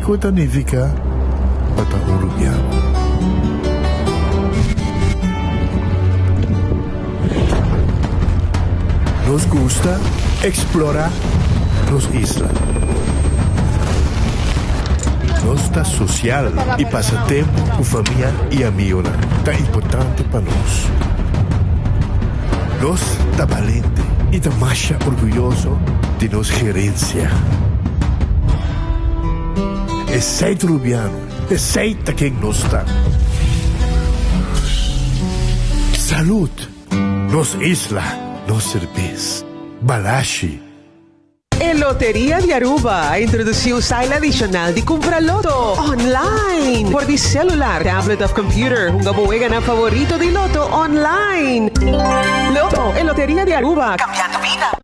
kiko ta nifiká pa ta un rubiano. Nos gusta eksplorá nos isla. Nos ta sosial i pasa tempu ku famia i amigonan ta importante pa nos. Nos ta balente i ta masha orguyoso di nos gerensia. Esei ta Rubiano, esei ta ken nos ta. Salud! Nos isla, nos serbes. Balashi. E Loteria di Aruba a introduci un style adicional di cumpra loto online for di celular, tablet of computer. Hunga bo weganan favorito di loto online. Loto, e Loteria di Aruba, cambiando bida.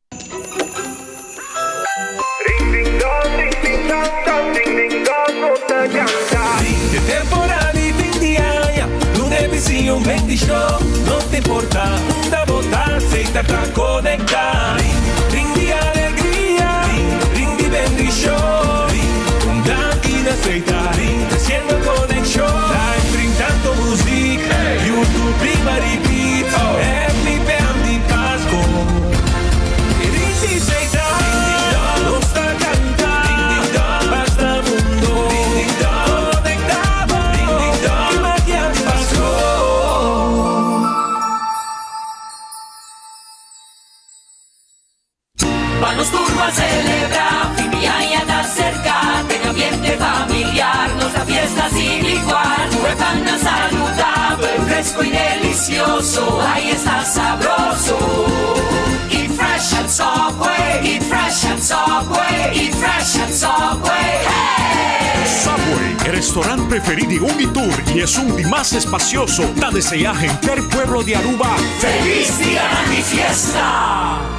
Ring ding dong, ring ding dong, dong, ding ding dong, nos ta canta. De temporada di fin di aña, Luna e un bendicion. No ta importa unda bo ta, Setar ta conecta. Ring di alegria, ring di bendicion. Un danki na Setar, treciendo conexion. Live ring tanto muziek, YouTube riba repeat. Happy Pam di Pasco. Ring di Setar, nos ta canta. Basta mundo, conectado. Y magia di Pasco. Pa nos tur ban celebra, fin di aña ta cerca, den ambiente familiar, nos ta fiesta sin igual. Cu e pannan saludabel, fresco y delicioso, ay esta sabroso. Eat fresh at Subway, eat fresh at Subway, eat fresh at Subway, hey! Subway, e restaurant preferi di un y tur y esun di mas espacioso, ta desea henter pueblo di Aruba Feliz Dia di Fiesta!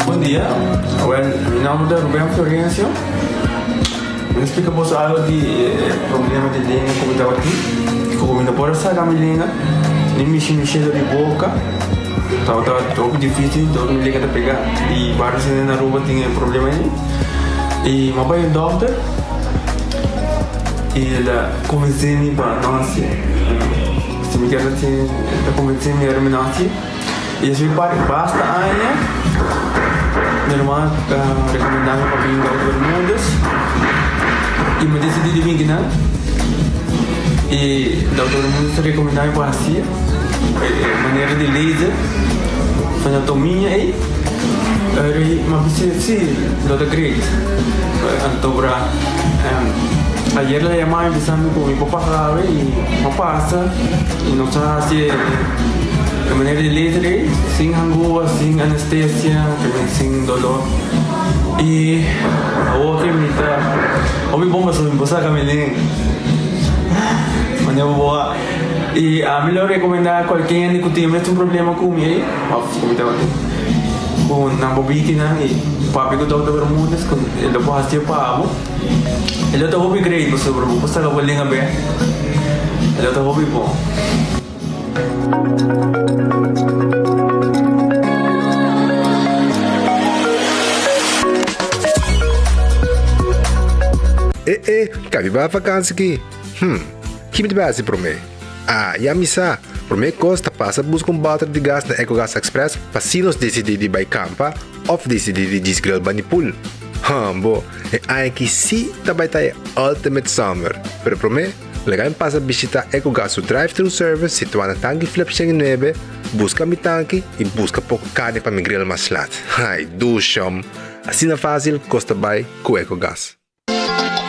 Bon dia, well, mi nomber ta Ruben Florencio. Mi ta splika boso algo di e problema di lenga ku mi tabatin. Ku mi no por a saka mi lenga, ni mishi mi shelo di boka. Tabata hopi dificil, dor mi lenga ta pega. I varios hende na Aruba tin e problema ei. I mi a bai un dokter i el a konvensé mi pa no hasié. Si mi kier hasié, el a konvensé mi ora mi no hasié. I esei par basta aña mi ruman a rekomendá mi pa bin Dokter Bermudez i mi desidí di bin kinan. I Dokter Bermudez a rekomendá mi pa hasié e manera di laser frenotomia ei. Eri mi a bisa si lo ta great. Anto bra ayer el a yama mi bisa mi ku mi por pasa awe i mi a pasa i nos a hasi e. E manera di laser ei, sin hangua, sin anestesia, también sin dolor. I awor ke mi ta hopi bon pasobra mi por saka mi lenga. Manera bo boa. I ami lo rekomendá kualke hende ku tin mes un problema ku mi ei, òf ku mi tabatin, ku nan por bini kinan i papia ku Dòkter Bermudez ku e lo por hasié pa bo. E lo ta hopi great pasobra bo por saka bo lenga bèk. E lo ta hopi bon. E e, kabi bai vakansi ki? Hm, ki mi ta bai hasi promé? Ah, ya mi sa! Promé kos ta pasa buska un bòter di gas na Ecogas Express pa si nos disidí di bai kampa òf disidí di djis grill bani pool. Hmbo, e aña aki sí ta bai ta e ultimate summer! Pero promé, Laga mi pasa bishita Ecogas su drive-thru service situá na Tanki Flip 109, buska mi tanki i buska poko karni pa mi grill mas lat. Ai, dushom! Asina fásil kos ta bai ku Ecogas.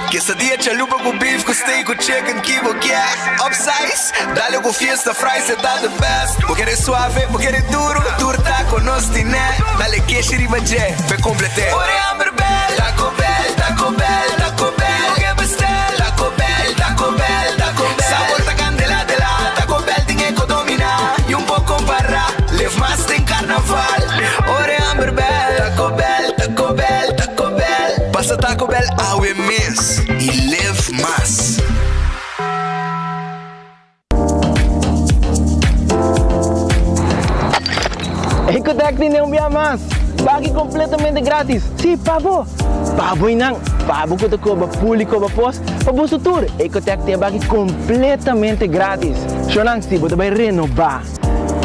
Quesadilla chalupa cu beef cu steak cu chicken ki bo kier Upsize, dale cu fiesta fries e ta the best Bo kere suave, bo kere duro, tur taco nos tine Dale keshi riba dje, p'e complete Ora e hamber bel. Taco Bell, Taco Bell. Bo ke bestel, Taco Bell, Taco Bell, Taco Bell. Sabor ta candela de la, Taco Bell tin e domina. Y un poco compara, live mas den carnaval. Ora e hamber bel, Taco Bell, Taco Bell, Taco Bell. Pasa Taco Bell awe mes y live mas. Ecotec tin un bia mas! Baki completamente gratis! Si, pa bo! Pa bo y nan, pa bo cu ta coba pool y coba pos, pa boso tur, Ecotec tin e baki completamente gratis! Shonan, si bo ta bay renoba,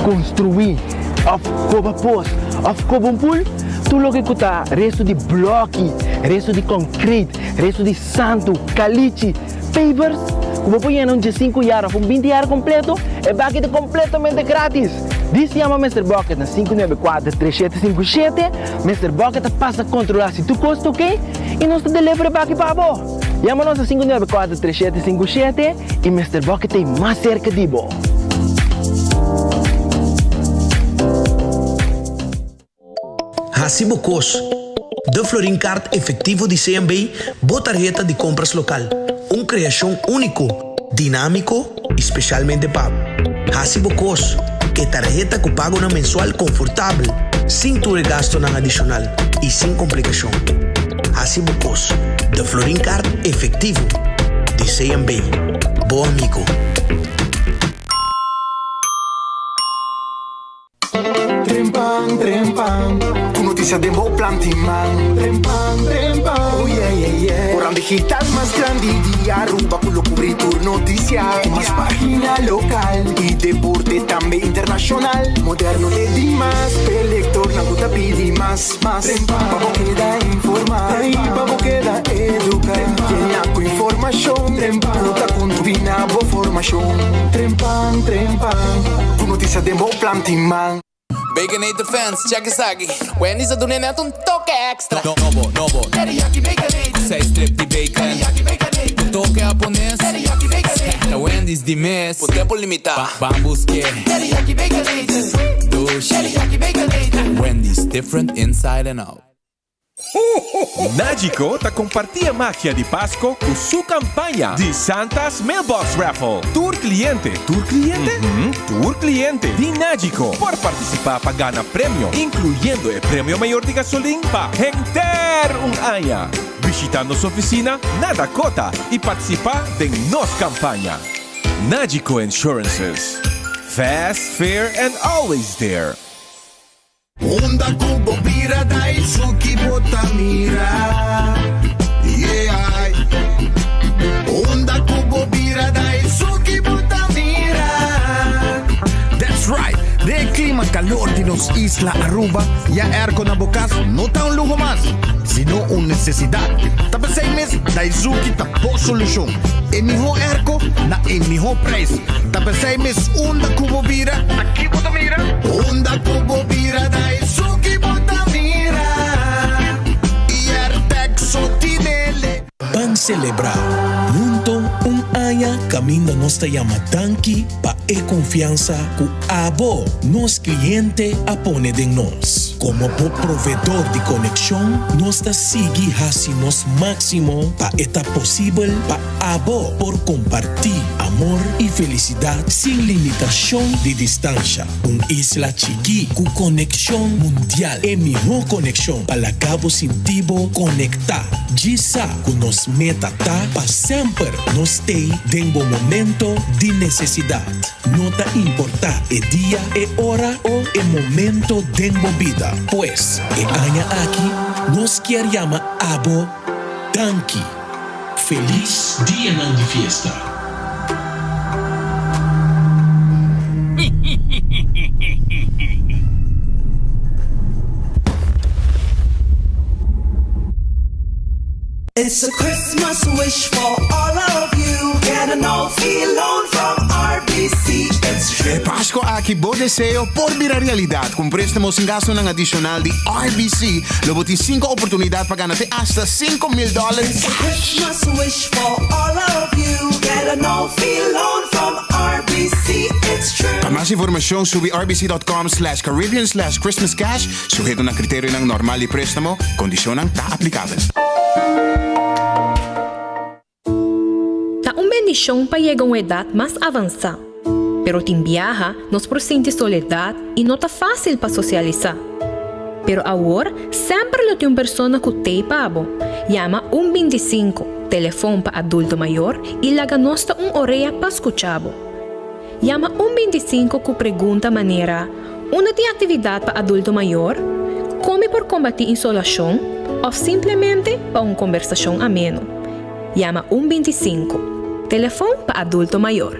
construi, of coba pos, of coba un pool, tur loke cu ta resto di bloki, resto di concrete, resto di santo, calichi, Pavers, ku bo por yena un diesinku yar òf un binti yar kompleto, e baki ta kompletamente gratis! Dis yama Mister Bucket na 594 3757, Mister Bucket ta pasa kontrolá si tur kos ta oke i nos ta deliver e baki pa bo! Yama nos na 594 3757 i Mister Bucket ta ei mas serka di bo! Hasi bo kos. De Florin Card Efectivo di CMB, bo tarheta di kompras lokal. Un kreashon úniko, dinámiko i spesialmente pa bo. Hasi bo kos. E tarheta ku pagonan mensual konfortabel, sin tur e gastonan adishonal i sin komplikashon. Hasi bo kos. De Florin Card Efectivo di CMB. Bo amigo. Trempan, trempan, ku notisia den bo planti man. Trempan, trempan, oh yeah, yeah, yeah. Koran digital mas grandi di Aruba ku lo kubri tur notisia. Ku mas pagina lokal i deporte tambe internashonal. Moderno te dimas, p'e lektornan ku ta pidi mas, mas. Trempan, pa bo keda informá i pa bo keda eduká. Yena ku informashon ku ta kontribuí na bo formashon. Trempan, trempan, ku notisia den bo planti man. Baconator fans, check esaki. Wendy's a duna e net un toke extra. Nobo, nobo. Teriyaki Baconator. Ku seis strip di bacon. Teriyaki Baconator. Un toke hapones. Teriyaki Baconator. Ta Wendy's di mes. Por tempo limita. Ban buske. Teriyaki Baconator. Dushi. Teriyaki Baconator. Wendy's, different inside and out. Nagico ta comparti e magia di Pasco cu su campaña di Santa's Mailbox Raffle. Tur cliente, tur cliente? Mhm, tur cliente di Nagico por participa pa gana premio, incluyendo e premio mayor di gasolin pa henter un aña. Bishita nos oficina na Dakota y participa den nos campaña. Nagico Insurances, Fast, fair and always there. Unda ku bo bira Daisuki bo ta mira Yeah Unda ku bo bira Daisuki bo ta mira That's right! Den e klima kalor di nos isla Aruba, ya airco na bo kas no ta un luho mas, sino un nesesidat. Ta p'esei mes Daizuki ta bo solushon. E mihó airco na e mihó prijs. Ta p'esei mes unda ku bo bira, ta ki bo ta mira? Unda ku bo bira ta esun ki bo ta mira. Airtec so tinele. Ban selebrá hunto un aña kaminda nos ta yama danki pa e konfiansa ku abo, nos kliente, a pone den nos. Komo bo provedor di konekshon, nos ta sigui hasi nos máksimo pa e ta posibel pa Abo por kompartí amor i felisidat sin limitashon di distansha. Un isla chikí ku konekshon mundial. E mihó konekshon pa laga bo sinti bo konektá. Djis sa ku nos meta ta pa semper nos stay den bo momento di nesesidat. No ta importá e dia, e ora o e momento den bo bida. Pues, e aña aki nos kier yama abo danki. Felis dianan di fiesta! It's a Christmas wish for all of you Get a no fee loan from RBC It's true E Pasco aki bo deseo por bira realidad. Cu un prestamo sin gastonan adicional di RBC, lo bo tin cinco oportunidad pa gana te hasta 5000 dollar It's a cash. Christmas wish for all of you Get a no fee loan from RBC It's true Pa mas informashon subi rbc.com slash caribbean slash christmascash, suheto na kriterionan normal di préstamo, kondishonnan ta aplikabel. Ta un bendishon pa yega un edat mas avansá, pero tin biaha nos por sinti soledat i no ta fásil pa sosialisá. Pero awor semper lo tin un persona ku t'ei pa bo. Yama un 25, telefon pa adulto mayor, i laga nos ta un orea pa skucha bo. Yama un 25 ku pregunta manera, Unda tin aktividat pa adulto mayor? Kon mi por kombatí insolashon? Òf simplemente pa un kombersashon ameno. Yama un 25, telefon pa adulto mayor.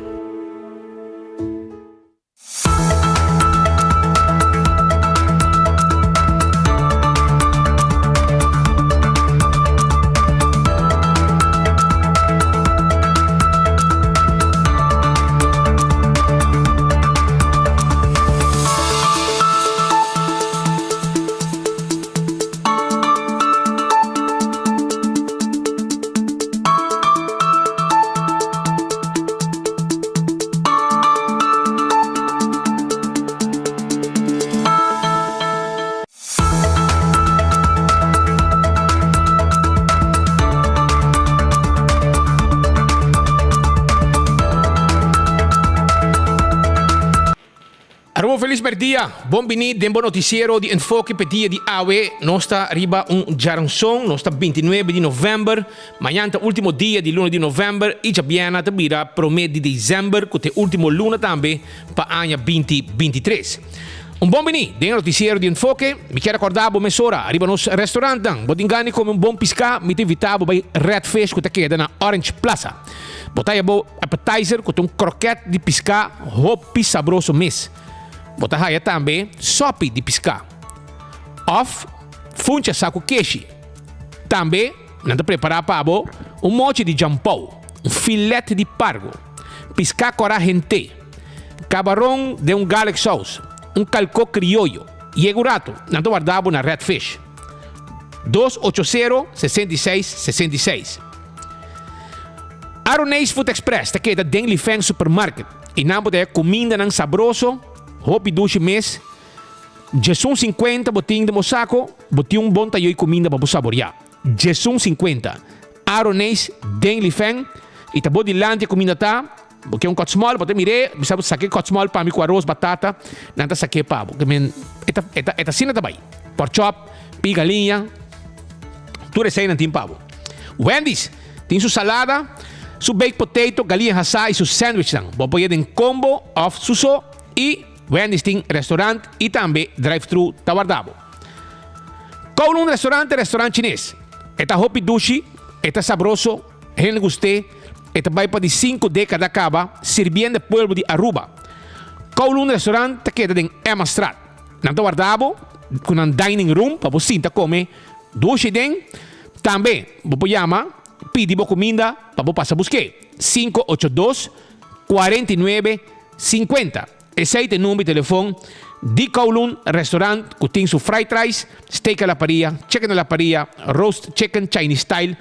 Aruba felis merdia, bon bini den bo noticiero di Enfoke p'e dia di awe. Nos ta riba un djaranson, nos ta 29 di november, mañan ta ultimo dia di luna di november y djabièrnè ta bira prome di december cu ta e ultimo luna tambe pa aña 2023. Un bon bini den e noticiero di Enfoke. Mi kier recorda bo mesora riba nos restaurantnan. Bo tin gana di come un bon pisca? Mi ta invita bo bay Red Fish cu ta keda na Orange Plaza. Bo ta haya bo appetizer cu ta un kroket di pisca hopi sabroso mes. Bo ta haya tambe sopi di pisca of funcha sa cu keshi. Tambe nan ta prepara pa bo un mochi di jampou, un filet di pargo, pisca cora hente. Cabaron den un garlic sauce, un calco crioyo. Yega un rato, nan ta warda bo na Red Fish. Dos ocho sero, 66, 66. Aroneis Food Express ta keda den Lifeng Supermarket y nan bo ta haya cumindanan sabroso, hopi dushi mes. Djesun 50 bo tin den bo saco, bo tin un bon tayoy cuminda pa bo saboria. Djesun 50. Aroneis den Lifeng y ta bo dilanti e cuminda ta. Bo ke un kòtsmòl, bo ta mir'é, bisa bo saka e kòtsmòl pa mi ku aros, batata, nan ta sak'é pa bo. Ke men, e ta, e ta, e ta asina ta bai. Pòrchòp, pi galiña, tur esei nan tin pa bo. Wendy's tin su salada, su baked potato, galiña hasá i su sandwichnan. Bo por yega den kombo òf su so i Wendy's tin restaurant i tambe drive-thru ta warda bo. Kowloon Restaurant ta restaurant chines. E ta hopi dushi, e ta sabroso. Hende gust'é, e ta bai pa di sinku dékada kaba sirbiendo e pueblo di Aruba. Kowloon Restaurant ta keda den Emmastraat. Nan ta warda bo ku nan dining room pa bo sinta kome dushi den. Tambe bo por yama pidi bo kuminda pa bo pasa busk'é, 582 49 50. Esei ta e number di telefon di Kowloon Restaurant ku tin su fried rice, steak a la parilla, chicken a la parilla, roast chicken Chinese style,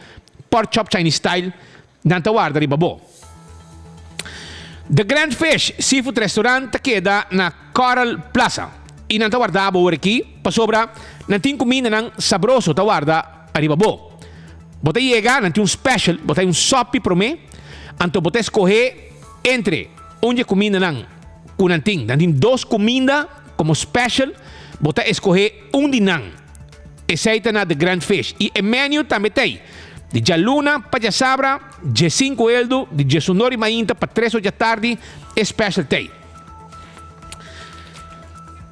pork chop Chinese style. Nan ta warda riba bo. The Grand Fish Seafood Restaurant ta keda na Coral Plaza i nan ta warda bo ora aki pasobra nan tin kumindanan sabroso ta warda ariba bo. Bo ta yega, nan tin un special, bo ta hay un sopi promé, anto bo ta eskohé entre Un di e kumindanan ku nan tin, nan tin dos kuminda komo special, bo ta eskohé un di nan. Esei ta na The Grand Fish. I e menu tambe t'ei, di djaluna pa djasabra, djesinku eldu, di djesunor di mainta pa tres or djatardi, e special t'ei.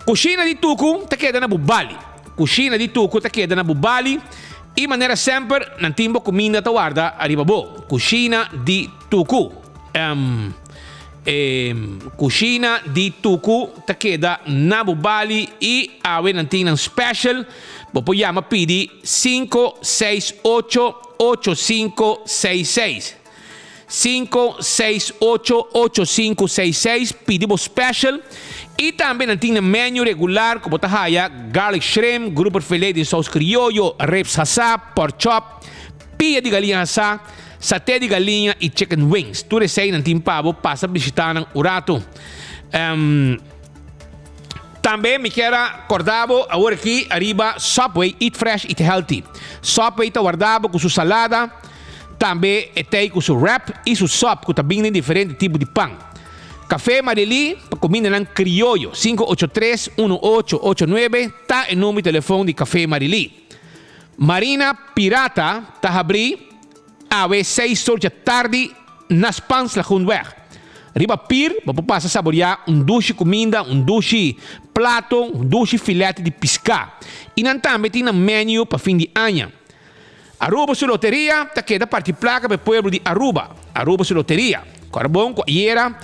Kushina di Tuku ta keda na Bubali. Kushina di Tuku ta keda na Bubali i manera semper nan tin bo kuminda ta warda ariba bo. Kushina di Tuku. E kushina di Tuku ta keda na bo bali i awe nan tin nan special. Bo por yama pidi 568 8566. 568 8566 pidi bo special. I tambe nan tin nan menu regular ku bo ta haya garlic shrimp, grouper filet den saus krioyo, ribs hasá, pork chop, pia di galiña hasá, Saté di galiña y chicken wings. Tur esey nan tin pa bo pasa bishita nan un rato. Tambe mi kier a corda bo awor aki ariba Subway Eat Fresh Eat Healthy. Subway ta warda bo cu su salada, tambe e tey cu su wrap y su sop cu ta bin den diferente tipo di pan. Café Marily pa cumindanan crioyo, 583 1889 ta e number di telefon di Café Marily. Marina Pirata ta habri awe seis or dja tardi na Spaans Lagoenweg. Riba pir bo por pasa saboreá un dushi kuminda, un dushi plato, un dushi filèt di piská. I nan tambe tin nan menu pa fin di aña. Aruba su loteria ta keda parti plaka pa e pueblo di Aruba. Aruba su loteria. Kòrda bon ku ayera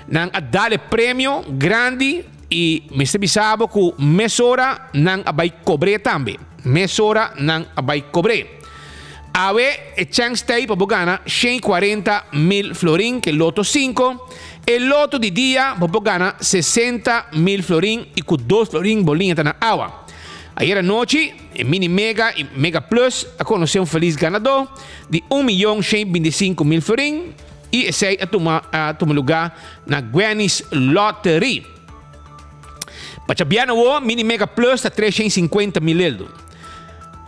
nan a dal e premio grandi i mester bisa bo ku mesora nan a bai kobr'é tambe. Mesora nan a bai kobr'é. Awe e chèns t'ei pa bo gana 140 mil florin ku e loto sinku. E loto di dia bo por gana 60 mil florin i ku dos florin bo liña ta na awa. Ayer anochi e Mini Mega i Mega Plus a konosé un felis ganadó di un miyon shen bintisinku mil florin i esei a tuma a tuma lugá na Gwenny's Lottery. Pa djabièrnè awor Mini Mega Plus ta 350 mil eldo.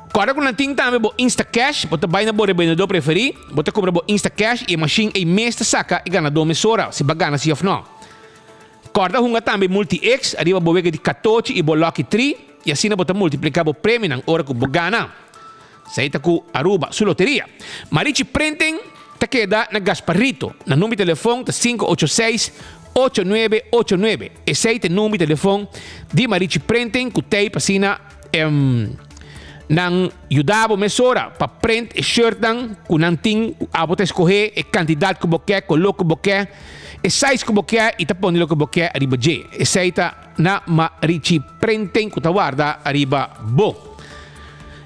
Kòrda ku nan tin tambe bo Instacash, bo ta bai na bo rebendedó preferí, bo ta kumpra bo Instacash i e mashin ei mes ta saka e ganadó mesora si bo a gana si òf nò. Kòrda hunga tambe Multi-X ariba bo wega di katochi i bo Lucky Tree i asina bo ta multipliká bo premionan ora ku bo gana. Esei ta ku Aruba su loteria. Marichi Printing ta keda na Gasparrito. Nan number di telefon ta 586 8989. Esei ta e number di telefon di Marichi Printing ku t'ei pa asina Nan yuda bo mesora pa print e shirtnan ku nan tin ku abo ta eskohé e kantidat ku bo ke, koló ku bo ke, e size ku bo ke i ta pone loke bo ke ariba dje. Esei ta na Marichi Printing ku ta warda ariba bo.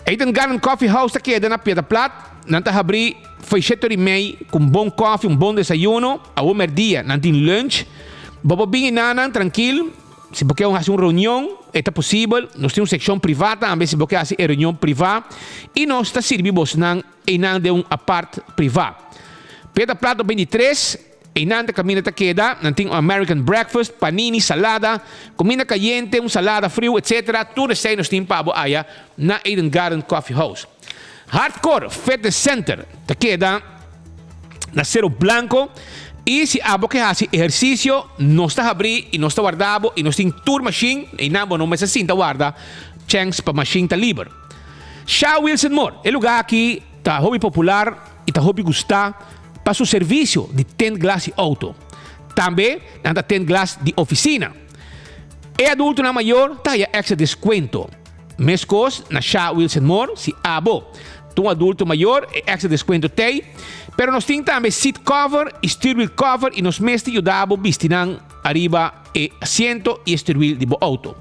Eden Garden Coffee House ta keda na Piedra Plat. Nan ta habrí foi shete ora i mei ku un bon kòfi, un bon desayuno. Awo mèrdia nan tin lunch. Bo por bin enanan trankil. Si bo ke hasi un reunion, e ta posibel. Nos tin un sekshon privá tambe si bo ke hasi e reunion privá. I nos ta sirbi bosnan einan den un apart privá. Peda Plato 23, einan ta kaminda ta keda. Nan tin un American breakfast, panini, salada, kuminda kayente, un salada friu, etc. Tur esei nos tin pa bo aya na Eden Garden Coffee House. Hardcore Fitness Center ta keda na Cerro Blanco y si abo ke haci ehercicio nos ta habri y nos ta warda bo y nos tin tur machine eynan bo no mester sinta warda chens pa machine ta liber. Sha Wilson Moore, e lugar aki ta hopi popular y ta hopi gusta pa su servicio di tint glas di auto. Tambe nan ta tint glas di oficina. E adultonan mayor ta haya extra descuento. Meskos na Sha Wilson Moore, si abo ta un adulto mayor e extra descuento t'ey, pero nos tin tambe seat cover y stuurwiel cover y nos mes ta yuda bo bisti nan ariba e asiento y e stuurwiel di bo auto.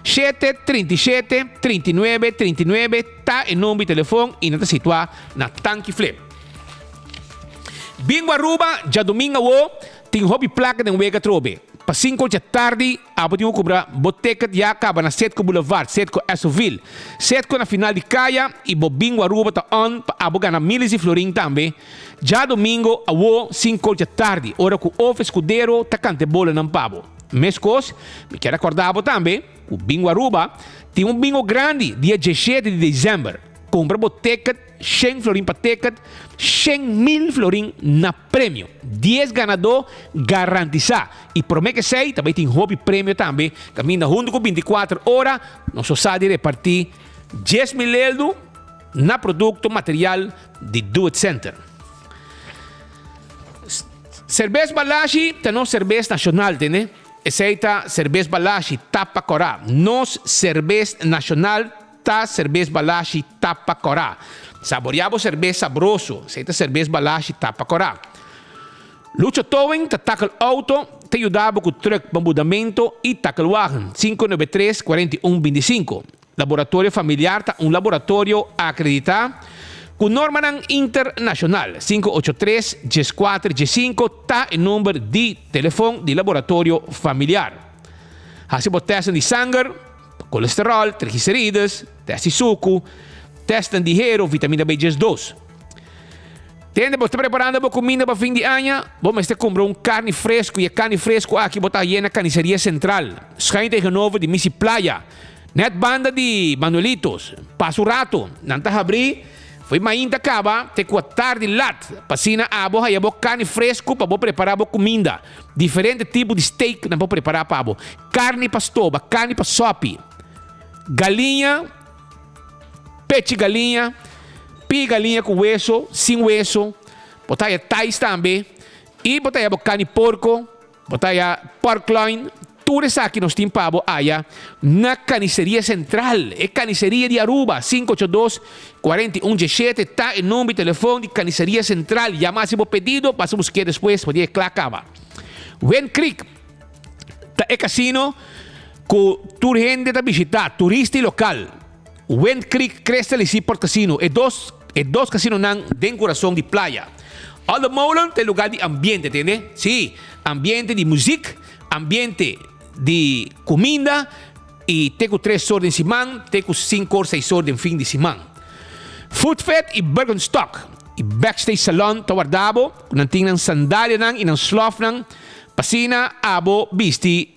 Shete, 37, 39, 39 ta e number di telefon y nan ta situa na Tanki Flip. Bingo Aruba djadomingo awo tin hopi placa den wega atrobe. Pa sinku dja tardi abo tin ku kubra bo ticket ya kaba na Setco Boulevard, Setco Esoville, Setco na final di kaya i bo bingo Aruba ta on pa abo gana miles di florin tambe djadomingo awo sinku dja tardi ora ku Ofe Escudero ta kanta e bolanan pa bo. Meskos mi kier a korda bo tambe ku Bingo Aruba tin un bingo grandi dia diesshete di december. Kumpra bo ticket. Shen florin pa ticket, 100,000 florin na premio. 10 ganadó garantisá. I promé ku esei ta bai tin hopi premio tambe. Kaminda huntu ku 24 ora nos lo sa di repartí 10,000 eldu na produkto material di Do It Center. Serbes Balashi ta nos serbes nashonal, tende? Esei ta Serbes Balashi tapa kòrá. Nos serbes nashonal. Ta serbes Balashi tapa kòrá. Saboreá bo serbes sabroso. Esei ta serbes Balashi tapa kòrá. Lucho Towing ta takel outo, ta yuda bo ku trùk pa mudamentu i takelwagen. 593 41 25. Laboratorio Familiar ta un laboratorio akreditá ku normanan internashonal. 583 14 15 ta e number di telefon di Laboratorio Familiar. Hasi bo tèstnan di sanger. Kolesterol, triglicerides, test di suku, testnan di hero, vitamina B 12. Tende, bo ta preparando bo kuminda pa fin di aña? Bo mester kumpra un karni fresku i e karni fresku aki bo ta haye na Kaniseria Sentral, schuin tegenover di Misi Playa, net banda di Manuelitos. Pasa un ratu, nan ta habrí fo'i mainta kaba te ku atardi lat, pa asina abo haya bo karni fresku pa bo prepará bo kuminda. Diferente tipo di steak nan por prepará pa bo, karni pa stoba, karni pa sòpi, galiña, Pechi galiña, pia galiña ku weso, sin weso, bo ta haya tais tambe i bo ta haya bo kani porko, bo ta haya pork loin, tur esaki nos tin pa bo aya na Kaniseria Sentral, e kaniseria di Aruba, 582 41 17 ta e number di telefon di Kaniseria Sentral, yama hasi bo pedido, pasa busk'é despues pa dia e kla kaba. Wind Creek ta e kasino ku tur hende ta bishitá, turista i lokal. Wind Creek Crystal i Seaport Casino, e dos e dos kasinonan den kurason di playa. Olde Molen ta e lugá di ambiente, tende? Sí, ambiente di muzik, ambiente di kuminda i te ku tres or den siman, te ku sinku or, seis or den fin di siman. Food Fit i Birkenstock i Backstage Salon ta warda bo ku nan tin nan sandalianan i nan slòfnan pa asina abo bisti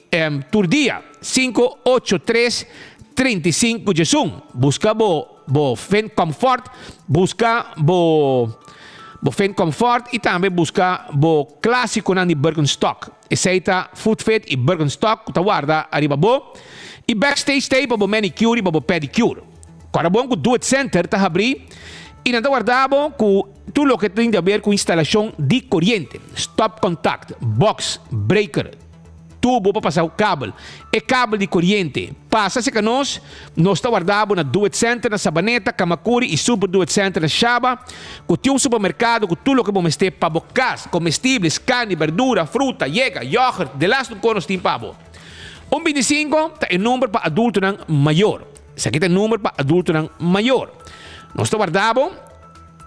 Tur dia, sinku, ocho, tres, 35, 11. Buska bo bo Fin Comfort, buska bo bo Fin Comfort i tambe buska bo klásikonan di Birkenstock. Esei ta Foot Fit i Birkenstock ku ta warda ariba bo. I Backstage ta ei pa bo manicure i pa bo pedicure. Kòrda bon ku Do It Center ta habrí i nan ta warda bo ku tur loke tin di haber ku instalashon di koriente, stopcontact, box, breaker, Tubo pa pasa kabel. E kabel di koriente. Pasa serka nos, nos ta warda bo na Do It Center na Sabaneta, Kamakuri i Super Do It Center na Shaba, ku tin un supermerkado ku tur loke bo mester pa bo kas, komestibles, karni, berdura, fruta, yega, yògert, delastu un kos nos tin pa bo. Un 25 ta e number pa adultonan mayor. Esaki ta e number pa adultonan mayor. Nos ta warda bo,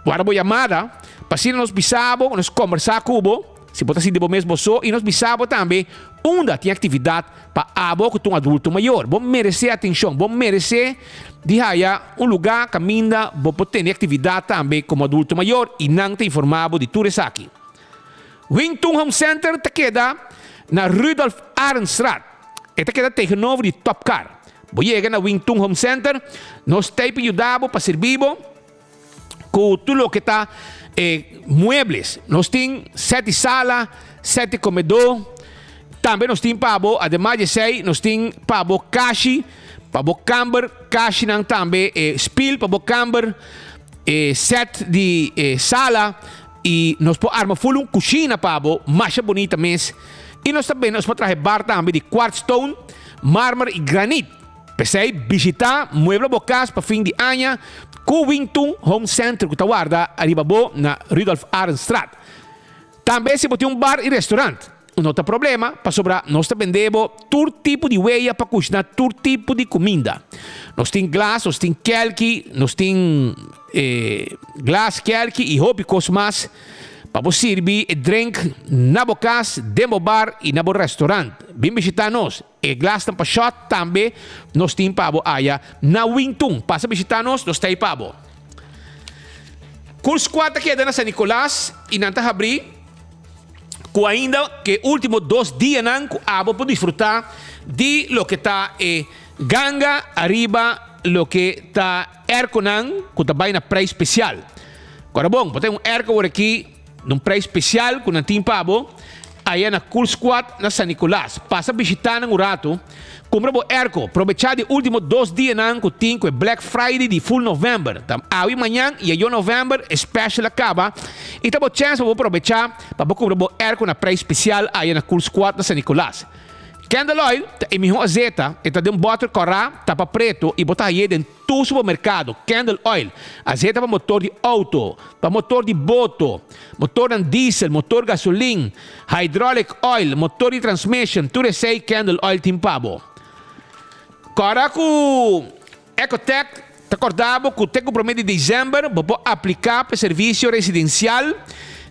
warda bo yamada, pa asina nos bisa bo, nos kombersá ku bo. Si bo ta sinti bo mes bo so i nos bisa bo tambe unda tin aktividat pa abo ku ta un adulto mayor. Bo meresé atenshon, bo meresé di haya un lugá kaminda bo por tene aktividat tambe komo adulto mayor i nan ta informá bo di tur esaki. Wing Tun Home Center ta keda na Rudolf Arendstraat. E ta keda tegenover di Top Car. Bo yega na Wing Tun Home Center, nos ta ei pa yuda bo, pa sirbi bo. Ku tur loke ta e muebles. Nos tin seti sala, seti komedó. Tambe nos tin pa bo, ademas di esei, nos tin pa bo kashi, pa bo kamber, kashinan tambe, e spil pa bo kamber, e set di e sala i nos por arma ful un kushina pa bo, masha bunita mes. I nos ta bende, nos por traha bar tambe di quartz stone, marmer i granit. P'esei bishitá Muebla Bo Kas pa fin di aña ku Wingtun Home Center ku ta warda ariba bo na Rudolf Arendstraat. Tambe si bo tin un bar i restaurant, no ta problema pasobra nos ta bende bo tur tipo di weya pa kushiná tur tipo di kuminda. Nos tin glas, nos tin kelki, nos tin glas, kelki i hopi kos mas pa bo sirbi e drink na bo kas, den bo bar i na bo restaurant. Bin bishitá nos! E glasnan pa shot tambe nos tin pa bo aya na Wingtun. Pasa bishita nos, nos ta ei pa bo. Cool Squad ta keda na San Nicolas y nan ta habri cu ainda ke ultimo dos dianan cu abo por disfruta di loke ta e ganga ariba loke ta airconan cu ta bay na prijs special. Cora bon, bo ta un airco awor aki. Na un prijs special cu nan tin pa bo aya na Cool Squad na San Nicolas. Pasa bishita nan un rato, cumpra bo airco. Probecha di ultimo dos dianan cu tin cu e Black Friday di full November. Ta awe mañan y ayo November e special a caba y ta bo chance pa bo probecha pa bo cumpra bo airco na prijs special aya na Cool Squad na San Nicolas. Candle Oil ta e miho azeta, e ta den un boter cora, tapa preto y bo ta haye den. Tur supermerkado, candle oil, azeta pa motor di auto, pa motor di boto, motornan diesel, motor gasolin, hydraulic oil, motor di transmission, tur esei candle oil tin pa bo. Kòrda ku Ecotech ta kòrda bo ku te ku promé di desèmber bo por apliká pa e servisio residensial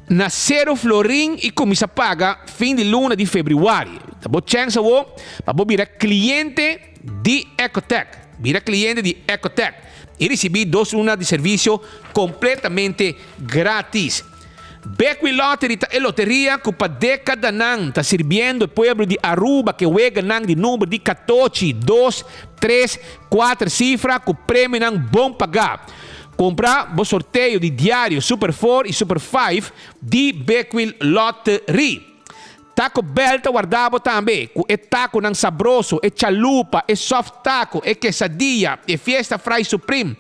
na sero florin i kuminsá paga fin di luna di febrüari. Ta bo chèns awor pa bo bira kliente di Ecotech. Bira cliente di Ecotech y ricibi dos luna di servicio completamente gratis. Bekwin Lottery ta e loteria ku pa dekadanan ta sirbiendo e pueblo di Aruba ku e weganan di number di katochi, dos, tres, kuater sifra ku premionan bon pagá. Kumpra bo sorteo di diario Super Four i Super Five di Bekwin Lottery. Taco Bell ta warda bo tambe ku e takonan sabroso, e chalupa, e soft taco, e quesadilla, e fiesta fry supreme.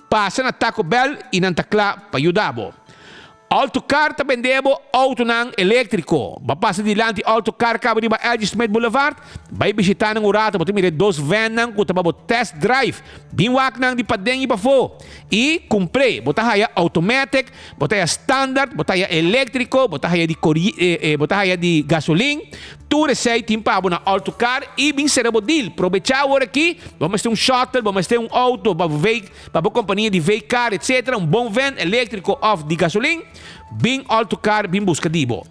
Pasa na Taco Bell i nan ta kla pa yuda bo. Autocar ta bende bo autonan eléktriko. Bo a pasa dilanti Autocar kaba riba LG Smith Boulevard? Bai bishitá nan un rato, bo ta mira e dos vannan ku ta pa bo test drive. Bin wak nan di paden i pafó. I kumpr'é. Bo ta haya automatic, bo ta haya standard, bo ta haya eléktriko, bo ta haya di kori, bo ta haya di gasolin. Tur esei tin pa bo na Autocar i bin sera bo deal. Probechá awor aki, bo mester un shuttle, bo mester un auto pa bo Pa bo kompania di V-car etc. Un bon van eléktriko òf di gasolin, bin Alto Car bin buska di bo.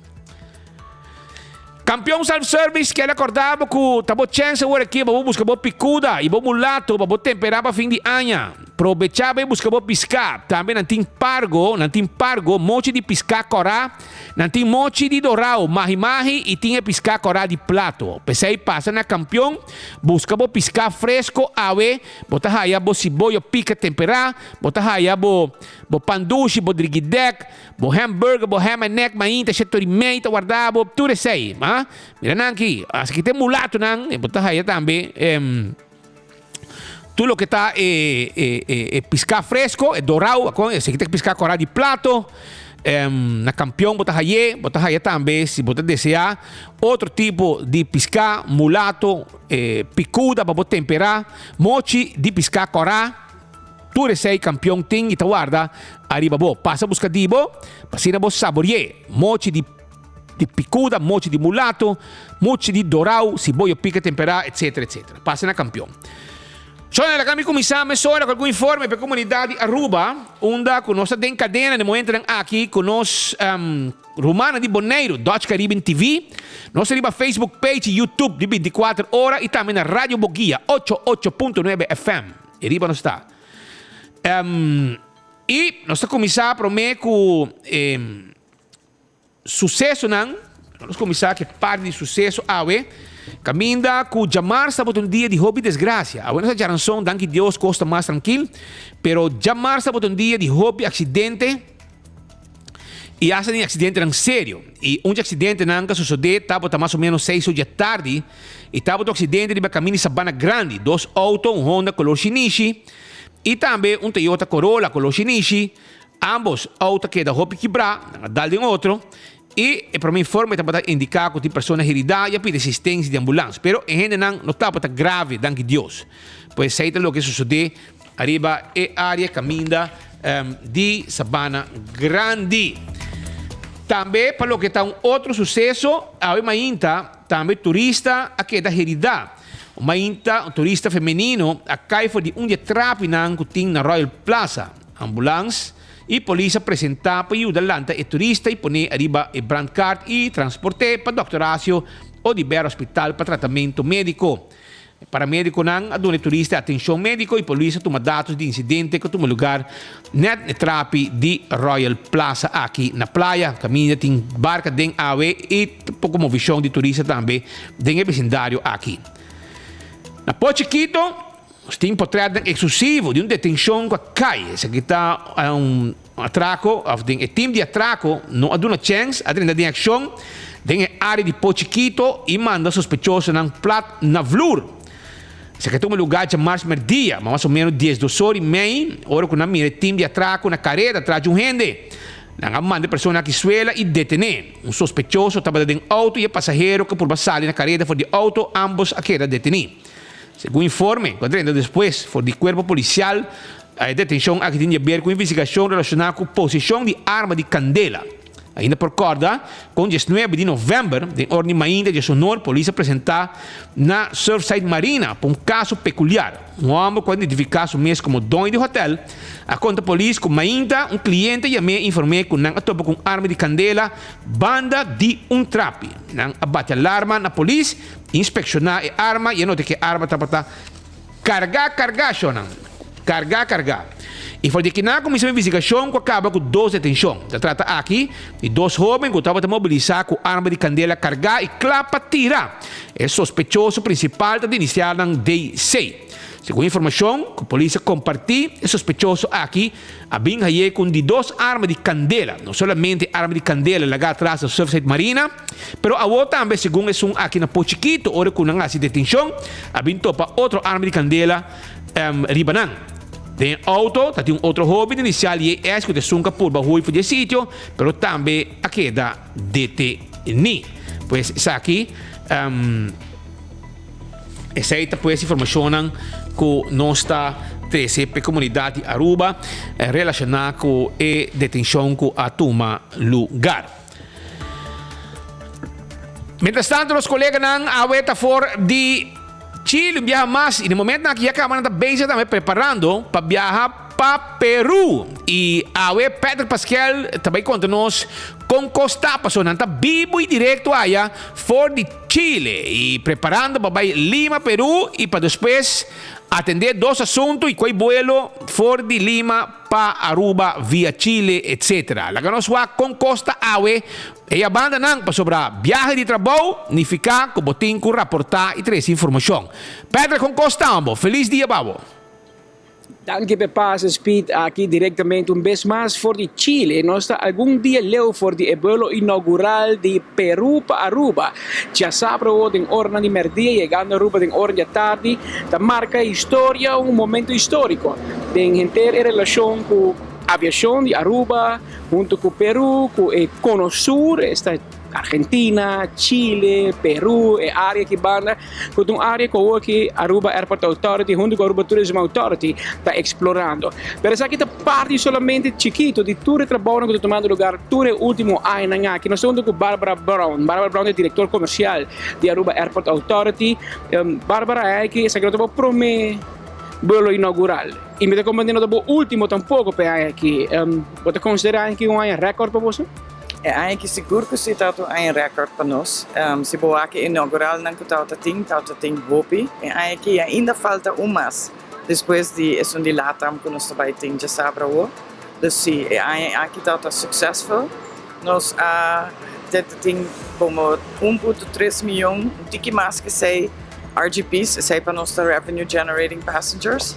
Kampion Self Service kier rekordá bo ku ta bo chèns awor aki pa bo buska bo pikuda i bo mulato pa bo temperá pa fin di aña. Probechá bai buska bo piská. Tambe nan tin pargo, nan tin pargo, mochi di piská kòrá, nan tin mochi di dorao, mahi mahi i tin e piská kòrá di plato. P'esei pasa na Kampion buska bo piská fresko awe. Bo ta haya bo siboyo pika temperá, bo ta haya bo bo pan dushi, bo drigidek, bo hamburger, bo ham and egg mainta shetor i mei ta warda bo, tur esei. Ha? Mira nan aki, asaki ta e mulatonan, bo ta haya tambe tur loke ta e e e piská fresko, e dorau, esaki ta e piská kòrá di plato. Na Kampion bo ta hay'é, bo ta haya tambe si bo ta deseá otro tipo di piská, mulato, pikuda pa bo temperá, mochi di piská kòrá, tur esei Kampion tin i ta warda ariba bo. Pasa buska di bo pa asina bo sabori'é mochi di di pikuda, mochi di mulato, mochi di dorau, siboyo pika temperá, etsetera, etsetera. Pasa na Kampion. Sonia, laga mi kuminsá mesora ku algun informe pa e komunidat di Aruba, unda ku nos ta den kadena den momentonan aki ku nos rumannan di Boneiru, Dutch Caribbean TV. Nos ta riba Facebook page i YouTube di 24 ora i tambe na Radio Boguia, ocho ocho punto nuebe FM. E riba nos ta. I nos ta kuminsá promé ku e. Susesonan, Nos kuminsá ku e parti di suseso awe, kaminda ku djamars tabata un dia di hopi desgrasia. Awe nos a djaranson, danki Dios kos ta mas trankil, pero djamars tabata un dia di hopi aksidente i asta den aksidentenan serio. I un di aksidentenan ku a sosodé tabata mas o ménos seis or di atardi i tabata un aksidente riba kaminda di Sabana Grandi. Dos outo, un Honda kolor shinishi i tambe un Toyota Corolla kolor shinishi, Ambos auto a keda hopi kibrá, nan a dal den otro i e prome informe tabata indiká ku tin persona heridá i a pidi asistensia di ambulans. Pero e hendenan no tabata grave, danki Dios. Pues esei ta loke a sosodé ariba e área kaminda di Sabana Grandi. Tambe pa loke ta un otro suseso, awe mainta tambe turista a keda heridá. Un mainta un turista femenino a kai for di un di e trapinan ku tin na Royal Plaza. Ambulans y polis a presenta pa yuda lanta e turista y pone ariba e brandkaart y transporte pa Dòkter Horacio Oduber Hospital pa tratamento medico. E paramediconan a duna e turista atencion medico y polis a tuma datos di incidente cu a tuma lugar net n'e trapi di Royal Plaza aki na Playa. Caminda tin barca den awe y poco movicion di turista tambe den e vecindario aki. Na Pochiquito. Nos tin potretnan eksklusivo di un detenshon ku a kai. Esaki ta un atrako òf den e tim di atrako no a duna chèns, a drenta den akshon den e área di Po Chikito i manda sospechosonan plat na vlur. Esaki a tuma lugá djamars mèrdia, mas o ménos diesdos or i mei, ora ku nan mira e tim di atrako na kareda tras di un hende. Nan a manda e persona aki suela i detené. Un sospechoso tabata den outo i e pasahero ku a purba sali na kareda for di outo, ámbos a keda detení. Segun informe ku a drenta despues for di kuerpo polisial, e detenshon aki tin di aber ku investigashon relashoná ku poseshon di arma di kandela. Ainda por kòrda kon diesnuebe di novèmber, den ora di mainta diesonor, polis a presentá na Surfside Marina pa un kaso pekuliar. Un hòmber ku a identifiká su mes komo doño di hotèl a konta polis ku mainta un kliente yam'é i inform'é ku nan a topa ku un arma di kandela banda di un trapi. Nan a bati alarma na polis. Inspekshoná e arma i a nota ku e arma tabata kargá kargá, shonnan. Kargá kargá. I for di kinan a kuminsá un investigashon ku a kaba ku dos detenshon. Ta trata aki di dos hóben ku tabata mobilisá ku arma di kandela kargá i kla pa tira. E sospechoso prinsipal ta di inisialnan DC. Segun informashon ku polis a kompartí, e sospechoso aki a bin haye ku un di dos arma di kandela. No solamente arma di kandela lagá atras na Surfside Marina, pero awor tambe segun esun aki na Pochiquito ora ku nan hasi detenshon a bin topa otro arma di kandela riba nan. Den e auto ta tin un otro hoben di inisial JS ku ta esun ku a purba hui for di e sitio, pero tambe a keda detení. Pues esaki. Esei ta pues informashonnan ku nos ta trese p'e komunidat di Aruba relashoná ku e detenshon ku a tuma lugar. Mientras tanto nos koleganan awe ta for di Chile un biaha mas i na momentonan aki ya kaba nan ta bezig tambe preparando pa biaha pa Peru. I awe Patrick Paskel ta bai konta nos kon kos ta pasobra nan ta bibu i direkto aya for di Chile i preparando pa bai Lima, Peru i pa despues atende dos asuntu i koe buelo for di Lima pa Aruba via Chile etc. Laga nos wak kon kos ta awe e abandanan pasobra biahe di trabou nifiká ku bo tin ku raportá i trese informashon. Patrick kon kos ta ambo? Felis dia pa bo. Danki p'e pase Speed aki directamente un bes mas for di Chile. Nos ta algun dia leu for di e buelo inaugural di Peru pa Aruba. Djasabra awo den oranan di merdia yegando Aruba den ora di atardi ta marca historia un momento historico den henter e relacion cu aviacion di Aruba hunto cu Peru cu e Cono Sur esta Argentina, Chile, Peru, e área aki banda, ku ta un área ku awor aki Aruba Airport Authority huntu ku Aruba Tourism Authority ta eksplorando. Pero esaki ta parti solamente chikitu di tur e trabounan ku ta tumando lugar tur e último añanan aki. Nos ta huntu ku Barbara Brown. Barbara Brown ta e direktor komersial di Aruba Airport Authority. Barbara, esaki no ta bo promé buelo inaugural i mi ta komprende no ta bo último tampoko pa e aña aki. Bo ta konsiderá aki un aña rèkòrt pa boso? E aña aki sigur ku si tabata un aña rèkòrt pa nos. Si bo wak e inauguralnan ku tabata tin, tabata tin hopi. E aña aki ainda falta un mas despues di esun di Latam ku nos ta bai tin djasabra awor. Dus si, e aña aki tabata successful. Nos a tenta tin komo un punto tres miyon, un tiki mas ku esei, RGP's, esei pa nos ta Revenue Generating Passengers.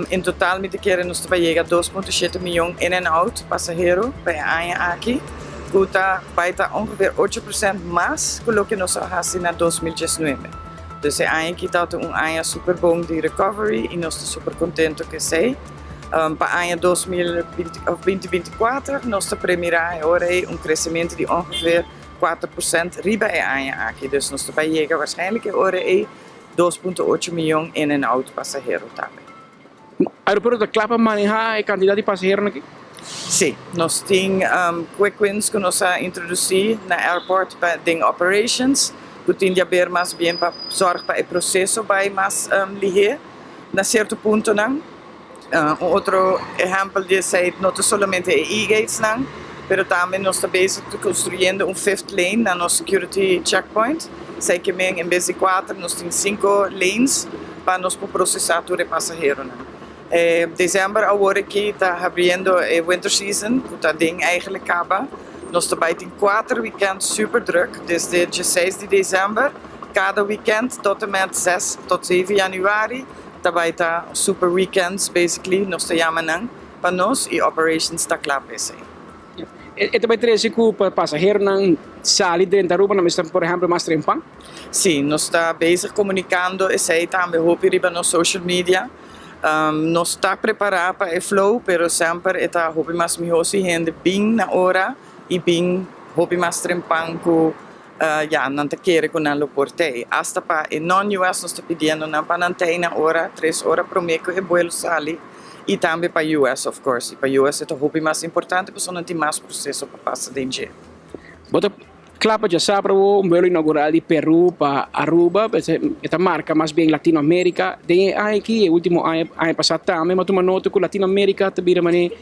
En total mi ta kere nos ta bai yega 2.7 miyon in en out pasahero pa e aña aki, ku ta bai ta ongeveer 8% mas ku loke nos a hasi na 2019. Dus e aña aki tabata un aña super bon di recovery i nos ta super kontento ku esei. Pa aña 2024 nos ta premirá e ora ei un kresementu di ongeveer 4% riba e aña aki. Dus nos ta bai yega waarschijnlijk e ora ei 2.8 miyon in en out pasahero tambe. Aeropuerto ta kla pa maneha e kantidat di pasaheronan aki? Sí, nos tin quick wins ku nos a introdusí na airport pa den operations ku tin di haber mas bien pa sòrg pa e proseso bai mas lihé na sierto puntonan. Un otro ehèmpel di esei no ta solamente e e-gatesnan, pero tambe nos ta bezig ta konstruyendo un fifth lane na nos security checkpoint. Esei ke men en bes di kuater nos tin sinku lanes pa nos por prosesá tur e pasaheronan. E desèmber awor aki ta habriendo e winter season ku ta den eigentlik kaba. Nos ta bai tin kuater wikènt super drùk desde dieseis di desèmber kada wikènt tot en mèt ses tot zeven yanüari. Ta bai ta super weekends basically nos ta yama nan pa nos y operations ta kla pa esey. E ta bai trece cu pa pasaheronan sali drenta Aruba nan mester por ehempel mas trempan? Si, nos ta bezig comunicando esey tambe hopi riba nos social media. Nos ta prepara pa e flow pero semper e ta hopi mas miho si hende bin na ora y bin hopi mas trempan cu Ya, nan ta kere ku nan lo por tei. Asta pa e non-US nos ta pidiendo nan pa nan tei na ora, tres ora promé ku e buelo sali, i tambe pa US of course. I pa US e ta hopi mas importante pasobra nan tin mas proseso pa pasa den dje. Bo ta kla pa djasabra awo un buelo inaugural di Peru pa Aruba, e ta marka mas bien Latinoamerica. Den e aña aki, e ultimo aña, aña pasá tambe, mi a tuma nota ku Latinoamerica ta bira manera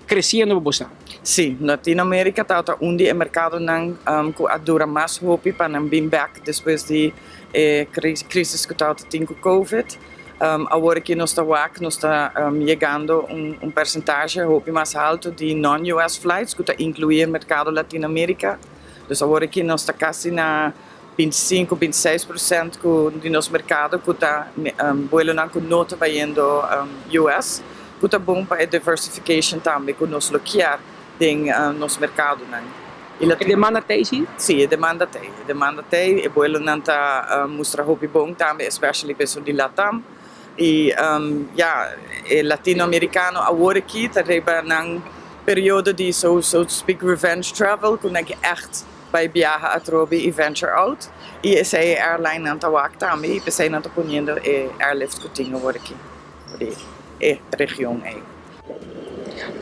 creciendo pa bo sa? Sí, Latinoamerica tabata un di e mercadonan cu a dura mas hopi pa nan bin bek despues di e crisis cu tabata tin cu Covid. Awor aki nos ta wak nos ta yegando un percentahe hopi mas halto di non-US flights cu ta inclui e mercado Latinoamerica. Dus awor aki nos ta casi na 25, 26% cu di nos mercado cu ta vuelonan cu no ta bayendo US, cu ta bon pa e diversification tambe cu nos lo kier den nos mercadonan. E demanda ta ei si? Si, e demanda ta ei. E demanda ta ei. E buelonan ta mustra hopi bon tambe, especially pa esun di Latam. Y ya, e latinoamericano awor aki ta riba nan periodo di so so to speak revenge travel, cu nan ke echt bay biaha atrobe y venture out. Y esey e airlinenan ta wak tambe y p'esey nan ta poniendo e airlift cu tin awor aki for di e region ei.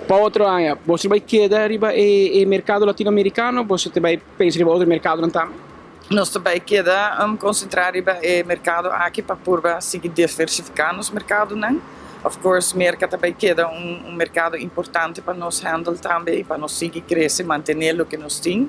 Pa otro aña, boso ta bai keda riba e merkado latinoamerikano o boso ta bai pensa riba otro merkadonan tambe? Nos ta bai keda konsentrá riba e merkado aki pa purba sigui diversifiká nos merkadonan. Of course, Merka ta bai keda un merkado importante pa nos handle tambe i pa nos sigui krese, mantené loke nos tin.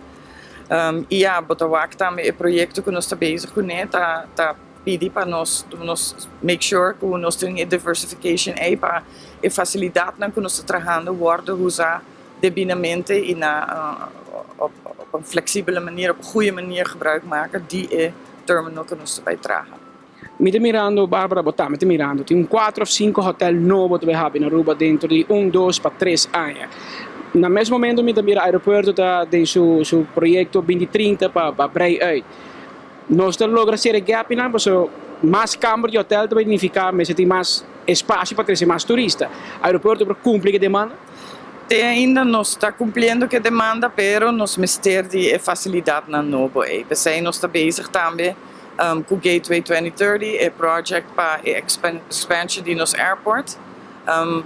I ya, bo ta wak tambe e proyekto ku nos ta bezig kuné ta ta. Pidi pa nos nos make sure cu nos tin e diversification ey pa e facilidadnan cu nos ta trahando wordo usa debidamente y na op een flexibele manier, op een goede manier gebruik maken di e terminal cu nos ta bay traha. Mi ta mirando, Barbara, bo tambe ta mirando, tin un cuatro of cinco hotel nobo ta bay habi na Aruba dentro di un, dos pa tres aña. Na mes momento mi ta mira aeropuerto ta den su su proyecto binti trinta pa pa brei uit. Nos ta logra sera e gapnan pasobra mas kamber di hotel ta bay nifica mester tin mas espacio pa trece mas turista. Aeropuerto por cumpli cu e demanda? Te ainda nos ta cumpliendo cu e demanda pero nos mester di e facilidadnan nobo ey. P'esey nos ta bezig tambe cu Gateway 2030, e project pa e expansion di nos airport.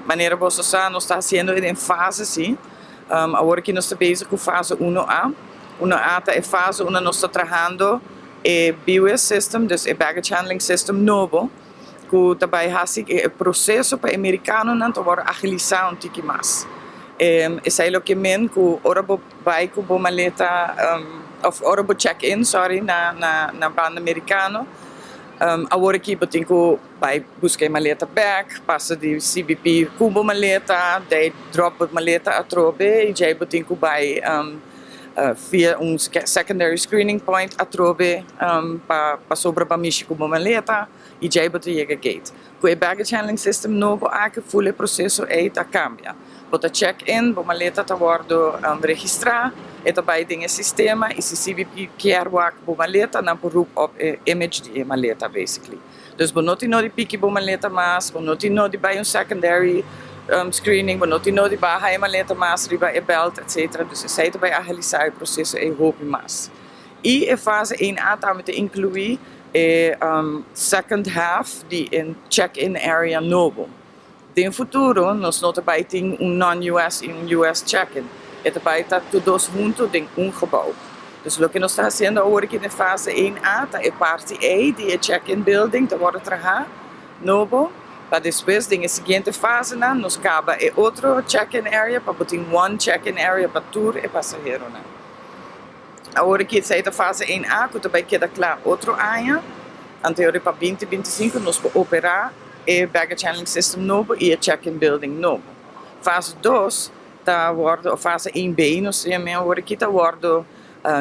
Manera boso sa nos ta haciendo e den fase si. Awor aki nos ta bezig cu fase uno A. Uno A ta e fase unda nos ta trahando e BWIS system, dus e baggage handling system nobo, ku ta bai hasi e proseso pa e merikanonan ta wòrdu agilisá un tiki mas. Esei lo ke men ku ora bo bai ku bo maleta òf ora bo check in, sorry, na na banda merikano, awor aki bo tin ku Bai buska e maleta bek, pasa di CBP ku bo maleta, dei drop bo maleta atrobe i djei bo tin ku bai via un secondary screening point atrobe pa pasobra bo a mishi ku bo maleta i djei bo ta yega gate. Ku e baggage handling system nobo aki ful e proseso ei ta kambia. Bo ta check in, bo maleta ta wòrdu registrá, e ta bai den e sistema i si CBP kier wak bo maleta nan por roep op e image di e maleta basically. Dus bo no tin nodi piki bo maleta mas, bo no tin nodi bai un secondary screening, bo no tin nodi baha e maleta mas riba e belt etc. Dus esei ta bai agilisa e proceso ei hopi mas. I e fase 1 A tambe ta inclui e second half di e check-in area nobo. Den futuro nos no ta bai tin un non-US y un US check-in. E ta bai ta tur dos hunto den un gebouw. Dus loke nos ta haciendo awor aki den fase 1 A ta e parti ei di e check-in building ta wordo traha nobo pa despues den e siguiente fasenan nos caba e otro check-in area pa bo tin one check-in area pa tur e pasaheronan. Awor aki esei ta fase 1 A cu ta bai keda cla otro aña. Anterior pa binti 25 nos por opera e baggage handling system nobo y e check-in building nobo. Fase 2 ta wordo, of fase 1B nos ta yam'e awor aki, ta wordo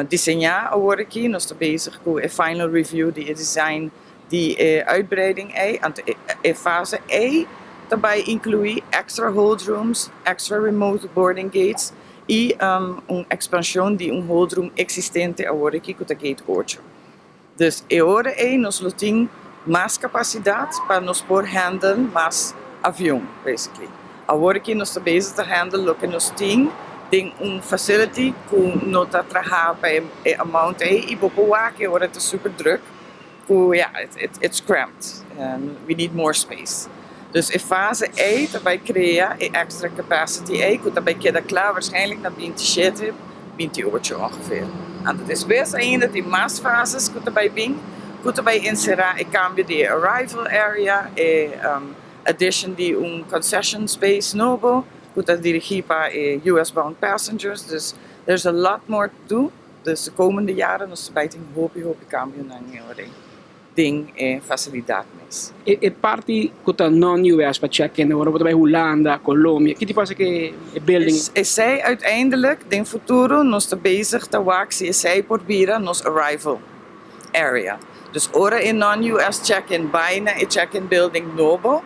diseña awor aki. Nos ta bezig cu e final review di e design di e uitbreiding ey. Anto e fase ey ta bay inclui extra hold rooms, extra remote boarding gates y un expansion di un hold room existente awor aki cu ta gate 8. Dus e ora ei nos lo tin mas capacidad pa nos por handle mas avion, basically. Awor aki nos ta bezig ta handle loke nos tin den un facility cu no ta traha pa e amount ei y bo por wak e ora ta super druk cu ya, it's cramped. We need more space. Dus e fase ei ta bay crea e extra capacity ei cu ta bay keda cla waarschijnlijk na 27, 28 ongeveer. Anto despues ainda tin mas fases cu ta bay bin, cu ta bay encera e cambio di e arrival area, e addition di un concession space nobo cu ta dirigi pa e US bound passengers. Dus there's a lot more to do. Dus de komende jaren nos ta bay tin hopi hopi cambionan e ora ei. den e facilidad mes. E parti cu ta non-US pa check-in, ora bo ta bay Hulanda, Colombia, ki tipo pasa cu e building? Esey uiteindelijk den futuro nos ta bezig ta wak si esey por bira nos arrival area. Dus ora e non-US check-in bay na e check-in building nobo,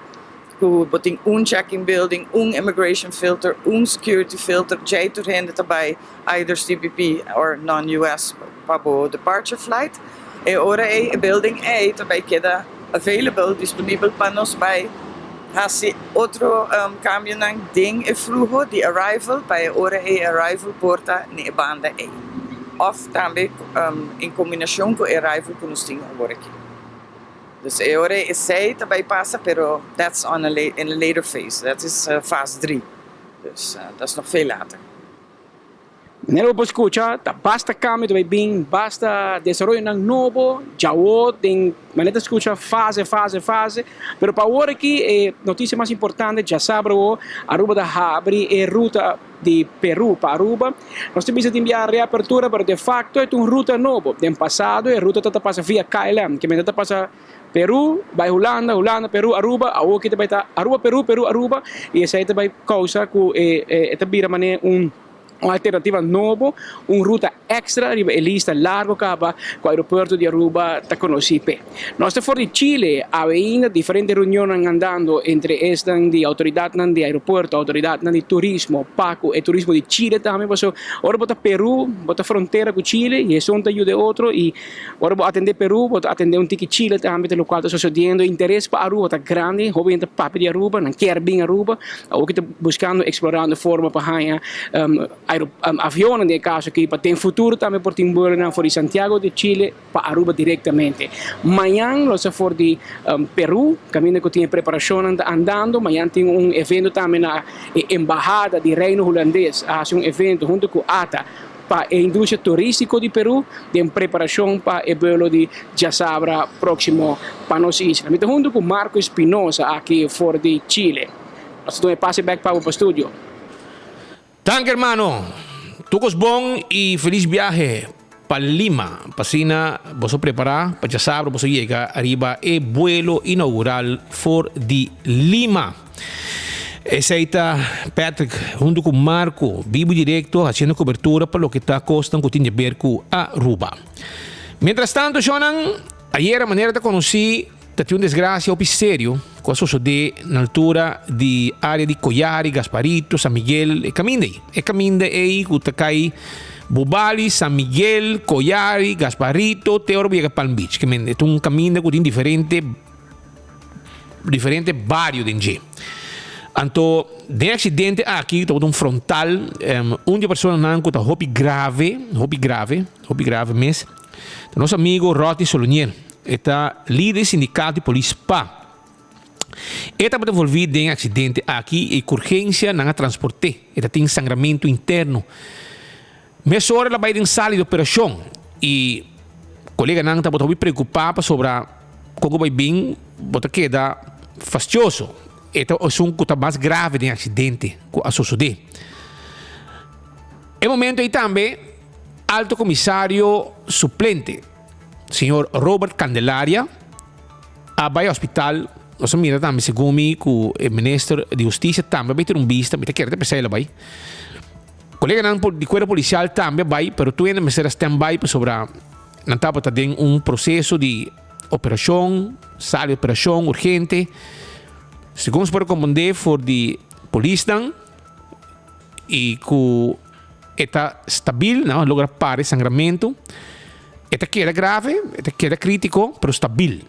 Ku bo tin un checking building, un immigration filter, un security filter, djei tur hende ta bai either CBP or non-US pa bo departure flight. E ora ei e building ei ta bai keda available, disponibel pa nos bai hasi otro kambionan den e fluho di arrival pa e ora ei e arrival por ta na e banda ei òf tambe en kombinashon ku e arrival ku nos tin awor aki. Dus e ora esey ta bay pasa pero that's on a in a later phase, that is fase drie. Dus dat is nog veel later. Manera bo por scucha ta basta cambio ta bay bin, basta desaroyonan nobo, djawo den manera ta scucha fase, fase, fase, pero pa awor aki e noticia mas importante djasabra awo Aruba ta habri e ruta di Peru pa Aruba. Nos ta bisa tin bia reapertura pero de facto e ta un ruta nobo. Den pasado e ruta ta pasa via KLM, ke mester ta pasa Peru bai Hulanda, Hulanda, Peru, Aruba, awor ki ta bai ta Aruba, Peru, Peru, Aruba y esei ta bai causa cu e ta bira manera un un alternativa nobo, un ruta extra riba e lista largo caba cu aeropuerto di Aruba ta conoci p'e. Nos ta for di Chile, awe ainda diferente reunionnan andando entre esnan di autoridadnan di aeropuerto, autoridadnan di turismo, pa cu e turismo di Chile tambe, pasobra ora bo ta Peru, bo ta frontera cu Chile y esun ta yuda e otro y ora bo atende Peru, bo ta atende un tiki Chile tambe, ta locual ta sucediendo. Interes pa Aruba ta grandi, hopi hende ta papia di Aruba, nan kier bin Aruba, awor ki ta buscando, explorando forma pa haya avionnan den e caso aki, pa den futuro tambe por tin vuelonan for di Santiago de Chile. pa Aruba directamente. Mañan lo sa for di Peru, caminda cu tin e preparacionnan ta andando. Mañan tin un evento tambe na e embahada di Reino Hulandes a haci un evento hunto cu ata pa e industria turistico di Peru den preparacion pa e buelo di djasabra proximo pa nos isla. Mi ta hunto cu Marco Espinosa aki for di Chile. Nos ta duna e pase bek pa bo pa studio. Danki hermano. Tur kos bon y feliz biahe pa Lima. Pa asina boso prepara pa djasabra boso yega ariba e buelo inaugural for di Lima. Esey ta Patrick hunto cu Marco bibo directo haciendo cobertura pa loke ta cosnan cu tin di ber cu Aruba. Mientras tanto shownan ayera manera ta conoci. Ta tin un desgracia hopi serio cu a sosode na altura di area di Collari, Gasparito, San Miguel, e caminda ey. E caminda ey cu ta cay Bubali, San Miguel, Collari, Gasparito te ora bo yega Palm Beach. Ke men e ta un caminda cu tin diferente diferente bario den dje. Anto den e accidente aki tabata un frontal, un di e personanan cu ta hopi grave, hopi grave, hopi grave mes, ta nos amigo Rodney Solonier. E ta lider di sindikato di polis pa. E tabata envolví den e aksidente aki i ku urgensia nan a transport'é. E ta tin sangramentu interno. Mesora el a bai den sala di operashon i koleganan tabata hopi preokupá pasobra kon ku bai bin bo ta keda fastioso. E ta esun ku ta mas grave den e aksidente ku a sosodé. E momento ei tambe Alto Komisario Suplente. Señor Robert Candelaria a bai hospital. Nos a mira tambe segun mi cu e minister di husticia tambe a bai tene un bista. Mi ta kere ta pensá el a bai. Coleganan di cuerpo policial tambe a bai, pero tur hende mester a stand by pasobra nan tabata den un proceso di operacion, sala di operacion urgente. Segun nos por a comprende for di polisnan y cu E ta stabil, nan a logra para e sangramentu. E ta keda grave, e ta keda kritiko, pero stabil.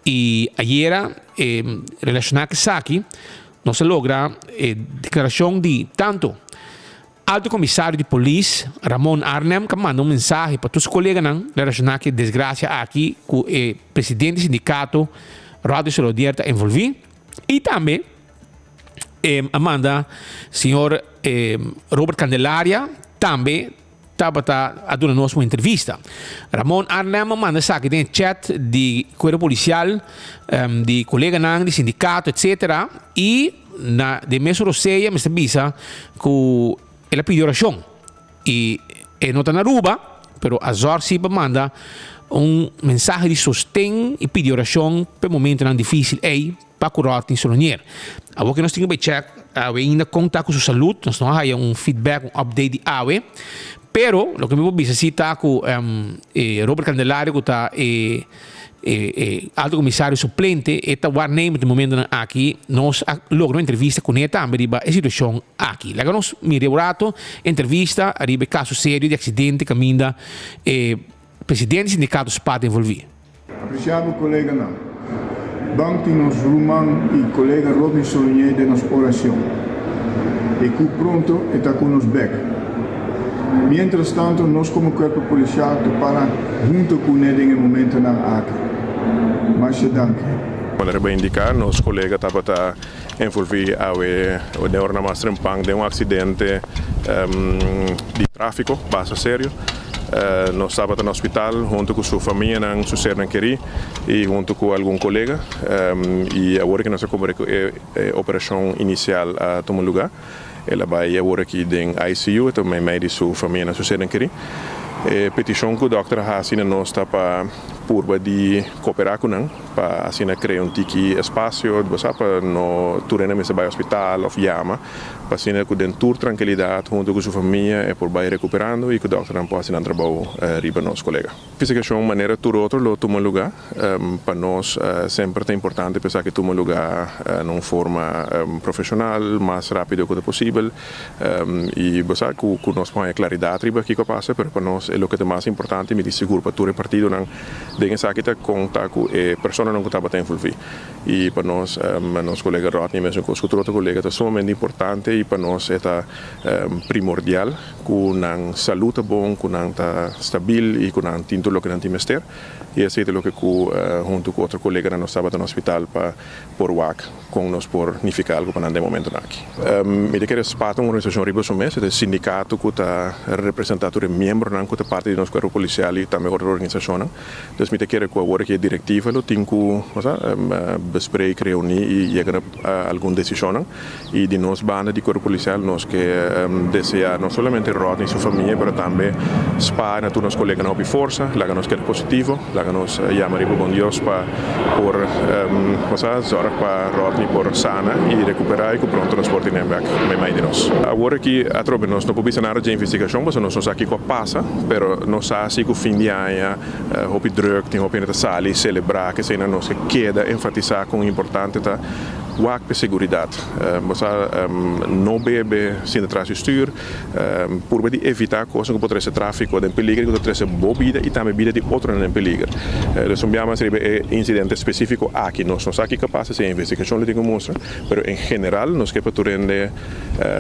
I ayera, relashoná ku esaki, nos a logra e deklarashon di tantu Alto Komisario di Polis, Ramon Arnhem, ku a manda un mensahe pa tur su koleganan relashoná ku e desgrasia aki ku e presidente di sindikato, Rodney Solodier, ta envolví. I tambe a manda señor Robert Candelaria tambe tabata a duna nos un entrevista. Ramon Arnhem a manda esaki den e chat di cuerpo policial, di coleganan, di sindicato, etcetera. Y na den mesun rosea mester bisa cu el a pidi oracion. Y e no ta na Aruba. pero a zòrg si pa manda un mensahe di sosten i pidi orashon pa e momentonan difísil ei pa ku Rodney Solonier. Awor ke nos tin ku bai chèk awe ainda kon ta ku su salud, nos no a haya un feedback, un update di awe, pero loke mi por bisa si ta ku e Robert Candelario ku ta e e alto comisario suplente e ta waarnemend e momentonan aki, nos a logra un entrevista kuné tambe riba e situacion aki. Laga nos mira un rato e entrevista riba e caso serio di accidente caminda e presidente di sindicato spa ta envolvi. Apreciado coleganan, ban tin nos ruman y colega Rodney Sologné den nos oracion y cu pronto e ta cu nos bek. Mientras tanto nos como Cuerpo Policial ta para hunto cu ne den e momentonan aki. Masha danki. Manera bo a indica, nos colega tabata envolvi awe den ora mas trempan den un accidente di trafico basta serio. Nos tabata na hospital hunto cu su famianan, su sernan keri y hunto cu algun colega y awor cu nos a cumpri cu e operacion inicial a tuma lugar. El a bai awor aki den ICU, e ta meimei di su famia na su sernan kerí. E petishon ku dòkter a hasi na nos ta pa purba di koperá ku nan pa asina krea un tiki espasio, bo sa, pa no tur hende mester bai hospital òf yama, pa asina ku den tur trankilidat huntu ku su famia e por bai rekuperando i ku dòkternan por hasi nan trabou riba nos kolega. Investigashon manera tur otro lo tuma lugá. Pa nos semper ta importante pa esaki tuma lugá na un forma profeshonal, mas rápido ku ta posibel. I bo sa ku nos por haña klaridat riba kiko a pasa, pero pa nos e loke ta mas importante, mi tin sigur pa tur e partidonan den esaki ta konta ku e personanan ku tabata envolví. I pa nos, nos kolega Rodney mesun kos ku tur otro kolega ta sumamente importante i pa nos e ta primordial. Ku nan salú ta bon, ku nan ta stabil i ku nan tin tur loke nan tin mester. I esei ta loke ku huntu ku otro koleganan nos tabata na hospital pa por wak kon nos por nifiká algu pa nan den momentunan aki. Mi ta kere spa ta un organisashon riba su mes, e ta e sindikato ku ta representá tur e miembronan ku ta parti di nos kuerpo polisial i tambe otro organisashonnan. Dus mi ta kere ku awor aki e direktiva lo tin ku bespreek, reuní i yega na algun desishonnan. I di nos banda di Kuerpo Polisial nos ke desea no solamente Rodney i su famia pero tambe spa na tur nos koleganan hopi forsa, laga nos keda positivo, laga nos yama riba bon Dios pa por sa zorg pa Rodney por sana i rekupera i ku pronto nos por tene bek meimei di nos. Awor aki atrobe nos no por bisa nada dje investigashon pasobra nos no sa kiko a pasa pero nos sa si ku fin di aña hopi druk, tin hopi hende ta sali selebrá keseinan nos ke keda enfatisá kon importante ta. Wak p'e seguridat. Bo sa no bebe sinta tras di stuur. Purba di evitá kosnan ku por trese tráfiko den peliger i ku ta trese bo bida i tambe bida di otronan den peliger. Dus un bia mas riba e insidente spesífiko aki nos no sa kiko a pasa, si e investigashon lo tin ku mustra, pero en general nos ke pa tur hende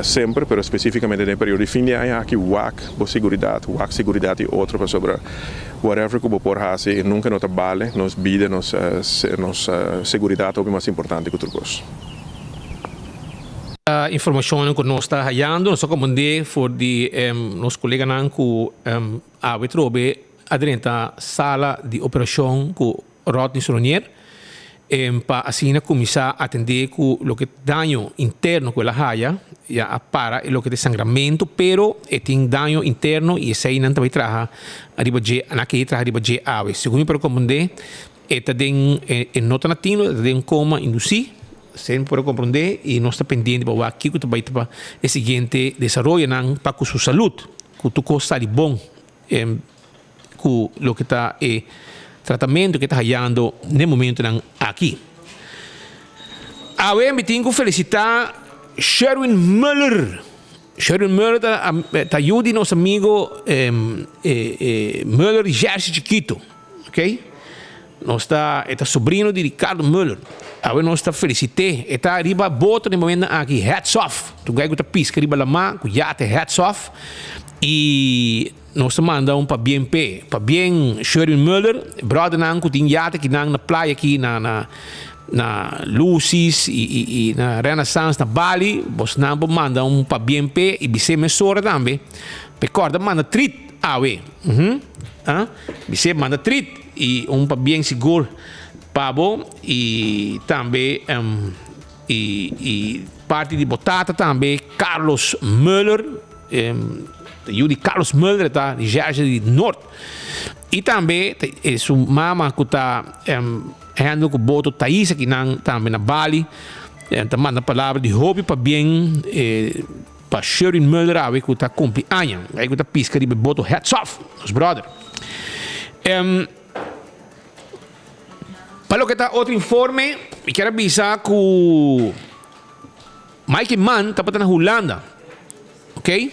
semper, pero spesífikamente den e periodo di fin di aña aki wak bo seguridat, wak seguridat di otro pasobra Whatever ku bo por hasi nunka no ta bale, nos bida, nos nos seguridat ta hopi mas importante ku tur kos. Informashonnan ku nos ta hayando, nos ta komprendé for di nos koleganan ku awe trobe a drenta sala di operashon ku Rodney Solonier pa asina kuminsá atendé ku loke daño interno ku el a haya, ya a para e loke ta e sangramentu, pero e tin daño interno i esei nan ta bai traha riba dje, nan a kere traha riba dje awe. Segun mi por a komprendé e ta den e no ta na tino, e ta den koma indusí, esei mi por a komprendé i nos ta pendiente pa wak kiko ta bai ta pa e siguiente desaroyonan pa ku su salud, ku tur kos sali bon. Ku loke ta e tratamentu ku e ta hayando n'e momentunan aki. Awe mi tin ku felisitá Sherwin Muller. Sherwin Muller ta ta yu di nos amigo Muller di Jersey Chiquito. Ok. Nos ta e ta sobrino di Ricardo Muller. Awe nos ta felisit'é. E ta riba boto n'e momentunan aki. Hats off. Tur guy ku ta piska riba lamá ku yate hats off. I nos ta manda un pabien p'e. Pabien Sherwin Muller, bròdernan ku tin yate kinan na playa aki na na na Lucy's i i i na Renaissance na Bali, bosnan por manda un pabien p'e i bis'é mesora tambe p'e kòrda manda trit awe. Uhum. Ah, bis'é manda trit i un pabien sigur pa bo i tambe i i parti di bo tata tambe Carlos Muller. Yu di Carlos Mulder ta di Jersey di Noord. Y tambe su mama cu ta handle cu boto Thais aki nan tambe na Bali. Ta manda palabra di hopi pabien pa Sherwin Mulder awe cu ta cumpli aña. Ey cu ta pisca riba e boto Hats Off, nos brother. Pa loke ta otro informe, mi kier a bisa cu Mike Eman tabata na Hulanda. Ok.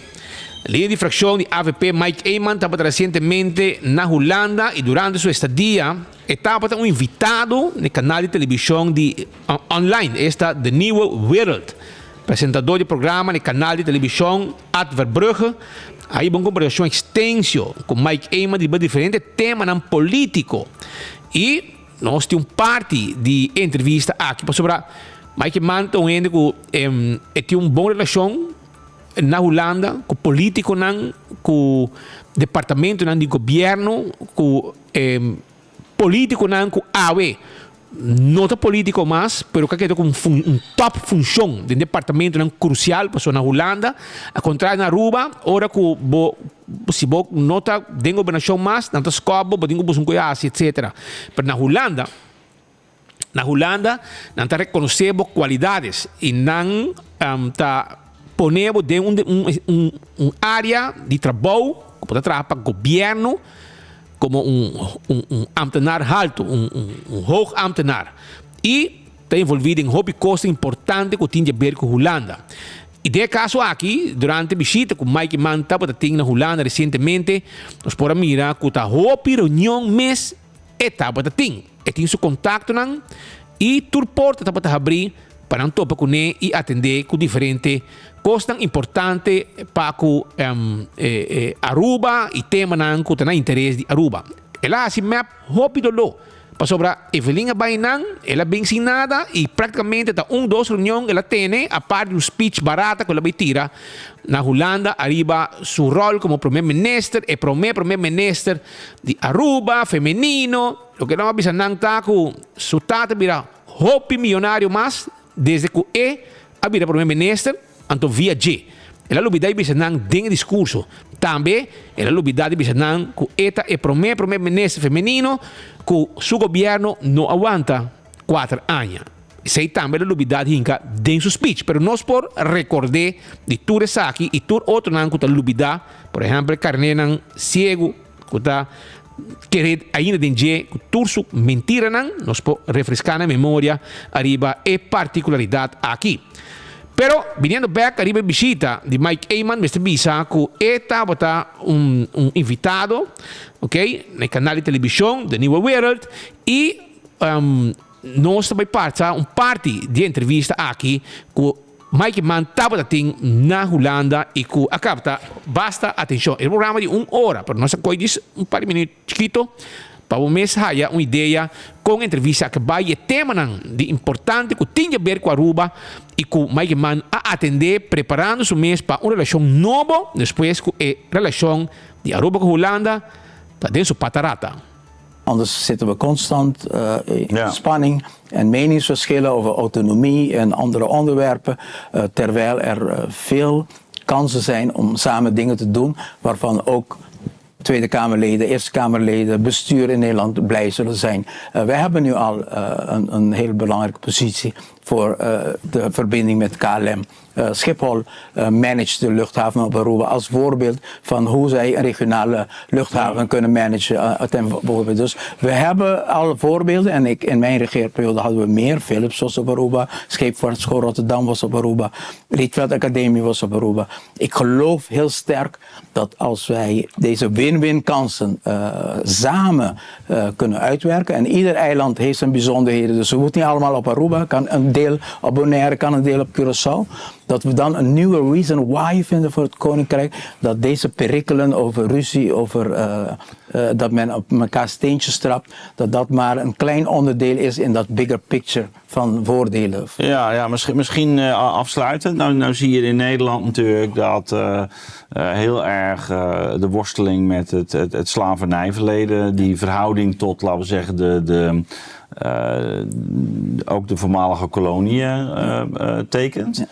Lider di fraccion di avp Mike Eman tabata recientemente na Hulanda y durante su estadia e tabata un invitado na e canal di television di online, esta De Nieuwe Wereld. Presentador di programa na e canal di television Ad Verbrugge a hiba un conversacion extensio cu Mike Eman riba diferente temanan politico y Nos tin un parti di e entrevista aki pasobra Mike Eman ta un hende ku e tin un bon relashon na Hulanda ku politikonan, ku departamentonan di gobièrnu, ku politikonan ku awe no ta politiko mas pero ku a keda ku un top funshon den departamentonan krusial pasobra na Hulanda a kontrario na Aruba ora ku bo Si bo no ta den gobernashon mas, nan ta skòp bo, bo tin ku buska un koe hasi, etsetera. Pero na Hulanda, na Hulanda nan ta rekonosé bo kualidades i nan ta pone bo den un un un área di trabou ku bo ta traha pa gobièrnu komo un un un ámtenar haltu, un un un hoog ámtenar. I ta envolví den hopi kos importante ku tin di aber ku Hulanda. I den e kaso aki, durante bishita ku Mike Eman tabata tin na Hulanda resientemente, nos por a mira ku ta hopi reunion mes e tabata tin. E tin su kontaktonan i tur porta tabata habrí pa nan topa kuné i atendé ku diferente kosnan importante pa ku Aruba i temanan ku ta na interes di Aruba. El a hasi mep hopi doló. Pasobra Evelyn a bai nan, el a bin sin nada y practicamente ta un dos reunion el a tene apart di un speech barata cu el a bay tira na Hulanda ariba su rol como primer minister, e prome primer minister di Aruba, femenino. Loke nan a bisa nan ta cu su tata bira hopi miyonario mas desde cu e a bira primer minister. Anto via dje, el a lubidá di bisa nan den e diskurso. Tambe el a lubidá di bisa nan ku e ta e promé promé minister femenino ku su gobièrnu no a wanta kuater aña. Esei tambe el a lubidá di hinka den su speech. Pero nos por rekord'é di tur esaki i tur otronan ku ta lubidá, por ehèmpel karnénan siegu ku ta kere ainda den dje ku tur su mentiranan, nos por refreská nan memoria ariba e partikularidat aki. Pero, biniendo bek ariba e bishita di Mike Eman mester bisa ku e tabata un un invitado, ok, na e kanal di telebishon De Nieuwe Wereld i nos ta bai pasa un parti di e entrevista aki ku Mike Eman tabata tin na Hulanda i ku a kapta basta atenshon. E programa di un ora, pero nos a kohe djis un par di minuut chikito pa bo mes haya un idea kon e entrevista a bai i e temanan di importante ku tin di aber ku Aruba i ku Mike Eman a atende preparando su mes pa un relashon nobo despues ku e relashon di Aruba ku Hulanda ta den su patarata. Anders zitten we constant uh, in spanning en meningsverschillen over autonomie en andere onderwerpen. Uh, terwijl er uh, veel kansen zijn om samen dingen te doen waarvan ook Tweede Kamerleden, Eerste Kamerleden, bestuur in Nederland blij zullen zijn. Uh, wij hebben nu al uh, een, een hele belangrijke positie voor uh, de verbinding met KLM. Eh, Schiphol uh, managt de luchthaven op Aruba als voorbeeld van hoe zij een regionale luchthaven kunnen managen. Uh, ten voorbeeld. Dus we hebben al voorbeelden en ik, in mijn regeerperiode hadden we meer. Philips was op Aruba, Scheepvaartschool Rotterdam was op Aruba, Rietveld Academie was op Aruba. Ik geloof heel sterk dat als wij deze win-win kansen uh, samen uh, kunnen uitwerken. En ieder eiland heeft zijn bijzonderheden. Dus we moeten niet allemaal op Aruba, kan een deel op Bonaire, kan een deel op Curaçao. Dat we dan een nieuwe reason why vinden voor het Koninkrijk. Dat deze perikelen over ruzie, over uh, uh, dat men op elkaar steentjes trapt, dat dat maar een klein onderdeel is in dat bigger picture van voordelen. Ja, ja misschien, misschien uh, afsluitend. Nou, nou zie je in Nederland natuurlijk dat uh, heel erg de worsteling met het, het, het slavernijverleden, die verhouding tot, laten we zeggen, de, de, ook de voormalige koloniën tekent. Ja.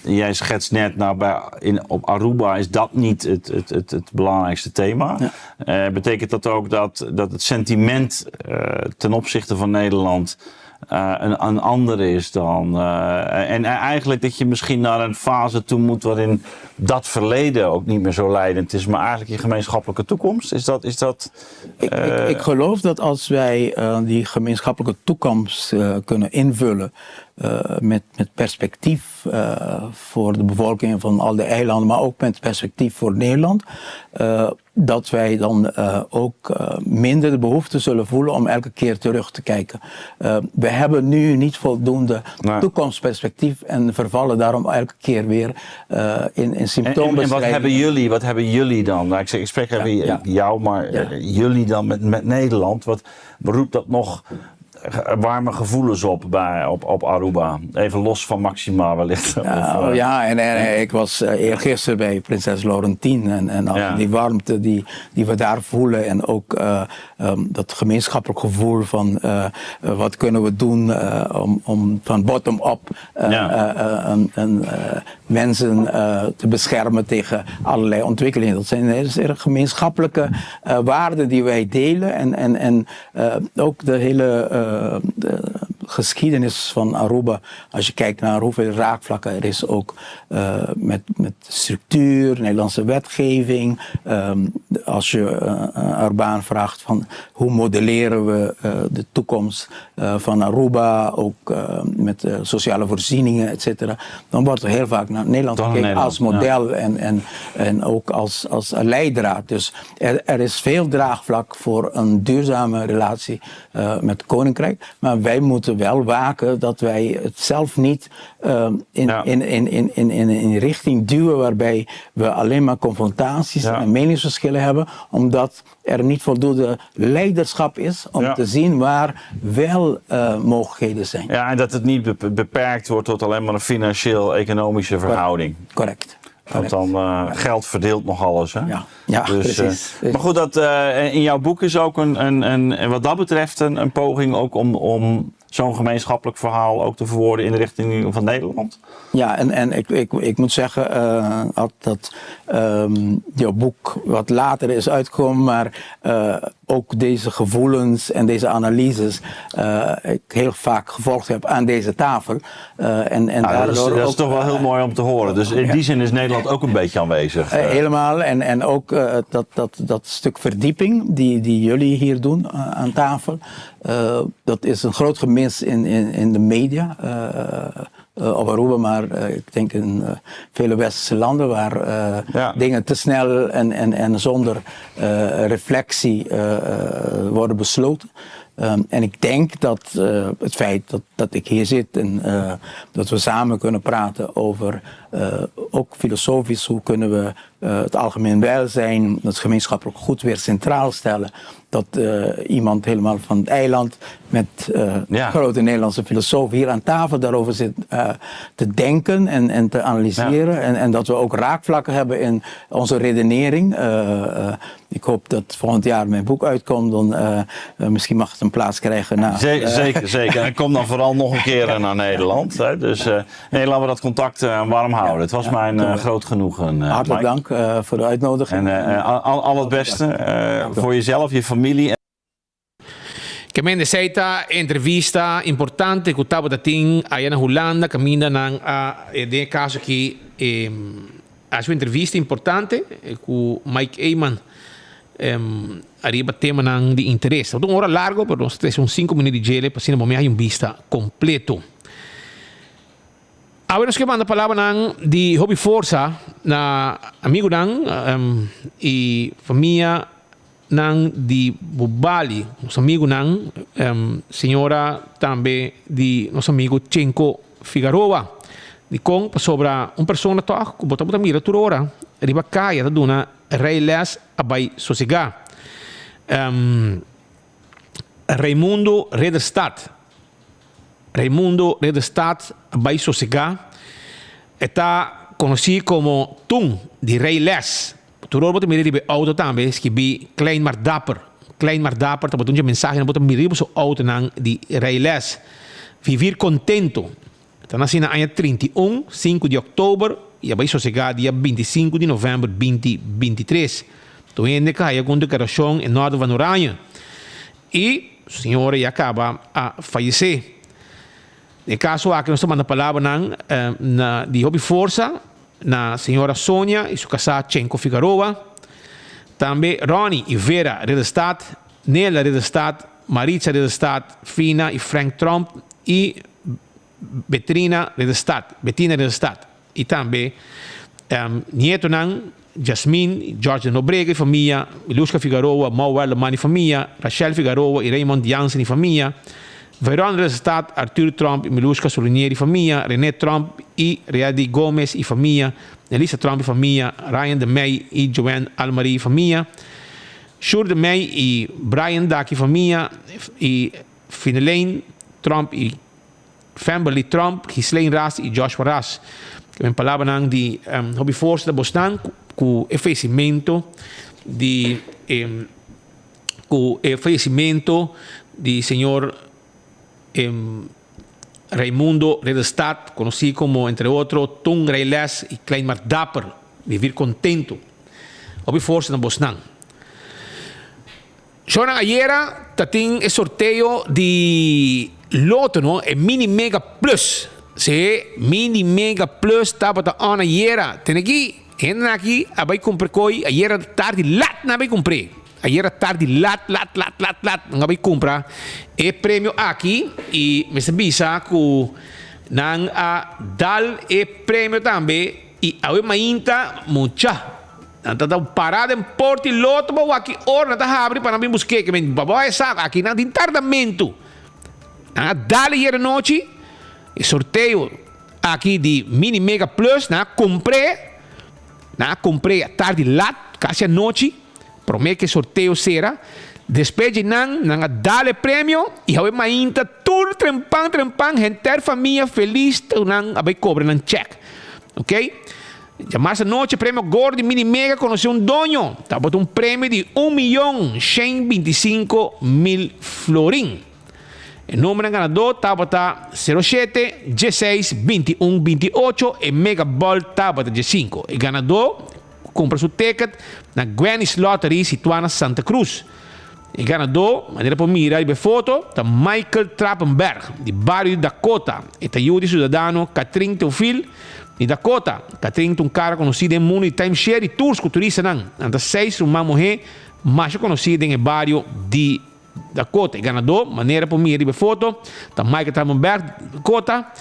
Jij schetst net, nou, bij, in, op Aruba is dat niet het, het, het, het belangrijkste thema. Betekent dat ook dat, dat het sentiment ten opzichte van Nederland een, een ander is dan. En eigenlijk dat je misschien naar een fase toe moet waarin dat verleden ook niet meer zo leidend is, maar eigenlijk je gemeenschappelijke toekomst? Is dat. Is dat Ik geloof dat als wij die gemeenschappelijke toekomst kunnen invullen met perspectief voor de bevolking van al de eilanden, maar ook met perspectief voor Nederland, dat wij dan ook minder de behoefte zullen voelen om elke keer terug te kijken. We hebben nu niet voldoende toekomstperspectief en vervallen daarom elke keer weer in En wat hebben jullie, wat hebben jullie dan? Nou, ik, zeg, ik spreek even jou, maar jullie dan met Nederland. Wat roept dat nog warme gevoelens op bij, op Aruba? Even los van Maxima wellicht. Ja, of, ja en ik was eergisteren bij prinses Laurentien en al die warmte die we daar voelen en ook dat gemeenschappelijk gevoel van wat kunnen we doen om van bottom-up mensen te beschermen tegen allerlei ontwikkelingen. Dat zijn hele zeer gemeenschappelijke waarden die wij delen en ook de hele de geschiedenis van Aruba, als je kijkt naar hoeveel raakvlakken er is ook met structuur, Nederlandse wetgeving. Als je een Arubaan vraagt van hoe modelleren we de toekomst van Aruba, ook met sociale voorzieningen, et cetera, dan wordt er heel vaak naar Nederland Toch naar gekeken Nederland, als model en ook als leidraad. Dus er is veel draagvlak voor een duurzame relatie met het Koninkrijk. Maar wij moeten wel waken dat wij het zelf niet in richting duwen waarbij we alleen maar confrontaties en meningsverschillen hebben, omdat er niet voldoende leiderschap is om te zien waar wel mogelijkheden zijn. Ja, en dat het niet beperkt wordt tot alleen maar een financieel-economische verhouding. Correct. Want dan geld verdeelt nog alles. Hè? Ja, ja, precies. Maar goed, dat, in jouw boek is ook een, wat dat betreft een poging ook om zo'n gemeenschappelijk verhaal ook te verwoorden in de richting van Nederland. Ja, en ik moet zeggen dat jouw boek wat later is uitgekomen, maar ook deze gevoelens en deze analyses ik heel vaak gevolgd heb aan deze tafel. En Nou, daardoor dat is ook, toch wel heel mooi om te horen. Dus in die zin is Nederland ook een beetje aanwezig. Helemaal. En ook dat stuk verdieping die jullie hier doen aan tafel. Dat is een groot gemis in de media. Op Aruba, maar ik denk in vele westerse landen waar dingen te snel en zonder reflectie worden besloten. En ik denk dat het feit dat ik hier zit en dat we samen kunnen praten over ook filosofisch hoe kunnen we het algemeen welzijn, het gemeenschappelijk goed weer centraal stellen. Dat iemand helemaal van het eiland met grote Nederlandse filosoof hier aan tafel daarover zit te denken en te analyseren. En dat we ook raakvlakken hebben in onze redenering. Ik hoop dat volgend jaar mijn boek uitkomt. Dan misschien mag het een plaats krijgen. Na, Zeker, zeker. En kom dan vooral nog een keer naar Nederland. Hè. Dus nee, laten we dat contact warm houden. Het was mijn groot genoegen, Hartelijk Mike. dank voor de uitnodiging. En al het beste voor jezelf, je familie. Ke men esei ta entrevista importante ku tabatin aya na Hulanda kaminda nan a den kaso aki a un entrevista importante ku Mike Eman ariba temanan di interes. Un ora largu, pero nos tin un 5 minüt di dje, pa asina bo un bista kompleto. Awor nos ke manda palabranan di hopi forsa na amigunan i famianan di Bubali, nos amigunan, señora tambe di nos amigu Chenko Figueroa. Dikon pasobra un persona toch, ku bo ta mira tur ora, riba kaya ta duna rijles a bai sosegá. Raimundo Ridderstad. Raimundo Ridderstad a bai sosegá. E ta konosí komo Tun di rijles. Tur ora bo ta mira riba outo tambe, skibí klein maar dapper. Klein maar dapper, tabata un mensahe, bo ta mira su outonan di rijles. Vivir contento. Ta nasi na aña 31, 5 di òktober i a bai sosegá dia 25 di novèmber 2023. Tur hende ka haya ku un deklarashon en orde van Oranje. I su señora ya kaba a fayesé. Den e kaso aki nos ta manda palabranan na di hopi forsa na señora Sonia i su kasá Chenko Figaroa. Tambe Ronnie i Vera Ridderstad, Nela Ridderstad, Maritza Ridderstad, Fina i Frank Tromp i Betrina Ridderstad, Bettina Ridderstad. I tambe nietonan Jasmine, George de Nobrega i famia, Milushka Figaroa, Mo Werleman i famia, Rachel Figaroa i Raymond Jansen i famia, Veron Ridderstad, Arthur Tromp i Milushka Solonier i famia, Rene Tromp i Ready Gomez i famia, Nelisa Tromp i famia, Ryan de Mey i Joanne Almarie i famia, Sjoerd de Mey i Brian Dak i famia, i Finelaine Tromp i Femberly Tromp, Ghislaine Ras i Joshua Ras. Ke men palabranan di hopi forsa ta bosnan ku e fayecimento di ku e fayecimento di señor Raimundo Ridderstad, konosí komo entre otro Toon Reyles i Klein Maar Dapper, Vivir Contento. Hopi forsa na bosnan. Shownan ayera ta tin e sorteo di loto no, e mini mega plus. Si, mini mega plus tabata on ayera. Tene aki, hendenan aki a bai kumpra koi ayera tardi lat nan a bai kumpr'é. Ayera tardi lat lat lat lat lat nan a bai kumpra e premio aki i mester bisa ku nan a dal e premio tambe i awe mainta mucha. Nan ta ta pará den porta i loto pa wak ki ora nan ta habri pa nan bin busk'é. Ke men baba e sa aki nan tin tardamentu. Nan a dal ayer anochi e sorteo aki di Mini Mega Plus. Nan a kumpr'é, nan a kumpr'é atardi lat, kasi anochi, promé ku e sorteo sera. Despues dje nan, nan a dal e premio i awe mainta tur trempan trempan henter famia felis ta nan a bai kobra nan chèk. Oké. Djamas anochi premio gordo di Mini Mega konosé un doño. Tabata un premio di un miyon shen bintisinko mil florin. E nombernan ganadó tabata sero shete, dieseis, 21, 28, e Mega Ball tabata diesinko. E ganadó kumpra su ticket na Gwenny's Lottery situá na Santa Cruz. E ganadó, manera por mira riba e foto, ta Michael Trapenberg, di bario di Dakota. E ta yu di siudadano Katrin Teofil di Dakota. Katrin ta un kara konosí den mundu di timeshare i tours ku turistanan. Nan ta seis ruman muhé masha konosí den e bario di Dakota. E ganadó, manera por mira riba e foto, ta Michael Trapenberg di Dakota.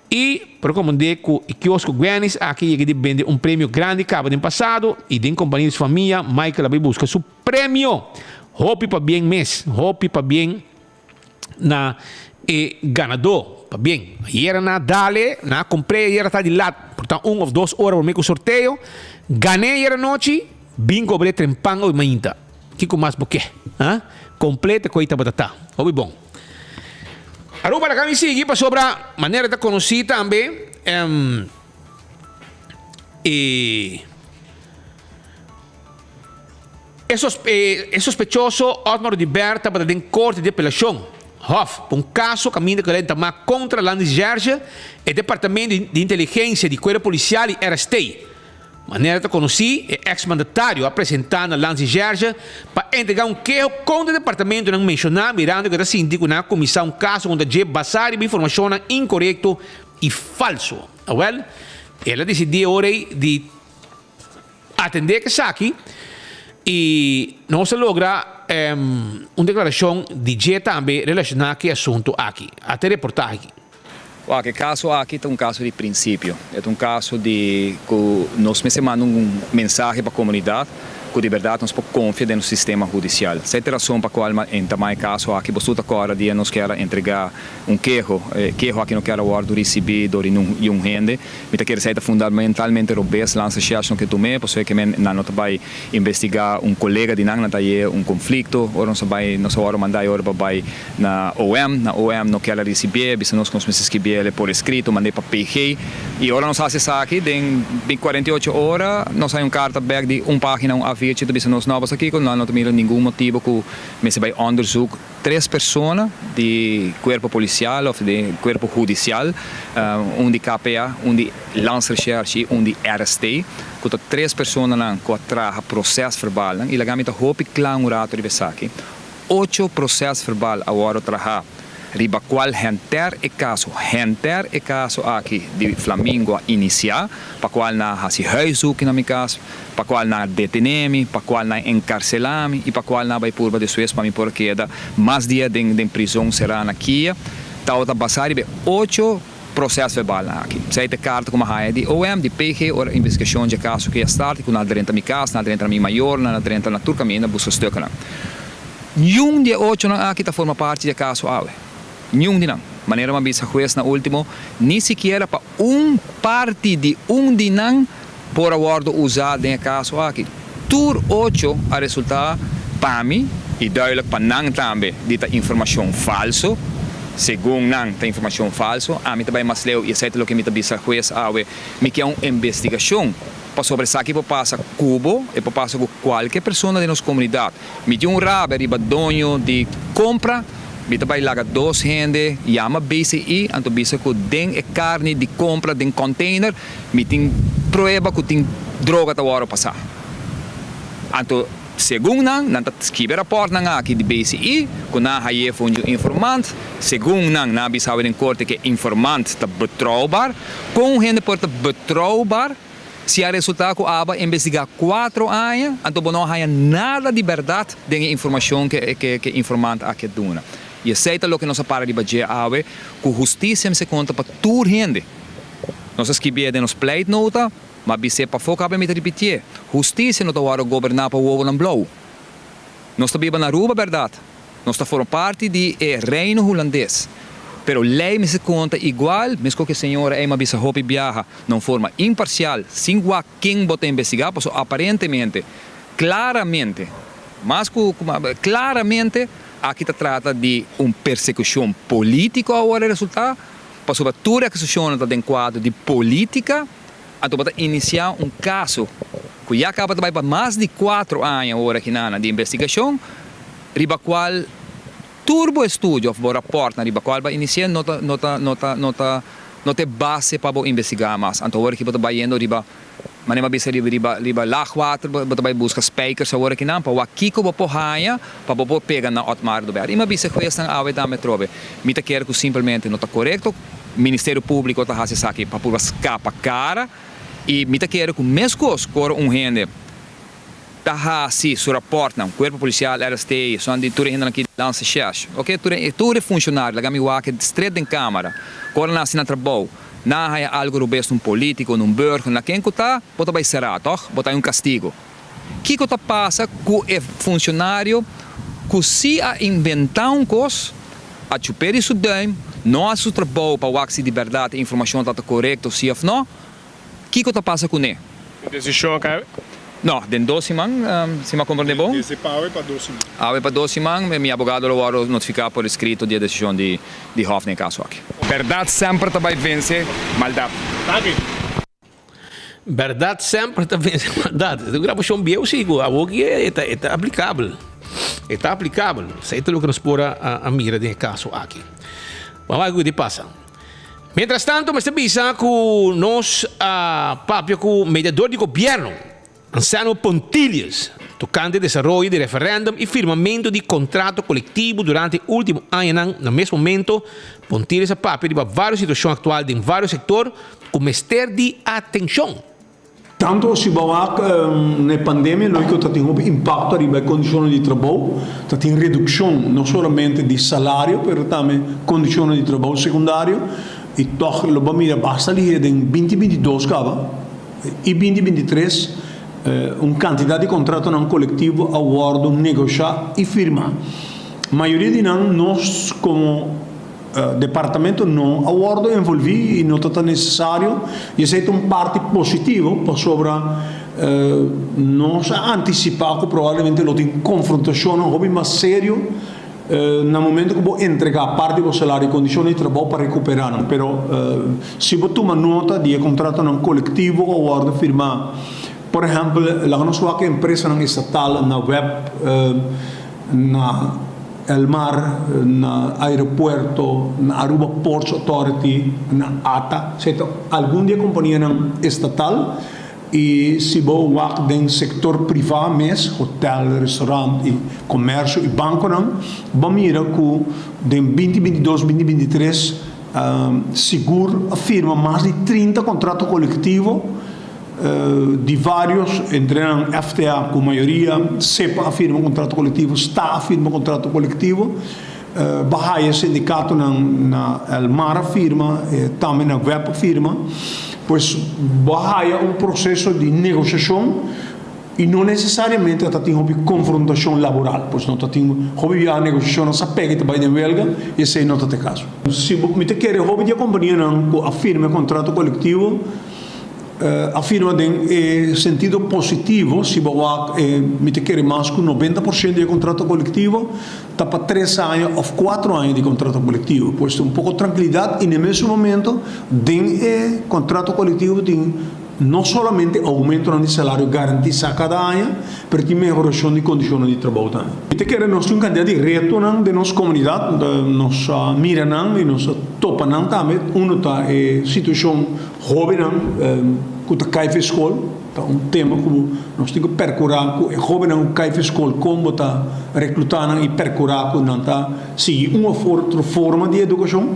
I por rekomend'é ku e kiosko Gwenny's aki yega di bende un premio grandi kaba den pasado i den kompania di su famia, Michael a bai buska su Premio! Hopi pabien mes, hopi pabien na e ganadó. Pabien. Ayera na dale, na compr'é ayera ta di lat, por ta un of dos ora promé ku sorteo. Gané ayera nochi, bin cobr'é trempan oy mainta. Kiko mas bo ke? Ha? Completo koe tabata ta. Hopi bon. Aruba laga mi sigui pasobra manera ta conocí tambe, e. E sospechoso Otmar Oduber tabata den Korte di Apelashon, Hof, pa un kaso kaminda ku el a entamá kontra Landis Gerge, e Departamento di Inteligensia di Kuerpo Polisial i RST. Manera ta konosí, e eks mandatario a presentá na Landis Gerge pa entregá un keho kontra e departamentonan menshoná mirando ku e ta sinti ku nan a kuminsá un kaso kontra dje basá riba informashonnan inkorekto i falso. Awèl, el a disidí e ora ei di. Atendé ku esaki i nos a logra un deklarashon di dje tambe relashoná ku e asuntu aki. Ata e reportahe aki. Wak, e kaso aki ta un kaso di prinsipio. E ta un kaso di ku nos mester manda un mensahe pa komunidat ku di bèrdat nos por konfia den nos sistema hudisial. Esei ta e rason pa kual mi a entamá e kaso aki. Boso tur ta kòrda dia nos kier a entregá un keho. E keho aki no kier a wòrdu risibí dor di niun hende. Mi ta kere esei ta fundamentalmente robes lansa Shell no ke tum'é, pasobra ke men nan no ta bai investigá un kolega di nan, nan ta haye un konflikto. Ora nos a bai, nos a wòrdu mandá e ora pa bai na OM, na OM no kier a risibié, bisa nos ku nos mester skibié por eskrito, mand'é pa PG. I ora nos hasi esaki, den 48 ora nos haña un karta bèk di un página, un A4. Landsrecherche ta bisa nos no basta kiko, nan no ta mira ningun motibo ku mester bai onderzoek tres persona di kuerpo polisial òf di kuerpo hudisial, un di KPA, un di Landsrecherche i un di RST, ku ta tres personanan ku a traha prosèsverbalnan i laga mi ta hopi kla un rato riba esaki. Ocho prosèsverbal a wòrdu trahá riba kual henter e kaso henter e kaso aki di Flamingo a inisiá, pa kual nan a hasi huiszoeking na mi kas, pa kual nan a detené mi, pa kual nan a enkarselá mi i pa kual nan a bai purba despues pa mi por keda mas dia den den prizon será na Kia, tabata basá riba e ocho prosèsverbalnan aki. Esei ta e karta ku mi a haña di OM, di PG, ora investigashon dje kaso ku a start i ku nan a drenta mi kas, nan a drenta na mi mayornan, nan a drenta na tur kaminda buska stuknan. Niun di e ochonan aki ta forma parti di e kaso awe. Niun di nan. Manera mi a bisa hues na ultimo, ni sikiera pa un parti di un di nan por a wòrdu usá den e kaso aki. Tur ocho a resultá pa mi, i duidelijk pa nan tambe, di ta informashon falso. Segun nan ta informashon falso. Ami ta bai mas leu i esei ta loke mi ta bisa hues awe. Mi ke un investigashon pasobra esaki por pasa ku bo, e por pasa ku kualke persona den nos komunidat. Mi tin un rabia riba doño di kompra, mi ta bai laga dos hende yama BCI anto bisa ku den e karni di kompra den container mi tin prueba ku tin droga ta wòrdu pasá. Anto segun nan, nan ta skibi e rapòrtnan aki di BCI ku nan a haye for un informant, segun nan, nan a bisa awe den korte ku e informant ta betrouwbaar. Kon un hende por ta betrouwbaar? Si a resultá ku aba investigá kuatro aña, anto bo no a haña nada di bèrdat den e informashon ku e informant aki a duna. I esei ta loke nos a para riba dje awe, ku hustisia mester konta pa tur hende. Nos a skibié den nos pleitnota, ma a bis'é pafó kaba mi ta ripitié, hustisia no ta wòrdu goberná pa wowonan blou. Nos ta biba na Aruba bèrdat, Nos ta forma parti di e Reino Hulandes, pero ley mester conta igual, mesco cu e señora ey m'a bisa hopi biaha na un forma imparcial, sin wak ken bo ta investiga, pasobra aparentemente, claramente, mas cu claramente aki ta trata di un persecucion politico awor a resulta, pasobra tur e acusacionnan ta den cuadro di politica, anto bo ta inicia un caso cu ya caba ta bay pa mas di cuatro aña awor aki nan di investigacion, riba cual tur bo estudio of bo raportnan riba cual bo a inicia no ta no ta no ta no ta no ta e base pa bo investiga mas. Anto awor aki bo ta bay yendo riba manera bo a bisa riba riba riba laagwater bo ta bay busca spijkers awor aki nan pa wak kico bo por haya pa bo por pega na Otmar Oduber. Y mi a bisa e huesnan awe tambe atrobe mi ta kere cu simplemente no ta corecto Ministerio Publico ta haci esaki pa purba scapa cara y mi ta kere cu mescos cu ora un hende ta hasi su rapòrtnan, Kuerpo Polisial, RST, esun di tur e hendenan aki Landsrecherche, oke, tur e tur e funshonario, laga mi wak stret den kamara, ku ora nan hasi nan trabou, nan a haña algu robes na un polítiko, na un burger, na ken ku ta, bo ta bai será, tòg? Bo ta haña un kastigo. Kiko ta pasa ku e funshonario ku si a inventá un kos, a chup'é di su duim, no a hasi su trabou pa wak si di bèrdat e informashon tabata korekto si òf no? Kiko ta pasa kuné? E desishon a kai? No, den dos siman, si mi a komprendé bon. Desde pa awe pa dos siman. Awe pa dos siman, mi abogado lo wòrdu notifiká por eskrito di e desishon di di hòf den e kaso aki. Bèrdat semper ta bai vense maldat. Danki. Bèrdat semper ta vense maldat. E ta un grabashon bieu si, ku awor ki e ta e ta aplikabel. E ta aplikabel. Esei ta loke nos por a a mira den e kaso aki. Ban wak kiko di pasa. Mientras tanto mester bisa cu nos a papia cu mediador di gobierno, Anselmo Pontilius, tocante desaroyo di referendum y firmamento di contrato colectivo durante e ultimo añanan. Na mes momento, Pontilius a papia riba varios situacion actual den varios sector cu mester di atencion. Tanto si bo wak na e pandemia logico ta tin hopi impacto ariba e condicionnan di trabou, ta tin reduccion no solamente di salario pero tambe condicionnan di trabou secundario y tog lo bo mira basta lihe den binti binti dos caba y binti binti tres un cantidad di contratonan colectivo a wordo negosha y firma. Mayoria di nan nos como. Departamento no a wordo envolvi y no ta ta necesario y esey ta un parti positivo pasobra nos a anticipa cu probablemente lo tin confrontacionnan hopi mas serio na momento cu bo entrega parti di bo salario y condicionnan di trabou pa recupera nan. Pero si bo tuma nota di e contratonan colectivo cu a wordo firma. Por ehèmpel, laga nos wak e empresanan estatal na web, na Elmar, na aeropuerto, na Aruba Ports Authority, na ata. Esei ta algun di e kompanianan estatal. I si bo wak den sektor privá mes, hotel, restaurant i komersio i bankonan, bo mira ku den binti binti dos, binti binti tres sigur a firma mas di 30 kontrato kolektivo di vários, entre nan FTA ku mayoria, SEPA a firma kontrato kolektivo, sta a firma kontrato kolektivo, bo haya sindikatonan na Elmar a firma, tambe na web a firma. Pues bo haya un proseso di negoshashon i no nesesariamente ta tin hopi konfrontashon laboral. Pues no ta tin hopi biaha negoshashonnan sa pega i ta bai den welga i esei no ta te kaso. Si bo, mi ta kere hopi di e kompanianan ku a firma e kontrato kolektivo a firma den e sentido positivo, si bo wak e mi ta kere mas ku 90% di e kontrato kolektivo ta pa tres aña òf kuatro aña di kontrato kolektivo. Pues tin un poko trankilidat i na e mesun momento den e kontrato kolektivo tin no solamente oumentonan di salario garantisá kada aña, pero tin mehorashon di kondishonnan di trabou tambe. Mi ta kere nos tin un kantidat di retonan den nos komunidat, nos a mira nan i nos a topa nan tambe. Uno ta e situashon hóbennan ku ta kai for skol. Ta un tema ku nos tin ku perkurá ku e hóbennan ku kai for skol kon bo ta reklutá nan i perkurá ku nan ta sigui un òf otro forma di edukashon.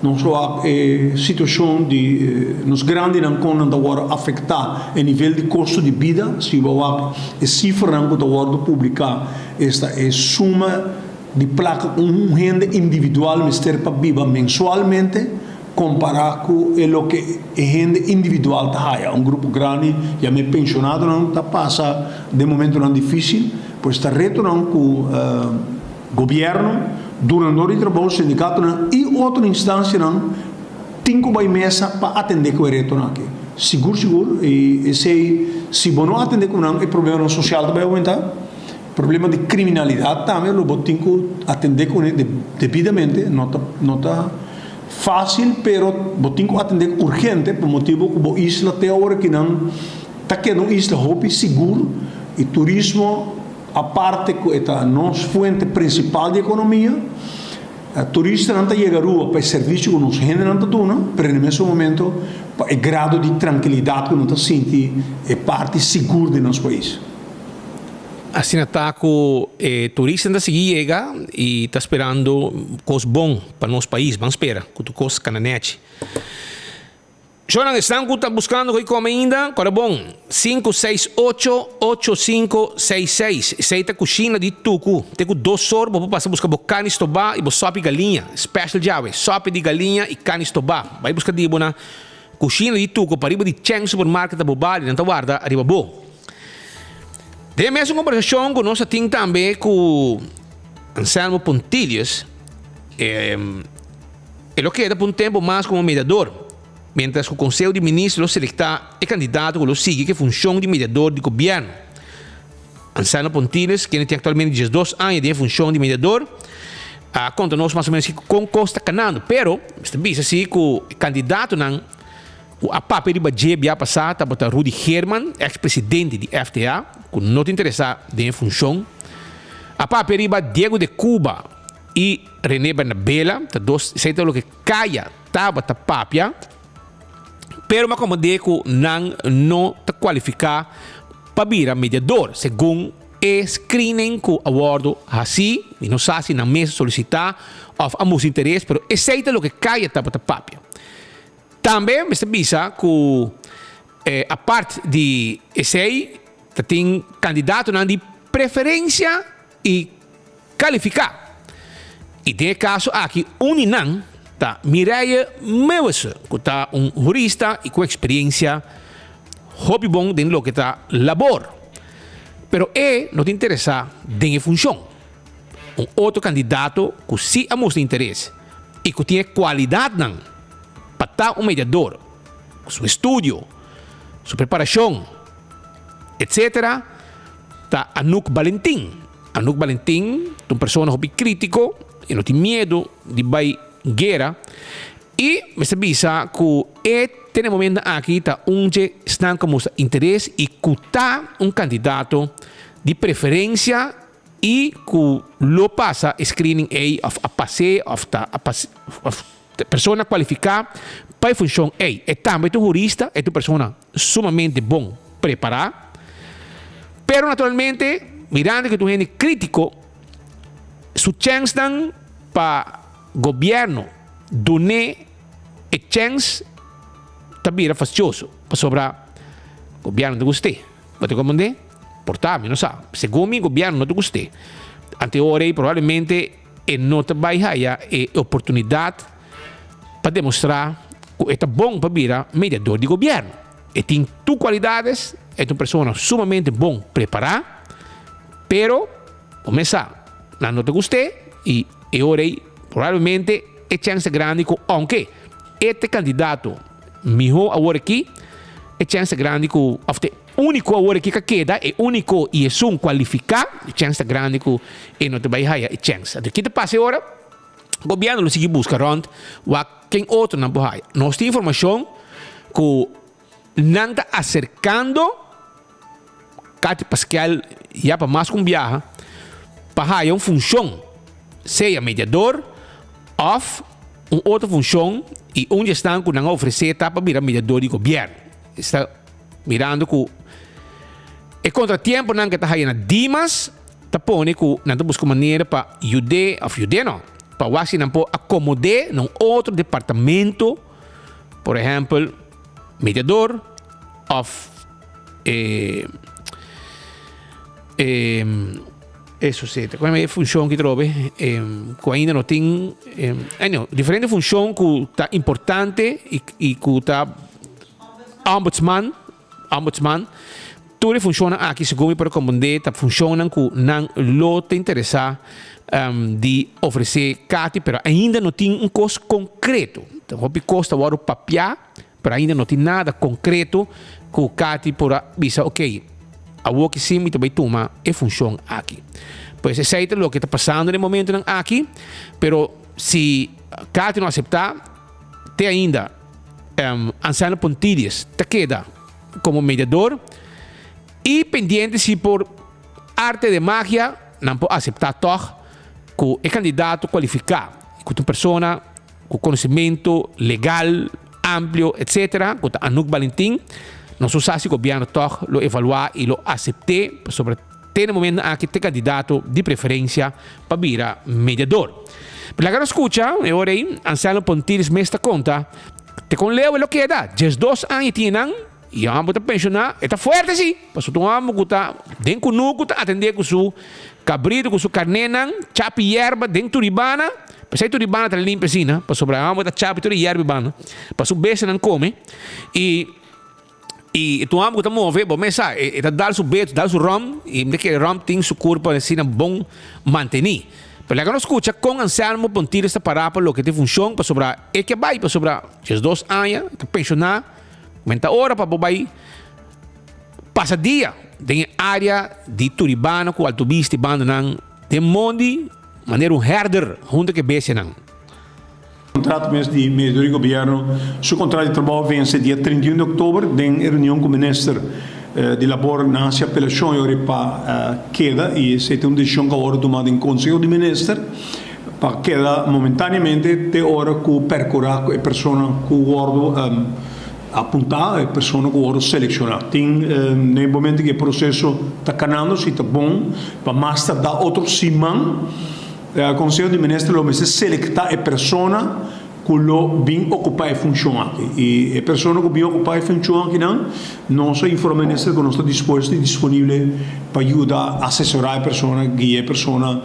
Nos wak e situashon di nos grandinan kon nan ta wòrdu afektá e nivel di kosto di bida. Si bo wak e sifranan ku ta wòrdu publiká esta e suma di plaka ku un hende individual mester pa biba mensualmente kompará ku e loke e hende individual ta haya. Un grupo grandi yam'é penshonadonan ta pasa den momentonan difísil, pues ta retonan ku gobièrnu, dunador di trabou, sindikatonan i otro instansianan tin ku bai mesa pa atendé ku e retonan aki. Sigur sigur i esei si bo no atendé ku nan e problemanan sosial ta bai oumentá, problema di kriminalidat tambe lo bo tin ku atendé kuné debidamente, no ta no ta Fácil pero bo tin cu atende urgente pa motibo cu bo isla te awor akinan ta keda un isla hopi sigur y turismo aparte cu e ta nos fuente principal di economia. Turistanan ta yega Aruba pa e servicio cu nos hendenan ta duna pero na e mesun momento pa e grado di trankilidad cu nan ta sinti e parti sigur di nos pais. Asina ta ku e turistanan ta sigui yega i ta sperando kos bon pa nos pais. Ban spera ku tur kos kana nèchi. Shornan, esnan ku ta buskando ku e kome ainda, kòrda bon, 568 8566. Esei ta kushina di Tuku. Te ku dos or bo por pasa buska bo karni stobá i bo sòpi galiña. Special djawe, sòpi di galiña i karni stobá. Bai buska di bo na kushina di Tuku pariba di Cheng Supermarket ta bo bali, nan ta warda riba bo. Den e mesun kombersashon ku nos a tin tambe ku Anselmo Pontilius, e lo keda pa un tempu mas komo mediador, miéntras ku Konseho di Minister lo selektá e kandidato ku lo sigui ku e funshon di mediador di gobièrnu. Anselmo Pontilius, kende tin aktualmente 12 aña den e funshon di mediador, a konta nos mas o ménos kiko kon kos ta kanando, pero mester bisa si ku e kandidatonan Ku a papia riba dje bia pasá tabata Rudy Geerman, eks presidente di FTA, ku no ta interesá den e funshon. A papia riba Diego de Cuba i René Bernabela, ta dos, esei ta loke Kaya tabata papia, pero m'a komprendé ku nan no ta kualifiká pa bira mediador, segun e screening ku a wòrdu hasí. Mi no sa si nan mes a solisitá òf a mustra interes, pero esei ta loke Kaya tabata papia. Tambe mester bisa ku apart di esei ta tin kandidatonan di preferensia i kalifiká. I den e kaso aki un di nan ta Mireille Meuwese ku ta un hurista i ku eksperiensia hopi bon den loke ta labor. Pero e no ta interesá den e funshon. Un otro kandidato ku si a mustra interes i ku tin e kualidatnan pa ta un mediador, su estudio, su preparashon, etcetera, ta Anouk Balentin. Anouk Balentin ta un persona hopi krítiko, e no tin miedu di bai guera i mester bisa ku e. te na e momentonan aki ta un dje esnan ku a mustra interes i ku ta un kandidato di preferensia i ku lo pasa e screening ei òf a pas'é òf ta a pas òf persona kualifiká pa e funshon ei. E tambe ta un hurista, e ta un persona sumamente bon prepará, pero naturalmente mirando ku e ta un hende krítiko su chènsnan pa gobièrnu dun'é e chèns ta bira fastioso pasobra gobièrnu ta gust'é. Bo ta komprendé? Por ta, mi no sa. Segun mi gobièrnu no ta gust'é. Ante ora ei probablemente e no ta bai haya e oportunidat pa demostrá ku e ta bon pa bira mediador di gobièrnu. E tin tur kualidades, e ta un persona sumamente bon prepará, pero bo mes sa, nan no ta gust'é i e ora ei probablemente e chèns ta grandi ku ounke e ta e kandidato mihó awor aki, e chèns ta grandi ku òf ta e úniko awor aki ka keda, e úniko i esun kualifiká, e chèns ta grandi ku e no ta bai haya e chèns. Anto ki ta pasa e ora? Gobièrnu lo sigui buska rònt wak ken otronan por haya. Nos tin informashon ku nan ta aserkando Katy Paskel ya pa mas ku un biaha pa haya un funshon, sea mediador òf un otro funshon i un di esnan ku nan a ofresé ta pa bira mediador di gobièrnu. Esta mirando ku e kontratiemponan ke ta haya na Dimas ta pone ku nan ta buska un manera pa yud'é òf yud'é no, pa wak si nan por akomod'é na un otro departamento, por ehèmpel mediador òf e e eso si, ta e funshon ki trobe ku ainda no tin anyhow diferente funshon ku ta importante i ku ta ombudsman Ombudsman, Tur e funshonnan aki segun mi por komprendé ta funshonnan ku nan lo ta interesá di ofresé Katy pero ainda no tin un kos konkreto. Hopi kos ta wòrdu papiá pero ainda no tin nada konkreto ku Katy por a bisa ok awor ki si mi ta bai tuma e funshon aki. Pues esei ta loke ta pasando den e momentonan aki pero si Katy no aseptá te ainda. Anselmo Pontides ta keda komo mediador i pendiente si por arte de magia nan por aseptá tòg ku e kandidato kualifiká ku ta un persona ku konosementu legal amplio etsetera ku ta Anouk Balentin. Nos no sa si gobièrnu tòg lo evaluá i lo asept'é pasobra te na momentu aki ta e kandidato di preferensia pa bira mediador. Laga nos skucha e ora ei Anselmo Pontilis mes ta konta te kon leu e lo keda. Diesdos aña tin e nan i e hòmber ta penshoná. E ta fuerte si, pasobra ta un hòmber ku ta den kunuku ta atendé ku su kabritu, ku su karnénan, chapi yerba den Turibana. P'esei Turibana ta limpia asina, pasobra e hòmber ta chapi tur e yerba i banda pa su bestianan kome. I. I e tuambo ku ta move, bo mes sa, e ta dal su betu, dal su ròm, i mi ta kere ròm tin su kurpa asina bon mantení. Pero laga nos skucha kon Anselmo Pontiles ta pará pa loke ta e funshon, pasobra e ke bai, pasobra diesdos aña, e ta penshoná, men ta ora pa bo bai pasa dia den e área di Turibana ku Altobista i bandanan den mondi manera un herder huntu ku e bestianan. Contrato mes di mediador di gobierno su contrato di trabao a vence dia 31 di october. Den e reunion cu minister di labor nan haci apelacion y ora pa keda y esey ta un decision cu a wordo tuma den conseho di minister pa keda momentaneamente te ora cu percura cu e persona cu wordo apunta, e persona cu wordo selecciona. Tin na e momento cu e proceso ta canando si ta bon pa mas tarda otro siman. Conseho di Minister lo mester selecta e persona cu lo bin ocupa e funcion aki. Y e persona cu bin ocupa e funcion akinan, nos a informa Minister cu nos ta dispuesto y disponible pa yuda asesora e persona, guia e persona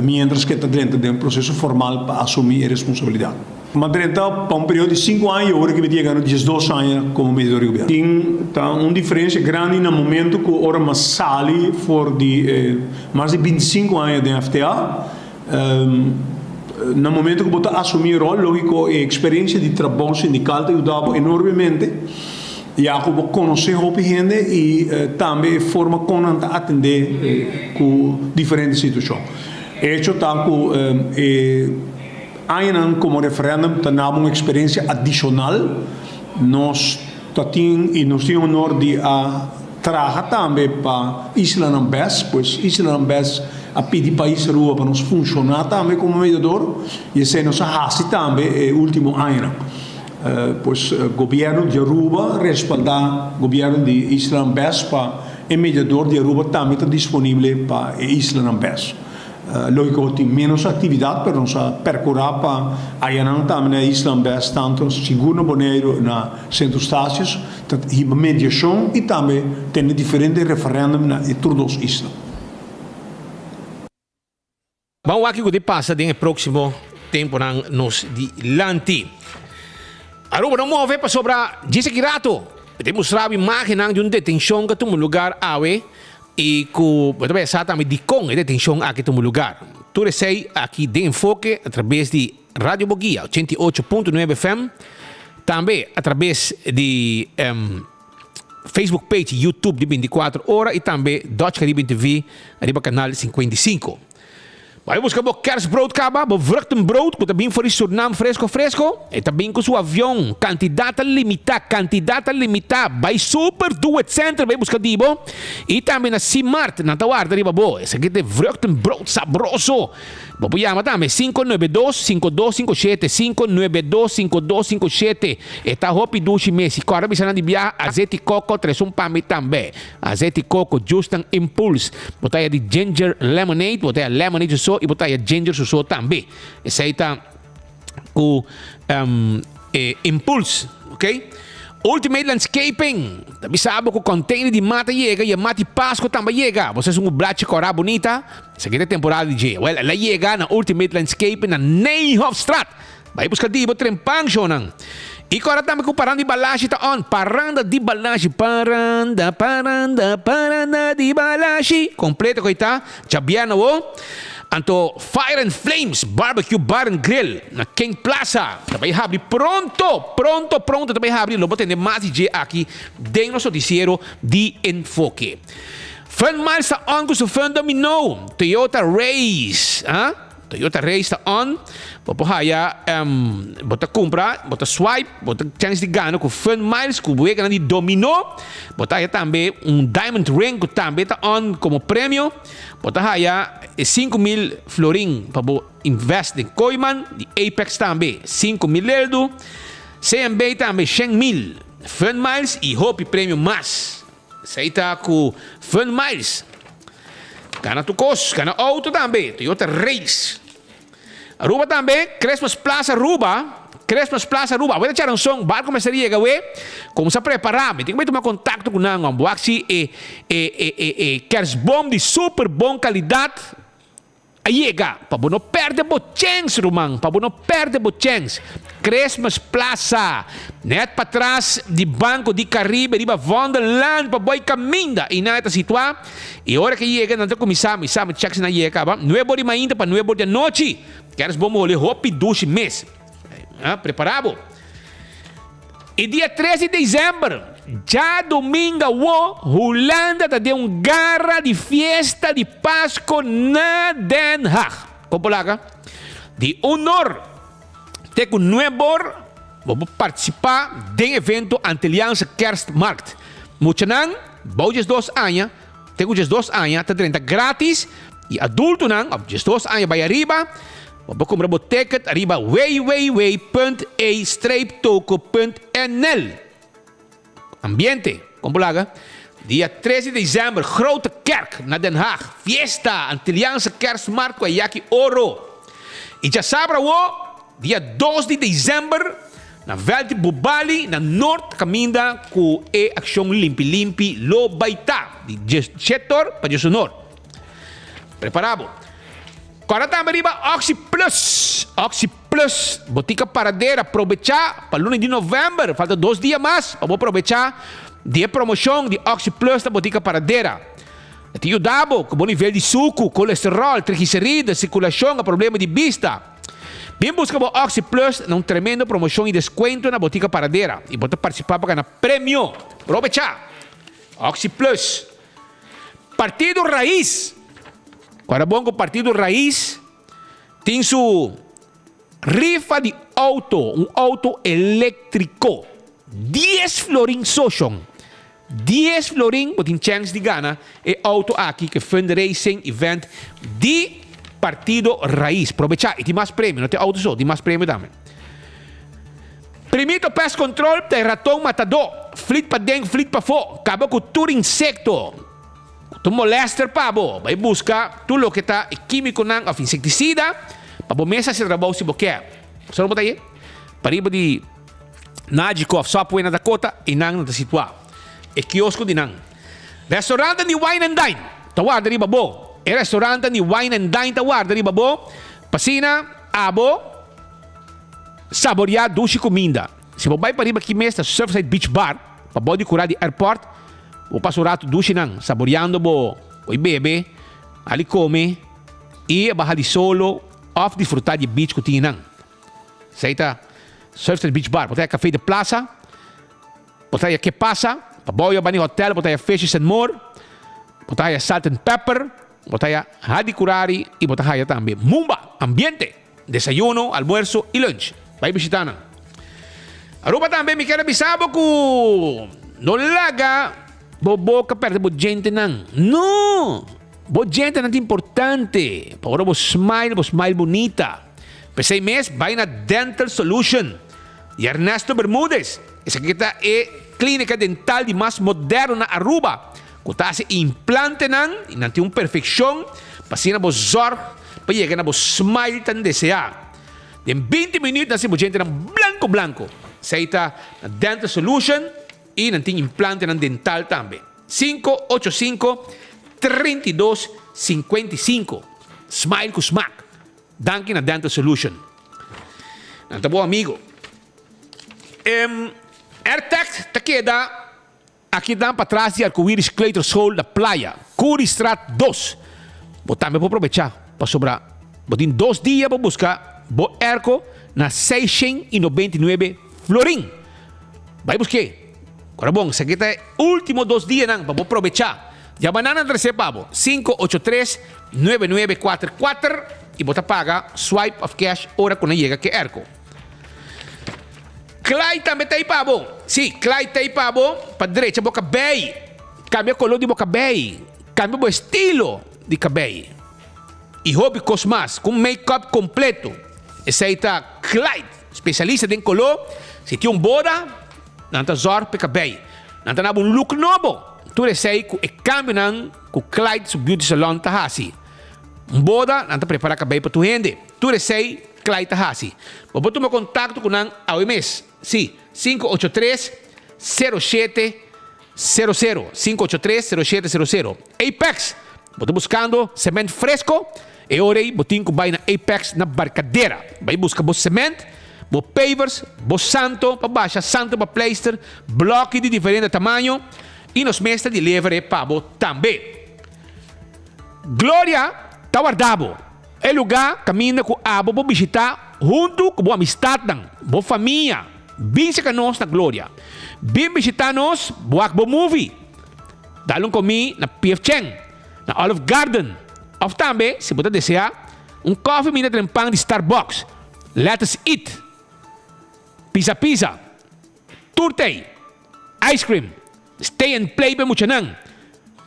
mientras cu e ta drenta den proceso formal pa asumi e responsabilidad. M'a drenta pa un periodo di sinku aña y ora ki mi ta yega na diesdos aña como mediador di gobierno. Tin ta un diferencia grandi na momento cu ora m'a sali for di e mas di bintisinku aña den FTA. Na momento cu bo ta asumi e rol, logico e experiencia di trabou sindical ta yuda bo enormemente, ya cu bo conoce hopi hende y tambe e forma con nan ta atende cu diferente situacion. Hecho ta cu e. Añanan komo referèndum ta naba un eksperensia adishonal. Nos ta tin y nos tin honor di a traha tambe pa islanan bes, pues islanan bes a pidi pais Aruba pa nos funciona tambe como mediador y esey nos a haci tambe e ultimo añanan. Pues gobierno di Aruba respalda gobierno di islanan bes pa e mediador di Aruba tambe ta disponible pa e islanan bes. Lógiko tin ménos aktividat, pero nos a perkurá pa ayanan tambe na e islan bes, tantu sigur na Boneiru na Sint Eustatius, ta hiba mediashon i tambe tene diferente referèndum na e tur dos isla. Ban wak kiko ta pasa den e próksimo tempunan nos dilanti. Aruba no move pasobra djis aki rato mi ta mustra bo imágennan di un detenshon ku a tuma lugar awe. I ku bo ta bai sa tambe dikon e detenshon aki tuma lugar. Tur esei aki den Enfoke atrabes di Radio Boguia 88.9 FM, tambe atrabes di Facebook page YouTube di 24 ora i tambe Dutch Caribbean TV riba kanal 55. Bai buska bo kerstbrood kaba, bo vruchtenbrood ku ta bin for di Surnam fresko fresko. E ta bin ku su avion. Kantidat ta limitá, kantidat ta limitá. Bai Super Do It Center bai buska di bo. I tambe na Simart nan ta warda riba bo. Esaki ta e vruchtenbrood sabroso. Bo por yama tambe 592 5257, 592 5257. E ta hopi dushi mes. I kòrda bisa nan di biaha azeti koko tres un pa mi tambe. Azeti koko, juice-nan Impulse. Bo ta haya di ginger lemonade, bo ta haya lemonade su so y bo ta haya ginger su so tambe. Esey ta cu e Impulse, ok. Ultimate Landscaping ta bisa bo cu container di mata yega y e mata di Pasco tambe a yega. Bo sa esun cu blachi cora bunita? Esaki ta e temporada di dje. Well, el a yega na Ultimate Landscaping na Nijhofstraat. Bai buska di bo tren pan shownan. I kora tambe ku paranda di balashi ta on. Paranda di balashi, paranda, paranda, paranda di balashi. Kompleto ku ei ta djabièrnè awo. Anto Fire and Flames Barbecue Bar and Grill na King Plaza ta bai habri pronto, pronto, pronto ta bai habri. Lo bo tende mas di dje aki den nos notisiero di Enfoke. Fun Miles ta on ku su Fun Domino Toyota Race, ah. Toyota Race ta on, bo por haya bo ta cumpra, bo ta swipe, bo ta chance di gana cu Fun Miles cu weganan di domino, bo ta haya tambe un diamond ring cu tambe ta on como premio, bo ta haya e 5000 florin pa bo invest den Kooiman, di Apex tambe 5000 leldu, CMB tambe 100,000 Fun Miles y hopi premio mas. Esei ta ku Fun Miles. Gana tur kos, gana outo tambe, Toyota Race. Aruba tambe, Christmas Plaza Aruba, Christmas Plaza Aruba. Awe ta charanson, barco mester yega awe. Kumsa prepara, mi tin ku bai tuma kontakto ku nan, bo wak si e e e e e kerstboom di super bon kalidat. A yega pa bo no perde bo chens ruman, pa bo no perde bo chens. Christmas Plaza, net patras di Banco di Caribe riba Vondellaan pa boy caminda y nan e ta situa. Y ora ke yega nan ta cuminsa, mi sa mi check si nan yega caba, nuebe or di mainta pa nuebe or di anochi. Keres bo mole hopi dushi mes. Prepara bo. E dia tres di december, djadomingo awo, Hulanda ta den un gara di fiesta di Pasco na Den Haag. Kon por laga? Di un or te ku nuebe or bo por participa den evento Antilliaanse Kerstmarkt. Muchanan bou diesdos aña te ku diesdos aña ta drenta gratis y adultonan of diesdos aña bai ariba Bo por kumpra bo ticket riba www.e-toko.nl. Ambiente, kon bo laga? Dia 3 di december, Grote Kerk na Den Haag. Fiesta, Antilliaanse Kerstmarkt ku Ayaki Oro. I djasabra awo, dia 2 di december, na veld di Bubali na Noord kaminda ku e akshon Limpi Limpi lo bai ta, di diesshete or pa diesunor. Prepara bo. Kòrda tambe riba Oxi Plus. Oxi Plus, Botica Paradera, probechá pa luna di novèmber, falta dos dia mas pa bo probechá di e promoshon di Oxi Plus na Botica Paradera. E ta yuda bo ku bo nivel di suku, kolesteròl, trigliseride, sirkulashon a problema di bista. Bin buska bo Oxi Plus na un tremendo promoshon i deskuento na Botica Paradera i bo ta partisipá pa gana premio. Probechá! Oxi Plus. Partido Raiz. Ora bon ku Partido Raiz tin su rifa di outo, un outo eléktriko. Dies florin so shon. Dies florin bo tin chèns di gana e outo aki ku e fundraising event di Partido Raiz. Probechá, i tin mas premio, no ta e outo so, tin mas premio tambe. Primito Pest Control ta e raton matadó. Flit paden, flit pafó, kaba ku tur insekto ku ta molèster pa bo. Bai buska tur loke ta e kímikonan òf insektisida pa bo mes hasi trabou si bo ke. Bo sa bo ta ye? Pariba di Najikoff Subway na Dakota i nan nan ta situá e kiosko di nan. Restauranten di Wine and Dine ta warda riba bo. E restauranten di Wine and Dine ta warda riba bo pa asina abo saboriá dushi kuminda. Si bo bai pariba aki mes na Surfside Beach Bar, pa bou di kurá di airport, bo pasa un ratu dushi nan saboriando bo oi bebe, ali kome i a baha di solo òf disfrutá di e beach ku tin nan. Esei ta Surfside Beach Bar. Bo ta haya Café de Plaza, bo ta haya Ke Pasa, pa bou ya bani hotel bo ta haya Fishes and More, bo ta haya Salt and Pepper, bo ta haya Hadi Curari y bo ta haya tambe Mumba Ambiente, desayuno, almuerzo y lunch. Bai bishita nan. Aruba tambe mi kier a bisa bo cu no laga bo boca perde bo djentenan. No! Bo djentenan ta importante pa ora bo smile, bo smile bunita. P'esei mes bai na Dental Solution di Ernesto Bermudez. Esaki ta e klínika dental di mas moderno na Aruba ku ta hasi implantenan i nan tin un perfekshon pa asina bo zòrg pa yega na bo smile tan deseá. Den binti minüt nan hasi bo djentenan blanko blanko. Esei ta na Dental Solution i nan tin implantenan dental tambe. Sinku ocho sinku, 32, 55. Smile ku smak. Danki na Dental Solution. Nan ta bo amigo. Em Airtech ta keda aki dan patras di Arcoiris Kleuterschool na Playa, Curiestraat dos. Bo tambe por probecha pasobra bo tin dos dia pa buska bo airco na 699 florin. Bai busk'é. Ora bon, esaki ta e ultimo dos dianan pa bo probecha. Yama nan na trese pa bo, 583 9944 i bo ta paga swipe of cash ora ku nan yega ke airco. Clyde tambe ta ei pa bo. Sí, Clyde ta ei pa bo pa drecha bo kabei, kambia koló di bo kabei, kambia bo estilo di kabei i hopi kos mas ku un make-up kompleto. Esei ta Clyde, spesialista den koló. Si tin un boda, Nan ta zòrg pa e kabei. Nan ta naba un look nobo. Tur esei ku e kambionan ku Clyde su beauty salon ta hasi. Un boda, nan ta prepará kabei pa tur hende. Tur esei Clyde ta hasi. Bo por tuma kontakto ku nan awe mes. Sí, 583 0700. 583 0700. Apex! Bo ta buskando sement fresko? E ora ei bo tin ku bai na Apex na Barcadera. Bai buska bo sement, bo pavers, bo santo pa basha, santo pa pleister, bloki di diferente tamaño i nos mes ta deliver e pa bo tambe. Gloria ta warda bo. E lugá kaminda ku abo por bishitá huntu ku bo amistatnan, bo famia. Bin seka nos na Gloria. Bin bishitá nos, bo wak bo movie. Dal un komí na PF Chang, na Olive Garden, òf tambe, si bo ta deseá, un kòfi minta den pan di Starbucks, Let Us Eat, Pizza Pizza, tur tei, ice cream, stay and play pa e muchanan.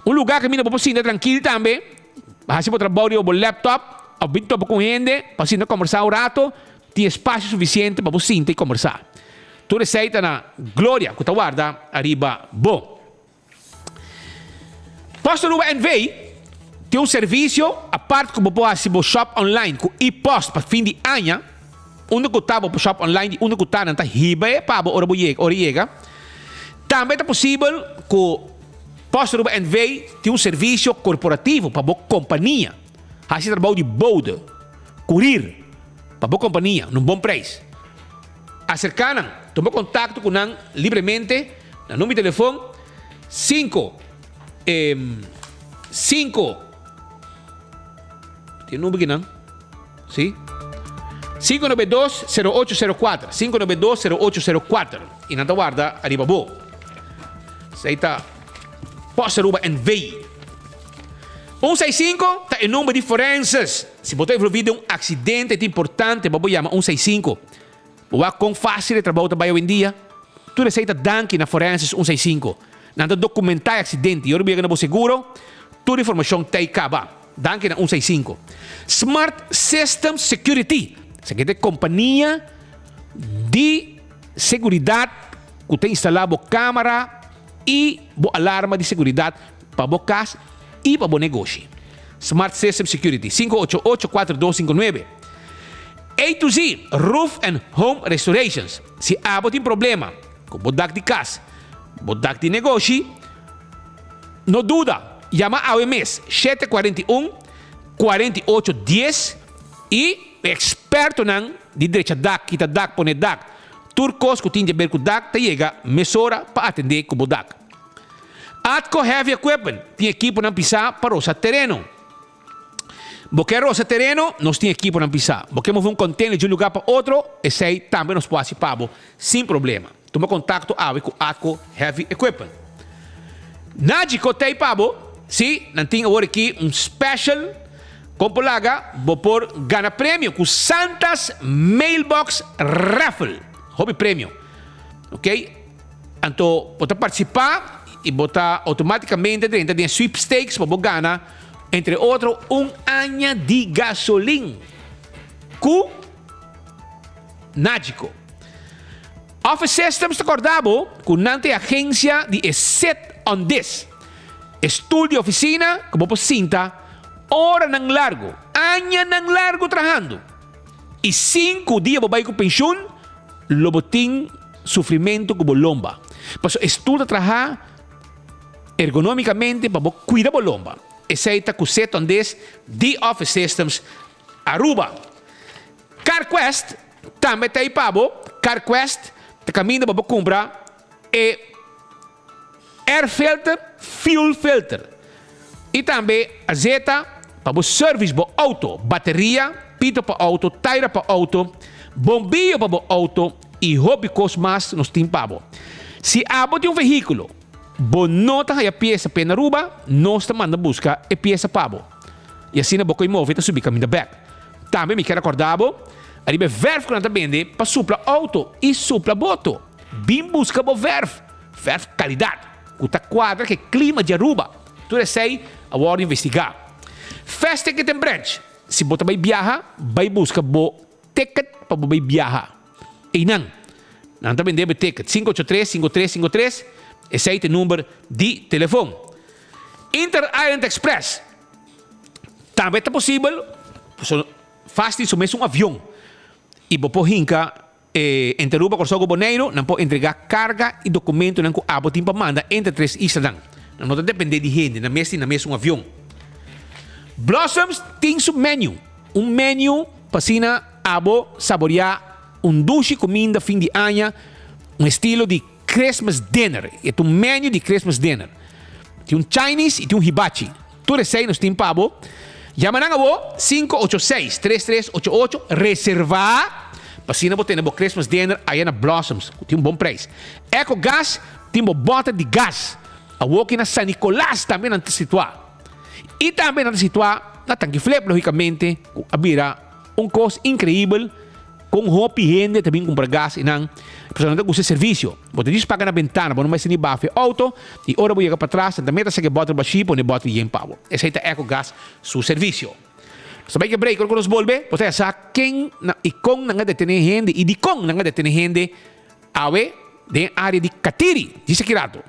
Un lugá kaminda bo por sinta trankil tambe, pa hasi bo trabou riba bo laptop òf bin topa ku un hende pa sinta kòmbersá un rato, tin espasio sufisiente pa bo sinta i kòmbersá. Tur esei ta na Gloria ku ta warda ariba bo. Post Aruba NV tin un servisio apart ku bo por hasi bo shop online ku e-post pa fin di aña. Unda ku ta bo por shop online di unda ku ta nan ta hiba e pa bo ora bo yega ora yega. Tambe ta posibel ku Post Aruba NV tin un servisio korporativo pa bo kompania hasi trabou di bode, kurir, pa bo kompania na un bon preis. Aserká nan, tuma kontakto ku nan libremente na number di telefon 5 5 tin number ki nan si 592 0804 592 0804 i nan ta warda ariba bo. Esei ta Post Aruba NV. 165 ta e number di forenses. Si bo ta envolví den un aksidente ta importante pa bo yama 165. Bo wak kon fásil e trabou ta bai awendia. Tur esei ta danki na Forensis 165. Nan ta dokumentá e aksidente i ora bo yega na bo seguro, tur informashon ta ei kaba. Danki na 165. Smart Systems Security, esaki ta e kompania di seguridat ku ta instalá bo kámara i bo alarma di seguridat pa bo kas i pa bo negoshi. Smart Systems Security, 588 4259. A to Z Roof and Home Restorations, Si abo tin problema ku bo dak di kas, bo dak di negoshi, no duda, yama awe mes 741 48 dies i e ekspertonan di drecha dak, kita dak, pone dak, tur kos ku tin di aber ku dak ta yega mesora pa atendé ku bo dak. Atco Heavy Equipment tin ekiponan pisá pa rosa tereno. Bo ke rosa tereno? Nos tin ekiponan pisá. Bo ke move un container di un lugar pa otro? Esei tambe nos por hasi pa bo sin problema. Tuma kontakto awe ku Atco Heavy Equipment. Nagico t'ei pa bo. Sí, nan tin awor aki un special kon por laga bo por gana premio ku Santa's Mailbox Raffle. Hopi premio. Ok. Anto bo ta partisipá i bo ta outomátikamente drenta den e sweepstakes pa bo gana entre otro un aña di gasolin ku Nagico. Office Systems ta kòrda bo ku nan ta e agensia di e Sit on This, e stul di ofisina ku bo por sinta oranan largu, añanan largu trahando i sin ku dia bo bai ku penshun Lo bo tin sufrimentu ku bo lomba. Pasobra e stul ta traha ergonomikamente pa bo kuida bo lomba. Esei ta ku Setondes di Office Systems Aruba. CarQuest tambe ta ei pa bo. CarQuest ta kaminda pa bo kumpra e Air filter, fuel filter y tambe azeta pa bo service bo auto, bateria, pito pa auto, taira pa auto, bombillo pa bo auto y hopi cos mas nos tin pa bo. Si abo tin un vehiculo, bo no ta haya pieza p'e na Aruba, nos ta manda busca e pieza pa bo y asina bo coy move ta subi caminda bek. Tambe mi kier acorda bo ariba e verf cu nan ta bende pa supla auto y supla boto. Bin busca bo verf. Verf calidad cu ta cuadra cu e clima di Aruba. Tur esey a wordo investiga. Fast Ticket and Branch, Si bo ta bay biaha, bay busca bo ticket pa bo bay biaha. Eynan, nan ta bende bo e ticket. 583 5353, esey ta e number di telefon. Inter Island Express, Tambe ta posibel, pasobra Fast tin su mes un avion y bo por hinca E entre Aruba, Kòrsou ku Boneiru, nan por entregá karga i dokumentonan ku abo tin pa manda entre tres islanan. Nan no ta dependé di hende, nan mes tin nan mes un avion. Blossoms tin su menu, un menu pa asina abo saboriá un dushi kuminda fin di aña, un estilo di Christmas dinner. E ta un menu di Christmas dinner. Tin un Chinese i tin un hibachi. Tur esei nos tin pa bo. Yama nan awo 586 3388 reserva pa asina bo tene bo Christmas dinner aya na Blossoms ku tin un bon prijs. Eco Gas tin bo bòter di gas awo ki na San Nicolas tambe nan ta situa. I tambe nan ta situa na Tanki Flip logicamente ku a bira un kos inkreibel. Kon hopi hende ta bin kumpra gas i nan pasobra nan ta gusta e servisio. Bo ta djis paga na bentana, bo no mester ni bafa e outo i ora bo yega patras nan ta meta saka e bòter bashí pone e bòter yen pa bo. Esei ta Ecogas su servisio. Nos ta bai ke break, ora ku nos bolbe bo ta ya sa ken na i kon nan a detené hende i dikon nan a detené hende awe den e área di Katiri. Djis aki rato.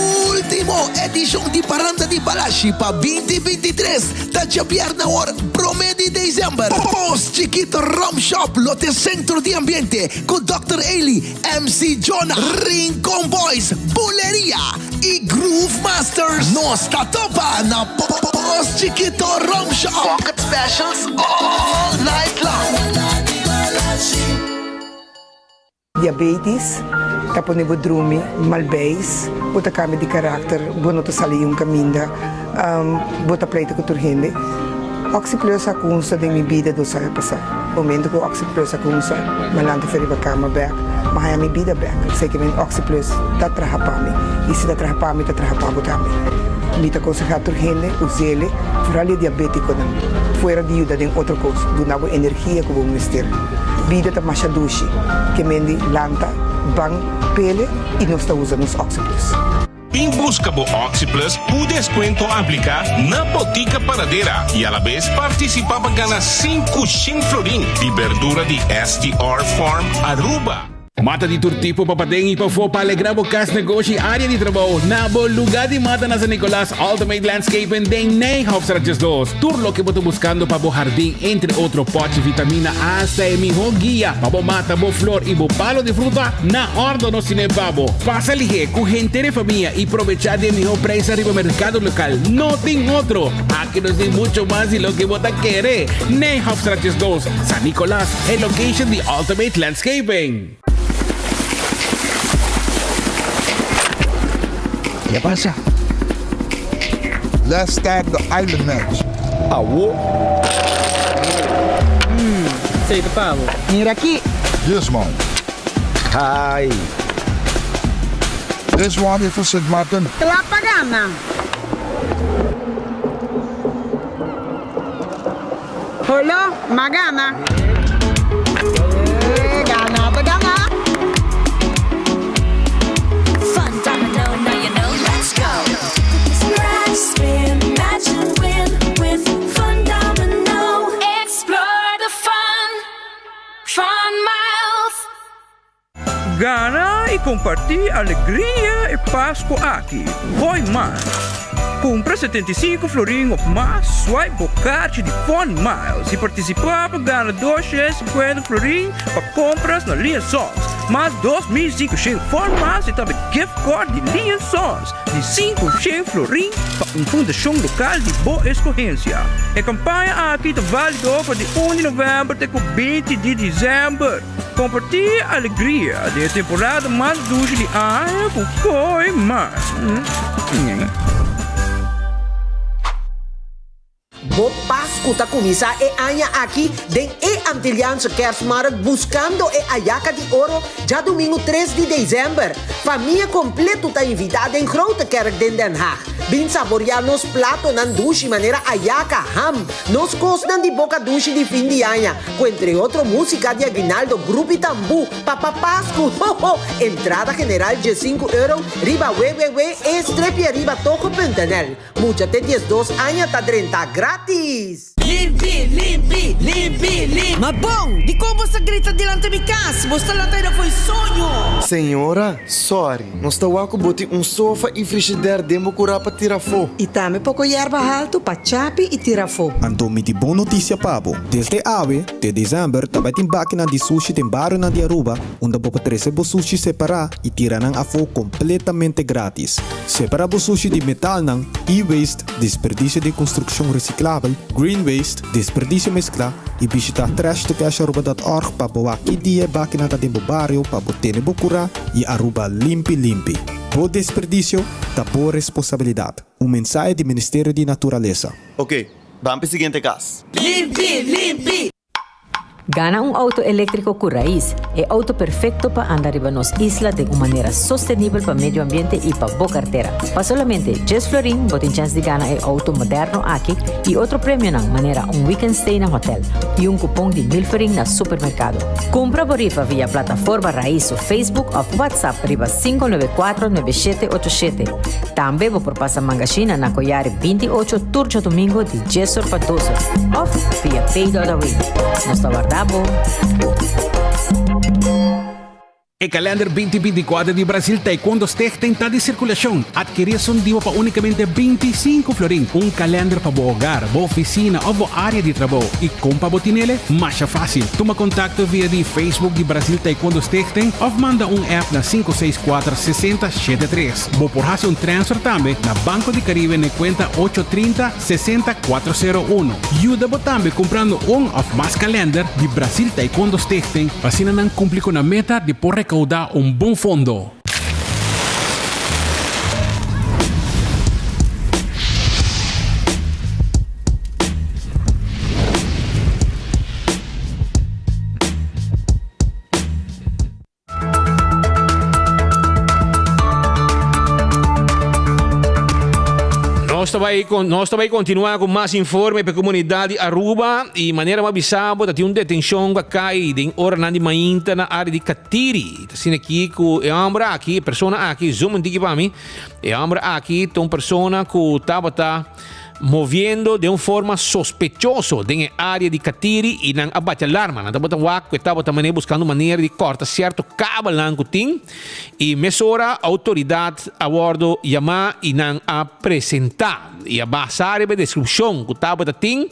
E ultimo edishon di Paranda di Balashi pa 2023 ta djabièrnè awor promé di desèmber. Pos Chikito Rum Shop lo t'e sentro di ambiente ku Dòkter Eli MC Jonah, Rincon Boys, Buleria y Groove Masters. Nos ta topa na Pos Chikito Rum Shop. Pocket specials all night long. Diabetes ta pone bo drumi mal beis, bo ta kambia di karakter, bo no ta sali un kaminda, bo ta pleita ku tur hende. Oxi Plus a cunsa den mi bida dos aña pasa. Momento cu Oxi Plus a cunsa, mi a lanta for riba cama bek, mi a haya mi bida bek. Esey ke men Oxi Plus ta traha pa mi. Y si ta traha pa mi, ta traha pa bo tambe. Mi ta conseha tur hende usele, vooral e diabeticonan. Fuera di yuda den otro cos, duna bo energia cu bo mester. Bida ta masha dushi. Ke men di lanta, ban, pele y nos ta usa nos Oxi Plus. Bin buska bo OxiPlus ku deskuento apliká na Botica Paradera i alabes partisipá pa gana 500 florin di berdura di STR Farm Aruba. Mata di tur tipo pa paden y pafó pa alegra bo cas, negoshi y area di trabou. Na bo lugar di mata na San Nicolas, Ultimate Landscaping den Nijhofstraat 12. Tur loke bo ta buscando pa bo hardin, entre otro potchi, vitamina, hasta e miho guia pa bo mata bo flor y bo palo di fruta, na ordo nos tine pa bo. Pasa lihe cu henter e famia y probecha di e miho prijs ariba mercado local. No tin otro! Aki nos tin mucho mas di loke bo ta kere. Nijhofstraat 12, San Nicolas, e location di Ultimate Landscaping. Ke pasa? Let's start the island match. Awo. Hmm, esei ta pa bo. Mira aki. This one. Hai. This one is for Sint Maarten. Kla pa gana. Holo, m'a gana. Eh, gana ta gana. Fun domino, now you know, let's go. Scratch, spin, match and win with Fun Domino. Explore the fun, Fun Miles. Gana y comparti alegria e Pasco aki. Gooi mas! Cumpra 75 florin of mas, swipe bo kaartje di Fun Miles y participa pa gana 250 florin pa compras na Lee Sons, mas 2500 Fun Miles y tambe gift card di Lee Sons di 500 florin pa un fundacion local di bo escogencia. E campaña aki ta valido for di 1 di november te cu 20 di december. Kompartí e alegria di e temporada mas dushi di aña ku Koi Mar. Bo Pasku ta kuminsá e aña aki den e Antilliaanse Kerstmarkt buskando e Ayaka di Oro djadumingu tres di desèmber. Famia kompletu ta invitá den Grote Kerk den Den Haag. Bin saboriá nos platonan dushi manera ayaka, ham, nos kosnan di boka dushi di fin di aña, Ku entre otro músika di aguinaldo, grup i tambú, Papa Pasku, ho ho! Entrada general diesinku euro riba www.estrepieribatogo.nl. Mucha te 12 aña ta drenta gratis! Limpi, limpi, limpi, limpi. Ma bon, dikon bo sa grita dilanti mi kas? Bo sta lanta aida fo'i soño. Señora, sorry, nos ta wak ku bo tin un sofa i frishider den bo kurá pa tira afó. I tambe poko yerba haltu pa chapi i tira afó. Anto mi tin bon notisia pa bo. Desde awe te december ta bai tin bakinan di sushi den barionan di Aruba unda bo por trece bo sushi separa y tira nan afo completamente gratis. Separa bo sushi di metalnan, e-waste, desperdicio di construccion reciclabel, green waste, desperdicio mezcla y bishita trashtocasharuba.org pa bo wak ki dia e bakinan ta den bo bario pa bo tene bo cura y Aruba limpi limpi. Bo desperdicio ta bo responsabilidad. Un mensahe di Ministerio di Naturalesa. Ok, Ban p'e siguiente kas. Limpi, limpi! Gana un auto eléktriko ku Raiz, e auto perfekto pa anda riba nos isla den un manera sostenibel pa medio ambiente i pa bo kartera. Pa solamente djes florin bo tin chèns di gana e auto moderno aki i otro premionan manera un weekend stay na hotel i un kupon di mil florin na supermerkado. Kumpra bo rifa via plataforma Raiz su Facebook òf WhatsApp riba 594 9787. Tambe bo por pasa mangashina na Koyari 28 tur djadumingo di djes or pa dos or of via pay.awe. Nos ta warda bo! E kalender 2024 di Brasil Taekwondo Stichting ta di sirkulashon. Adkerí esun dibo pa únikamente 25 florin. Un kalender pa bo hogar, bo ofisina òf bo área di trabou. I kon pa bo tinele? Masha fásil. Tuma kontakto via di Facebook di Brasil Taekwondo Stichting òf manda un app na 564 60 73. Bo por hasi un transfer tambe na Banco di Caribe n'e cuenta ocho trinta, sesenta, cuatro sero uno. Yuda bo tambe cumprando un of mas kalender di Brasil Taekwondo Stichting pa asina nan cumpli cu nan meta di por recauda un bon fondo. Nos ta bai nos ta bai continua cu mas informe pa e comunidad di Aruba y manera bo a bisa bo ta tin un detencion cu a cay den oranan di mainta na area di Catiri. Ta asina aki cu e homber aki, e persona aki, zoom un tiki pa mi, e homber aki ta un persona cu tabata moviendo den un forma sospechoso den e area di Catiri y nan a bati alarma. Nan tabata wak cu e tabata manera buscando manera di corta cierto kabelnan cu tin. Y mesora autoridad a wordo yama y nan a presenta. Y a basa riba e descripcion cu tabata tin,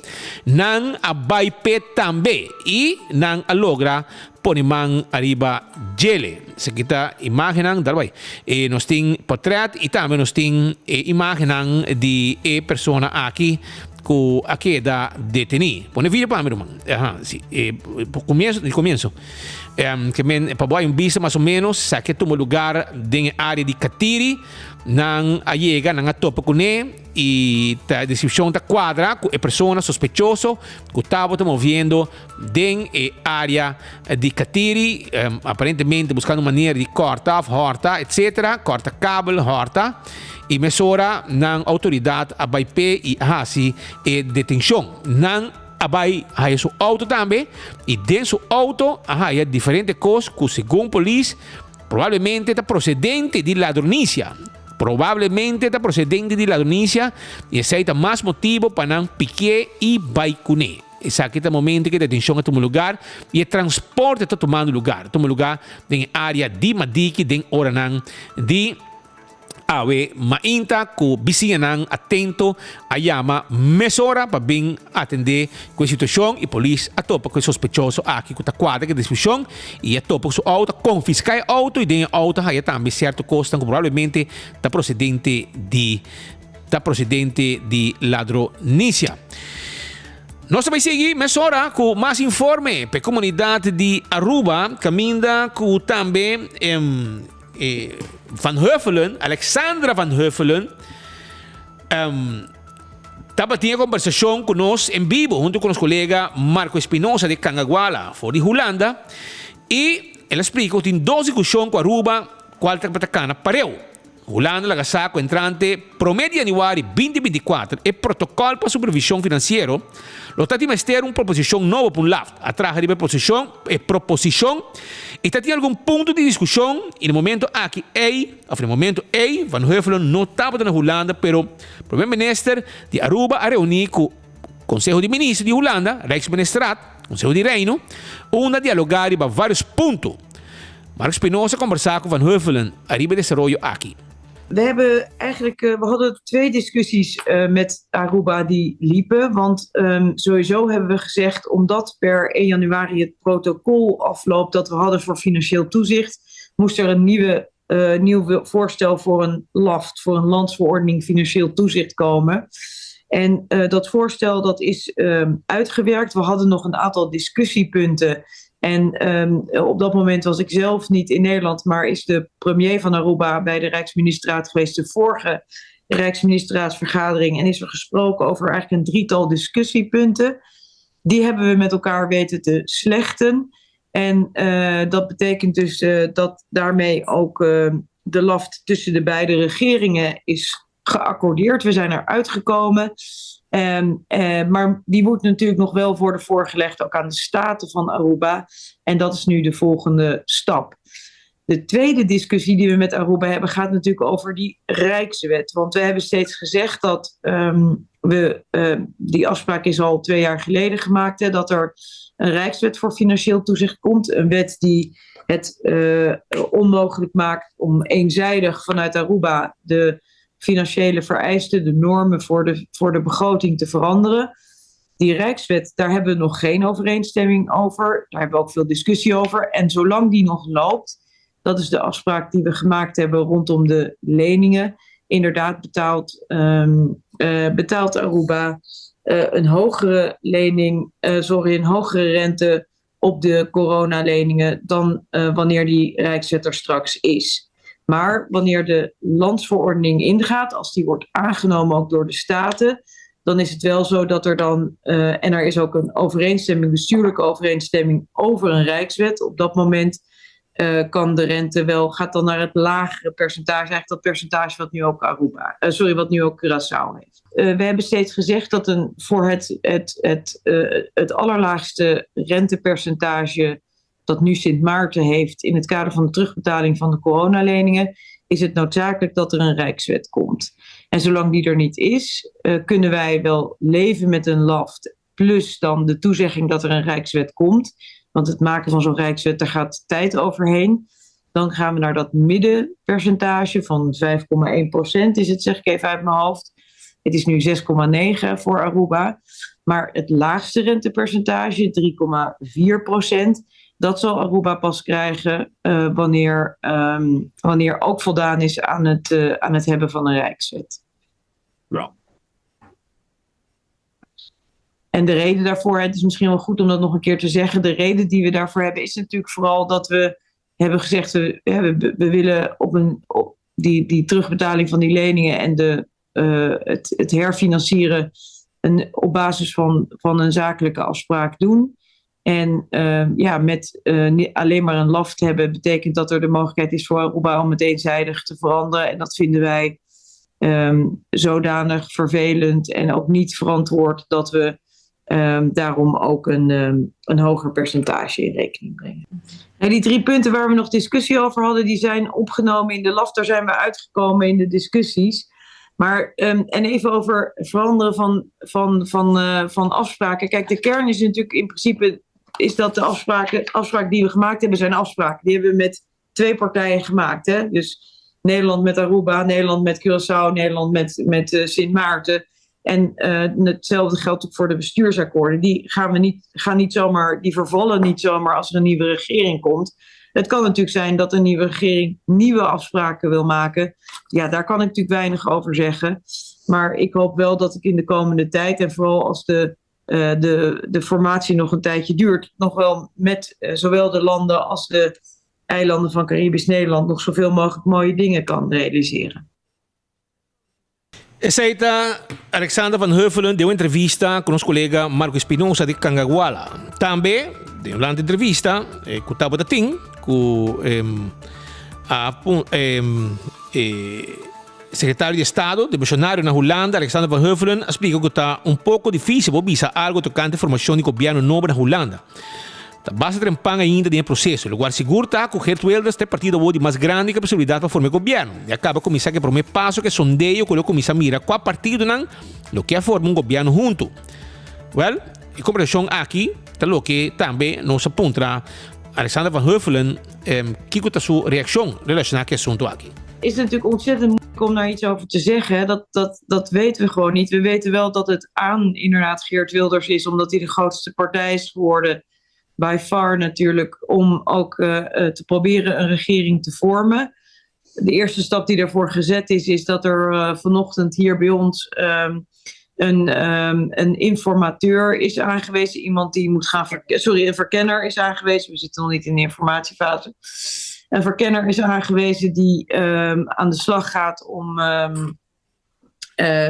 nan a bay p'e tambe y nan a logra pone man ariba djele. Esaki ta imagennan, dal bay. E nos tin potret y tambe nos tin e imagennan di e persona aki cu a keda deteni. Pone video pa mi ruman. Aha, si. E comienzo, di comienzo. Ke men pa bo hay un bista mas o menos sa ke tuma lugar den e área di Katiri. Nan a yega, nan a topa kuné i ta deskripshon ta kuadra ku e persona sospechoso ku tabata moviendo den e área di Katiri, aparentemente buskando manera di kòrta òf hòrta etsetera, kòrta kabel, hòrta. I mesora nan outoridat a bai p'e i a hasi e detenshon. Nan. A bai haya su auto tambe y den su auto a haya diferente cos cu segun polis probablemente ta procedente di ladronicia. Probablemente ta procedente di ladronicia y esey ta mas motibo pa nan pikie y bai cune. Esaki ta momento cu e detencion a tuma lugar y e transporte ta tumando lugar. Tuma lugar den e area di Madiki den oranan di. Awe mainta ku bisiñanan atento a yama mesora pa bin atendé ku e situashon i polis a topa ku e sospechoso aki ku ta kuadra ku e deskripshon i a topa ku su outo, a konfiská e outo i den e outo a haya tambe sierto kosnan ku probablemente ta prosedente di ta prosedente di ladronisia. Nos ta bai sigui mesora ku mas informe pa e komunidat di Aruba kaminda ku tambe E Van Huffelen, Alexandra Van Huffelen, um, tabatin e conversacion cu nos en vivo hunto cu nos colega Marco Espinosa de Cangaguala for di Hulanda y el a splica cu tin dos discusion cu Aruba cual tabata cana pareu. Hulanda laga sa cu entrante prome di januari 2024 e protocol pa supervision financiero Lo ta tin mester un proposicion nobo pa un LAFT. A traha riba e posicion, e proposicion y ta tin algun punto di discusion y na momento aki ey, of na momento ey, Van Huffelen no tabata na Hulanda pero Primer Minister di Aruba a reuni cu Conseho di Minister di Hulanda, Rijksministerraad, Conseho di Reino, unda a dialoga riba varios punto. Marco Spinoza a combersa cu Van Huffelen ariba e desaroyo aki. We hebben eigenlijk, eh, we hadden twee discussies eh, met Aruba die liepen. Want um, sowieso hebben we gezegd, omdat per 1 januari het protocol afloopt dat we hadden voor financieel toezicht, moest er een nieuwe, uh, nieuw voorstel voor een LAFT, voor een landsverordening financieel toezicht komen. En uh, dat voorstel dat is um, uitgewerkt. We hadden nog een aantal discussiepunten. En um, op dat moment was ik zelf niet in Nederland, maar is de premier van Aruba bij de Rijksministerraad geweest, de vorige Rijksministerraadsvergadering. En is er gesproken over eigenlijk een drietal discussiepunten. Die hebben we met elkaar weten te slechten. En uh, dat betekent dus uh, dat daarmee ook uh, de laft tussen de beide regeringen is geaccordeerd. We zijn er uitgekomen. Um, uh, maar die moet natuurlijk nog wel worden voorgelegd, ook aan de staten van Aruba. En dat is nu de volgende stap. De tweede discussie die we met Aruba hebben gaat natuurlijk over die Rijkswet. Want we hebben steeds gezegd dat um, we, uh, die afspraak is al twee jaar geleden gemaakt, hè, dat er een Rijkswet voor financieel toezicht komt. Een wet die het uh, onmogelijk maakt om eenzijdig vanuit Aruba de financiële vereisten, de normen voor de, voor de begroting te veranderen. Die Rijkswet, daar hebben we nog geen overeenstemming over. Daar hebben we ook veel discussie over. En zolang die nog loopt, dat is de afspraak die we gemaakt hebben rondom de leningen. Inderdaad betaalt, um, uh, betaalt Aruba uh, een hogere lening, uh, sorry, een hogere rente op de coronaleningen dan wanneer die Rijkswet er straks is. Maar wanneer de landsverordening ingaat, als die wordt aangenomen ook door de staten, dan is het wel zo dat er dan, uh, en er is ook een overeenstemming, bestuurlijke overeenstemming over een rijkswet op dat moment, Kan de rente wel, gaat dan naar het lagere percentage, eigenlijk dat percentage wat nu ook Aruba, sorry, wat nu ook Curaçao heeft. We hebben steeds gezegd dat voor het allerlaagste rentepercentage dat nu Sint Maarten heeft in het kader van de terugbetaling van de coronaleningen, is het noodzakelijk dat er een rijkswet komt. En zolang die er niet is, kunnen wij wel leven met een LAFT plus dan de toezegging dat er een rijkswet komt. Want het maken van zo'n rijkswet, daar gaat tijd overheen. Dan gaan we naar dat middenpercentage van 5,1% is het, zeg ik even uit mijn hoofd. Het is nu 6,9 voor Aruba. Maar het laagste rentepercentage, 3,4%, dat zal Aruba pas krijgen wanneer ook voldaan is aan het hebben van een rijkswet. En de reden daarvoor, het is misschien wel goed om dat nog een keer te zeggen, de reden die we daarvoor hebben is natuurlijk vooral dat we hebben gezegd, we willen op die terugbetaling van die leningen en het herfinancieren op basis van een zakelijke afspraak doen. En ja, met alleen maar een LAFT hebben betekent dat er de mogelijkheid is voor Aruba om het eenzijdig te veranderen. En dat vinden wij zodanig vervelend en ook niet verantwoord dat we daarom ook een hoger percentage in rekening brengen. En die drie punten waar we nog discussie over hadden, die zijn opgenomen in de LAFT. Daar zijn we uitgekomen in de discussies. Maar, en even over veranderen van afspraken. Kijk, de kern is natuurlijk in principe is dat de afspraken die we gemaakt hebben, zijn afspraken. Die hebben we met twee partijen gemaakt. Hè? Dus Nederland met Aruba, Nederland met Curaçao, Nederland met Sint Maarten. En hetzelfde geldt ook voor de bestuursakkoorden. Die gaan we niet, gaan niet zomaar, die vervallen niet zomaar als er een nieuwe regering komt. Het kan natuurlijk zijn dat een nieuwe regering nieuwe afspraken wil maken. Ja, daar kan ik natuurlijk weinig over zeggen. Maar ik hoop wel dat ik in de komende tijd, en vooral als de formatie nog een tijdje duurt, nog wel met zowel de landen als de eilanden van Caribisch Nederland nog zoveel mogelijk mooie dingen kan realiseren. Esei ta Alexandra van Huffelen den un entrevista ku nos kolega Marco Espinosa di Cangaguala. Tambe, den un entrevista, ku tabatin, ku sekretario di Estado, demishonario na Hulanda, Alexandra van Huffelen, a splika ku ta un poko difísil pa bisa algu tokante formashon di gobièrnu nobo na Hulanda. Ta basta trempan ainda den proseso. Loke sigur ta ku Geert Wilders ta e partido di mas grandi ku posibilidat pa forma gobièrnu. I a kaba kuminsá ku e promé paso ku e sondeo ku kuminsá mira kua partidonan lo ke forma un gobièrnu huntu. Well, e kombersashon aki ta loke tambe nos a puntra Alexandra van Huffelen kiko ta su reakshon relashoná ku e asuntu aki. Is natuurlijk ontzettend moeilijk om daar iets over te zeggen. Dat weten we gewoon niet. We weten wel dat het aan inderdaad Geert Wilders is, omdat hij de grootste partij is geworden. By far natuurlijk, om ook te proberen een regering te vormen. De eerste stap die daarvoor gezet is, is dat er vanochtend hier bij ons een informateur is aangewezen. Iemand die moet gaan. Sorry, een verkenner is aangewezen. We zitten nog niet in de informatiefase. Een verkenner is aangewezen die aan de slag gaat om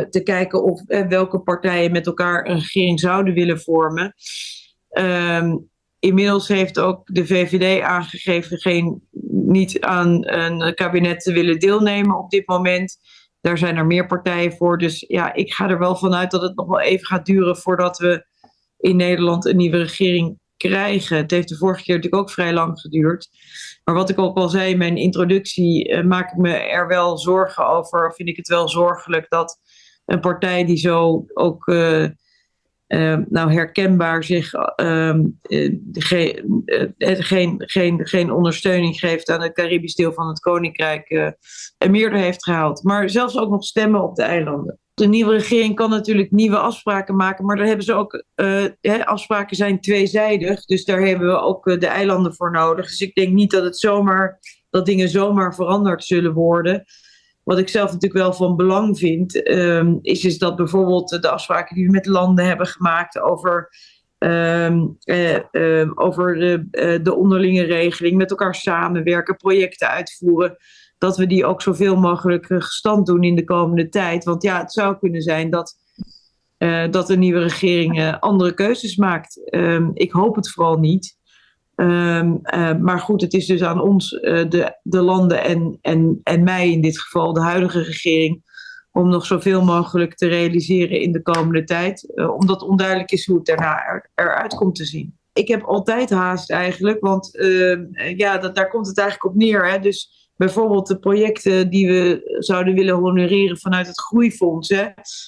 te kijken of welke partijen met elkaar een regering zouden willen vormen. Inmiddels heeft ook de VVD aangegeven niet aan een kabinet te willen deelnemen op dit moment. Daar zijn er meer partijen voor. Dus ja, ik ga er wel vanuit dat het nog wel even gaat duren voordat we in Nederland een nieuwe regering krijgen. Het heeft de vorige keer natuurlijk ook vrij lang geduurd. Maar wat ik ook al zei in mijn introductie, maak ik me er wel zorgen over. Vind ik het wel zorgelijk dat een partij die zo ook nou herkenbaar zich geen ondersteuning geeft aan het Caribisch deel van het Koninkrijk een meerderheid heeft gehaald. Maar zelfs ook nog stemmen op de eilanden. De nieuwe regering kan natuurlijk nieuwe afspraken maken, maar daar hebben ze ook, hè, afspraken zijn tweezijdig, dus daar hebben we ook de eilanden voor nodig. Dus ik denk niet dat dingen zomaar veranderd zullen worden. Wat ik zelf natuurlijk wel van belang vind, is dat bijvoorbeeld de afspraken die we met landen hebben gemaakt over de onderlinge regeling, met elkaar samenwerken, projecten uitvoeren, dat we die ook zoveel mogelijk gestand doen in de komende tijd. Want ja, het zou kunnen zijn dat een nieuwe regering andere keuzes maakt. Ik hoop het vooral niet. Ehm, eh, maar goed, het is dus aan ons, de, de landen en, en, en mij in dit geval, de huidige regering, om nog zoveel mogelijk te realiseren in de komende tijd. omdat onduidelijk is hoe het daarna er, eruit komt te zien. Ik heb altijd haast eigenlijk, want ehm, ja, dat, daar komt het eigenlijk op neer. Hè? Dus bijvoorbeeld de projecten die we zouden willen honoreren vanuit het Groeifonds, hè?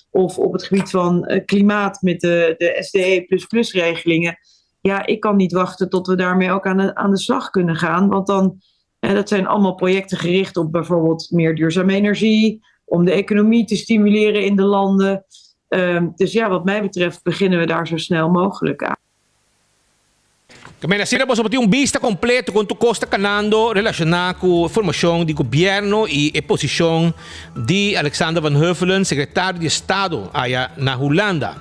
Of op het gebied van eh, klimaat met de, de SDE regelingen. Ja, ik kan niet wachten tot we daarmee ook aan de, aan de slag kunnen gaan. Want dan, hè, dat zijn allemaal projecten gericht op bijvoorbeeld meer duurzame energie, om de economie te stimuleren in de landen. Ehm, dus ja, wat mij betreft beginnen we daar zo snel mogelijk aan. Kemey asina boso por tin un bista kompleto kon tur kos ta kanando relashoná ku e formashon di gobièrnu i e posishon di Alexander van Huffelen, sekretario di Estado aya na Hulanda.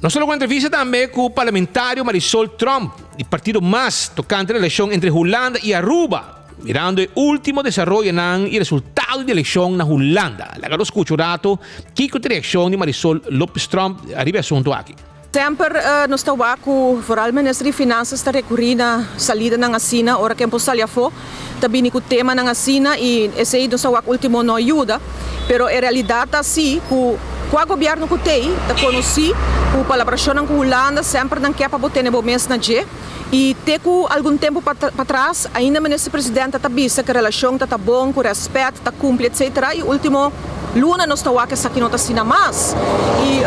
Nos ta logra un entrevista tambe ku parlamentario Marisol Tromp di partido mas tokante relashon entre Hulanda i Aruba, mirando e último desaroyonan i resultado di elekshon na Hulanda. Laga nos skucha un rato kiko ta e reakshon di Marisol Lopez Tromp ariba e asuntu aki. Semper nos ta wak ku vooral Minister di Finansas ta rekurí na salidanan asina ora ken por sali afó, ta bini ku temanan asina i esei nos ta wak último no a yuda. Pero e realidat ta si ku kua gobièrnu ku t'ei ta konosí ku palabrashonnan ku Hulanda semper nan ke pa bo tene bo mes na dje i te ku algun tempu patras ainda Minister President ta bisa ku e relashon ta ta bon, ku rèspèt ta kumpli etcetera i último Luna nos ta wak esaki no ta asina mas. Y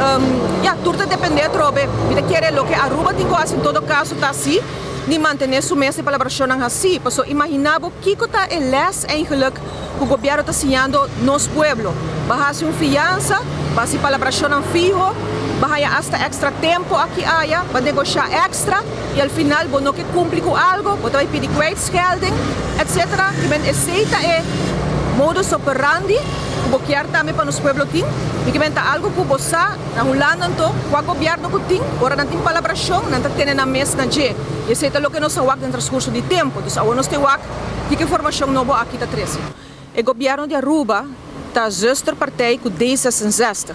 ya, tur ta depende atrobe. Mi ta kere loke Aruba tin cu haci en todo caso ta haci di mantene su mes e palabracionnan haci. Paso imagina bo kico ta e les eigenlijk cu gobierno ta siñando nos pueblo. Ba haci un fianza, ba haci palabracionnan fiho, ba haya hasta extra tempo aki aya, ba negocia extra y al final bo no ke cumpli cu algo, bo ta bay pidi kwijtschelding, etc. Kimen esey ta e modus operandi ku bo kier tambe pa nos pueblo tin. Mi ke menta algo ku bo sa na Hulanda anto kua gobièrnu ku tin ora nan tin palabrashon nan ta tene nan mes na dje. I esei ta loke nos a wak den transkurso di tempu. Dus awor nos te wak kiko e formashon nobo aki ta trese. E gobièrnu di Aruba ta zusterpartij ku D66.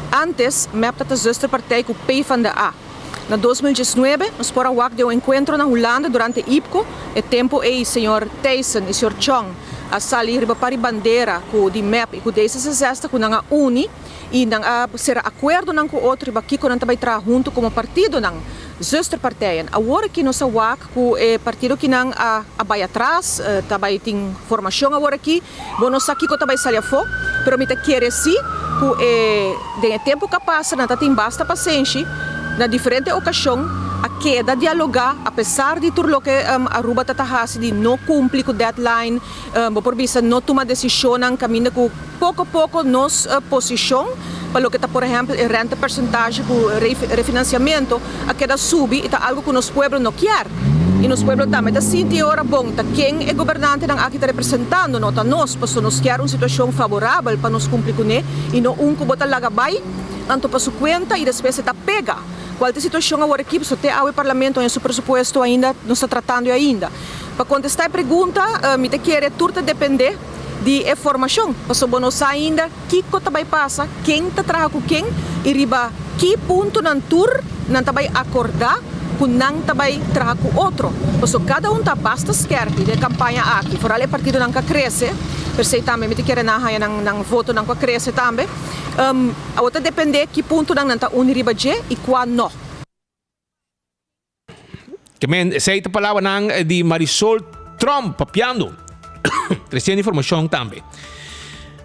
Antes mep ta ta zusterpartij ku PvdA. Na 2019 nos por a wak den un enkuentro na Hulanda durante IPCO, e tempu ei señor Thijssen i señor Chong a sali riba par di bandera ku di mep i ku D66 ku nan a uni i nan a sera akuerdonan ku otro riba kiko nan ta bai traha huntu komo partidonan, zusterpartijen. Awor aki nos a wak ku e partido kinan a a bai atras, ta bai tin formashon awor aki. Bo no sa kiko ta bai sali afó, pero mi ta kere sí ku e den e tempu ku a pasa nan ta tin basta pasenshi, na diferente okashon a keda dialogá apesar di tur loke Aruba ta ta hasi di no kumpli ku deadline, bo por bisa no tuma desishonnan kaminda ku poko poko nos posishon pa loke ta por ehèmpel e rentepersentage ku refinansiamentu a keda subi i ta algu ku nos pueblo no kier. I nos pueblo tambe ta sinti e ora bon ta ken e gobernantenan aki ta representando, no ta nos, pasobra nos kier un situacion favorabel pa nos cumpli cune i no un cu bo ta laga bay anto pa su cuenta i despues e ta pega. Cual ta e situacion awor aki? Pasobra te awe Parlamento haña su presupuesto ainda, nos ta tratando e ainda. Pa contesta e pregunta, mi ta kere tur ta depende di e formacion, pasobra bo no sa ainda kico ta bay pasa, ken ta traha cu ken y riba ki puntonan tur nan ta bay acorda cu nan ta bay traha cu otro. Pasobra cada un ta basta skerpi den e campaña aki, vooral e partidonan cu a crece, persey tambe mi ta kere nan haya nan nan votonan cu a crece tambe. Awor ta depende ki puntonan nan ta uni riba dje y cua no. Ke men, esei ta palabranan di Marisol Tromp papiando. Tresiendo informashon tambe.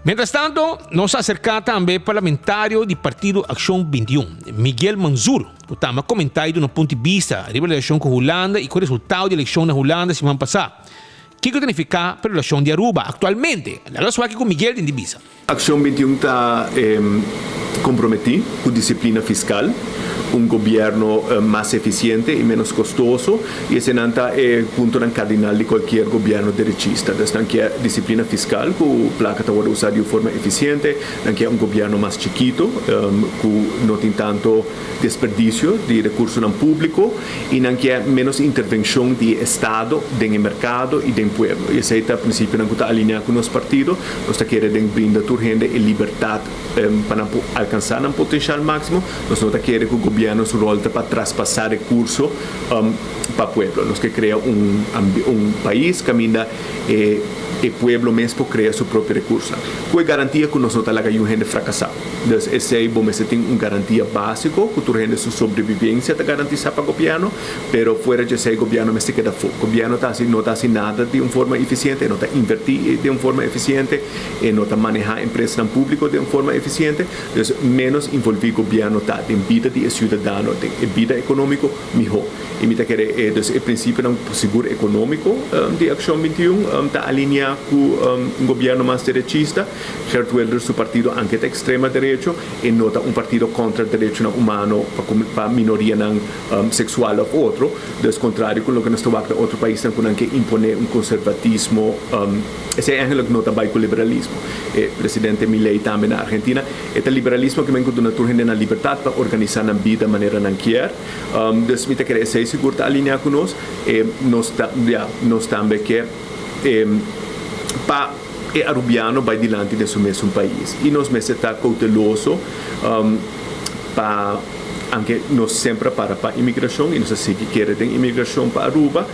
Mientras tanto, nos a aserká tambe parlamentario di Partido Akshon 21, Miguel Manzur, ku tambe a komentá i duna punto di bista riba relashon ku Hulanda i ku resultado di elekshon na Hulanda siman pasá. Kiko ta nifiká pa relashon di Aruba aktualmente? Laga nos wak ku Miguel tin di bisa. Akshon 21 ta komprometí ku disiplina fiskal, un gobièrnu mas efisiente i ménos kostoso, i esenan ta e puntonan kardinal di kualkier gobièrnu derechista. Dus nan kier disiplina fiskal, ku plaka ta wòrdu usá di un forma efisiente, nan kier un gobièrnu mas chikitu, ku no tin tantu desperdisio di rekursonan públiko, i nan kier ménos intervenshon di e estado den e merkado i den pueblo. I esei ta prinsipionan ku ta alineá ku nos partido. Nos ta kere den brinda tur hende e libertat pa nan por alkansá. alcansa nan potencial maximo. Nos no ta kere cu gobierno su rol ta pa traspasa recurso pa pueblo. Nos ke crea un un pais caminda e e pueblo mes por crea su propio recursonan. Cu e garantia cu nos no ta laga yu hende fracasa. Dus esey bo mester tin un garantia basico cu tur hende su sobrevivencia ta garantisa pa gobierno, pero fuera dje esey gobierno mester keda afo. Gobierno ta haci no ta haci nada di un forma eficiente, e no ta inverti den un forma eficiente, e no ta maneha empresanan publico den un forma eficiente. Dus menos involvi gobierno ta den bida di e ciudadano, den e bida economico, miho. Y mi ta kere e dus e principionan sigur economico di Accion 21 ta alinea cu un gobierno mas derechista. Geert Wilders su partido anke ta extrema derecho e no ta un partido contra derechonan humano pa pa minorianan sexual of otro. Dus contrario cu loke nos ta wak den otro paisnan cu nan ke impone un conservatismo esey eigenlijk no ta bay cu liberalismo. E presidente Milei tambe na Argentina e ta liberalismo ke men cu duna tur hende nan libertad pa organisa nan bida manera nan kier. Dus mi ta kere esey sigur ta alinea cu nos. E nos ta ya nos tambe ke e pa e Arubiano bay dilanti den su mesun pais. Y nos mester ta cauteloso pa anke nos semper a para pa inmigracion y nos a sigui kere den inmigracion pa Aruba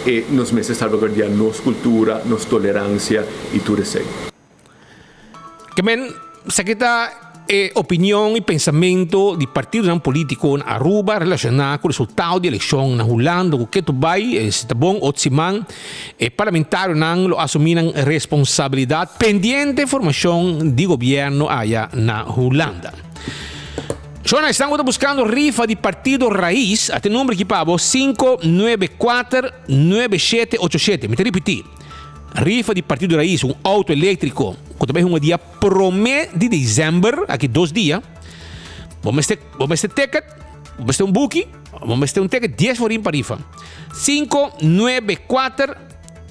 e nos mester salvaguardia nos cultura, nos tolerancia y tur esey. Ke men esaki ta e opinion y pensamento di partidonan politico na Aruba relaciona cu resultado di eleccion na Hulanda cu ketu bay, si ta bon ot siman e parlamentarionan lo asumi nan responsabilidad pendiente formacion di gobierno aya na Hulanda. Shona, esnan cu ta buscando rifa di partido Raiz, a te number aki pa bo, 594 9787. Mi ta ripiti. Rifa di Partido Raiz, un auto eléktriko ku ta bai hunga dia promé di desèmber, aki dos dia. Bo mester, bo mester ticket, bo mester un buki, bo mester un ticket, dies forin pa rifa. 594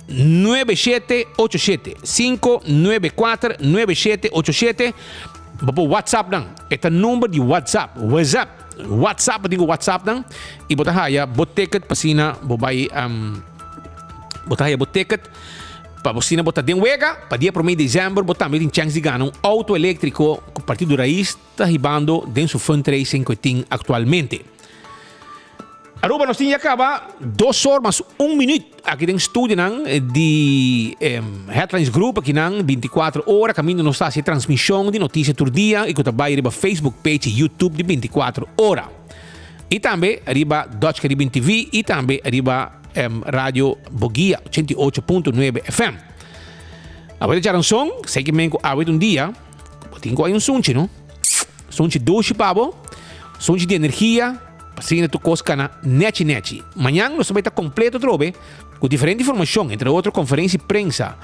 9787 594 9787 Bo por WhatsApp nan. E ta number di WhatsApp. WhatsApp. WhatsApp, bo tin ku WhatsApp nan i bo ta haya bo ticket pa asina bo bai um, Bo ta haya bo ticket pa bo sina bo ta den wega pa dia prome di december bo tambe tin chance di gana un auto electrico cu Partido Raiz ta hibando den su fundraising cu e tin actualmente. Aruba nos tin ya caba dos or mas un minuut aki den studionan di Headlines Group akinan 24 ora caminda nos ta haci transmision di noticia tur dia y cu ta bay riba Facebook page y YouTube di 24 ora y tambe riba Dutch Caribbean TV y tambe riba Radio Boguia 88.9 FM. Awe ta djaranson, sei ke men ku awe ta un dia, bo tin ku hay un sunchi, no? Sunchi dushi pa bo, sunchi di energia, pa asina tur kos kana nechi nechi. Mañan nos ta bai ta kompleto atrobe ku diferente informashon, entre otro konferensia di prensa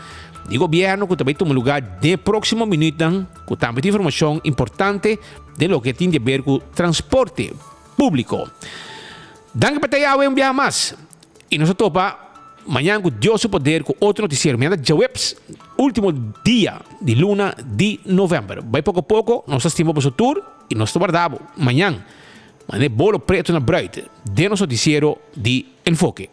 di gobièrnu ku ta bai tuma lugá den e próksimo minütnan, ku tambe tin informashon importante den loke tin di aber ku transporte públiko. Danki pa ta Yahweh un biaha mas y nos a topa mañan cu Dios su poder cu otro noticiero. Mañana ta djaweps, ultimo dia di luna di november. Bay poco poco, nos ta stima boso tur y nos ta warda bo mañan. Manda e bolo preto na bruid den nos noticiero di Enfoke.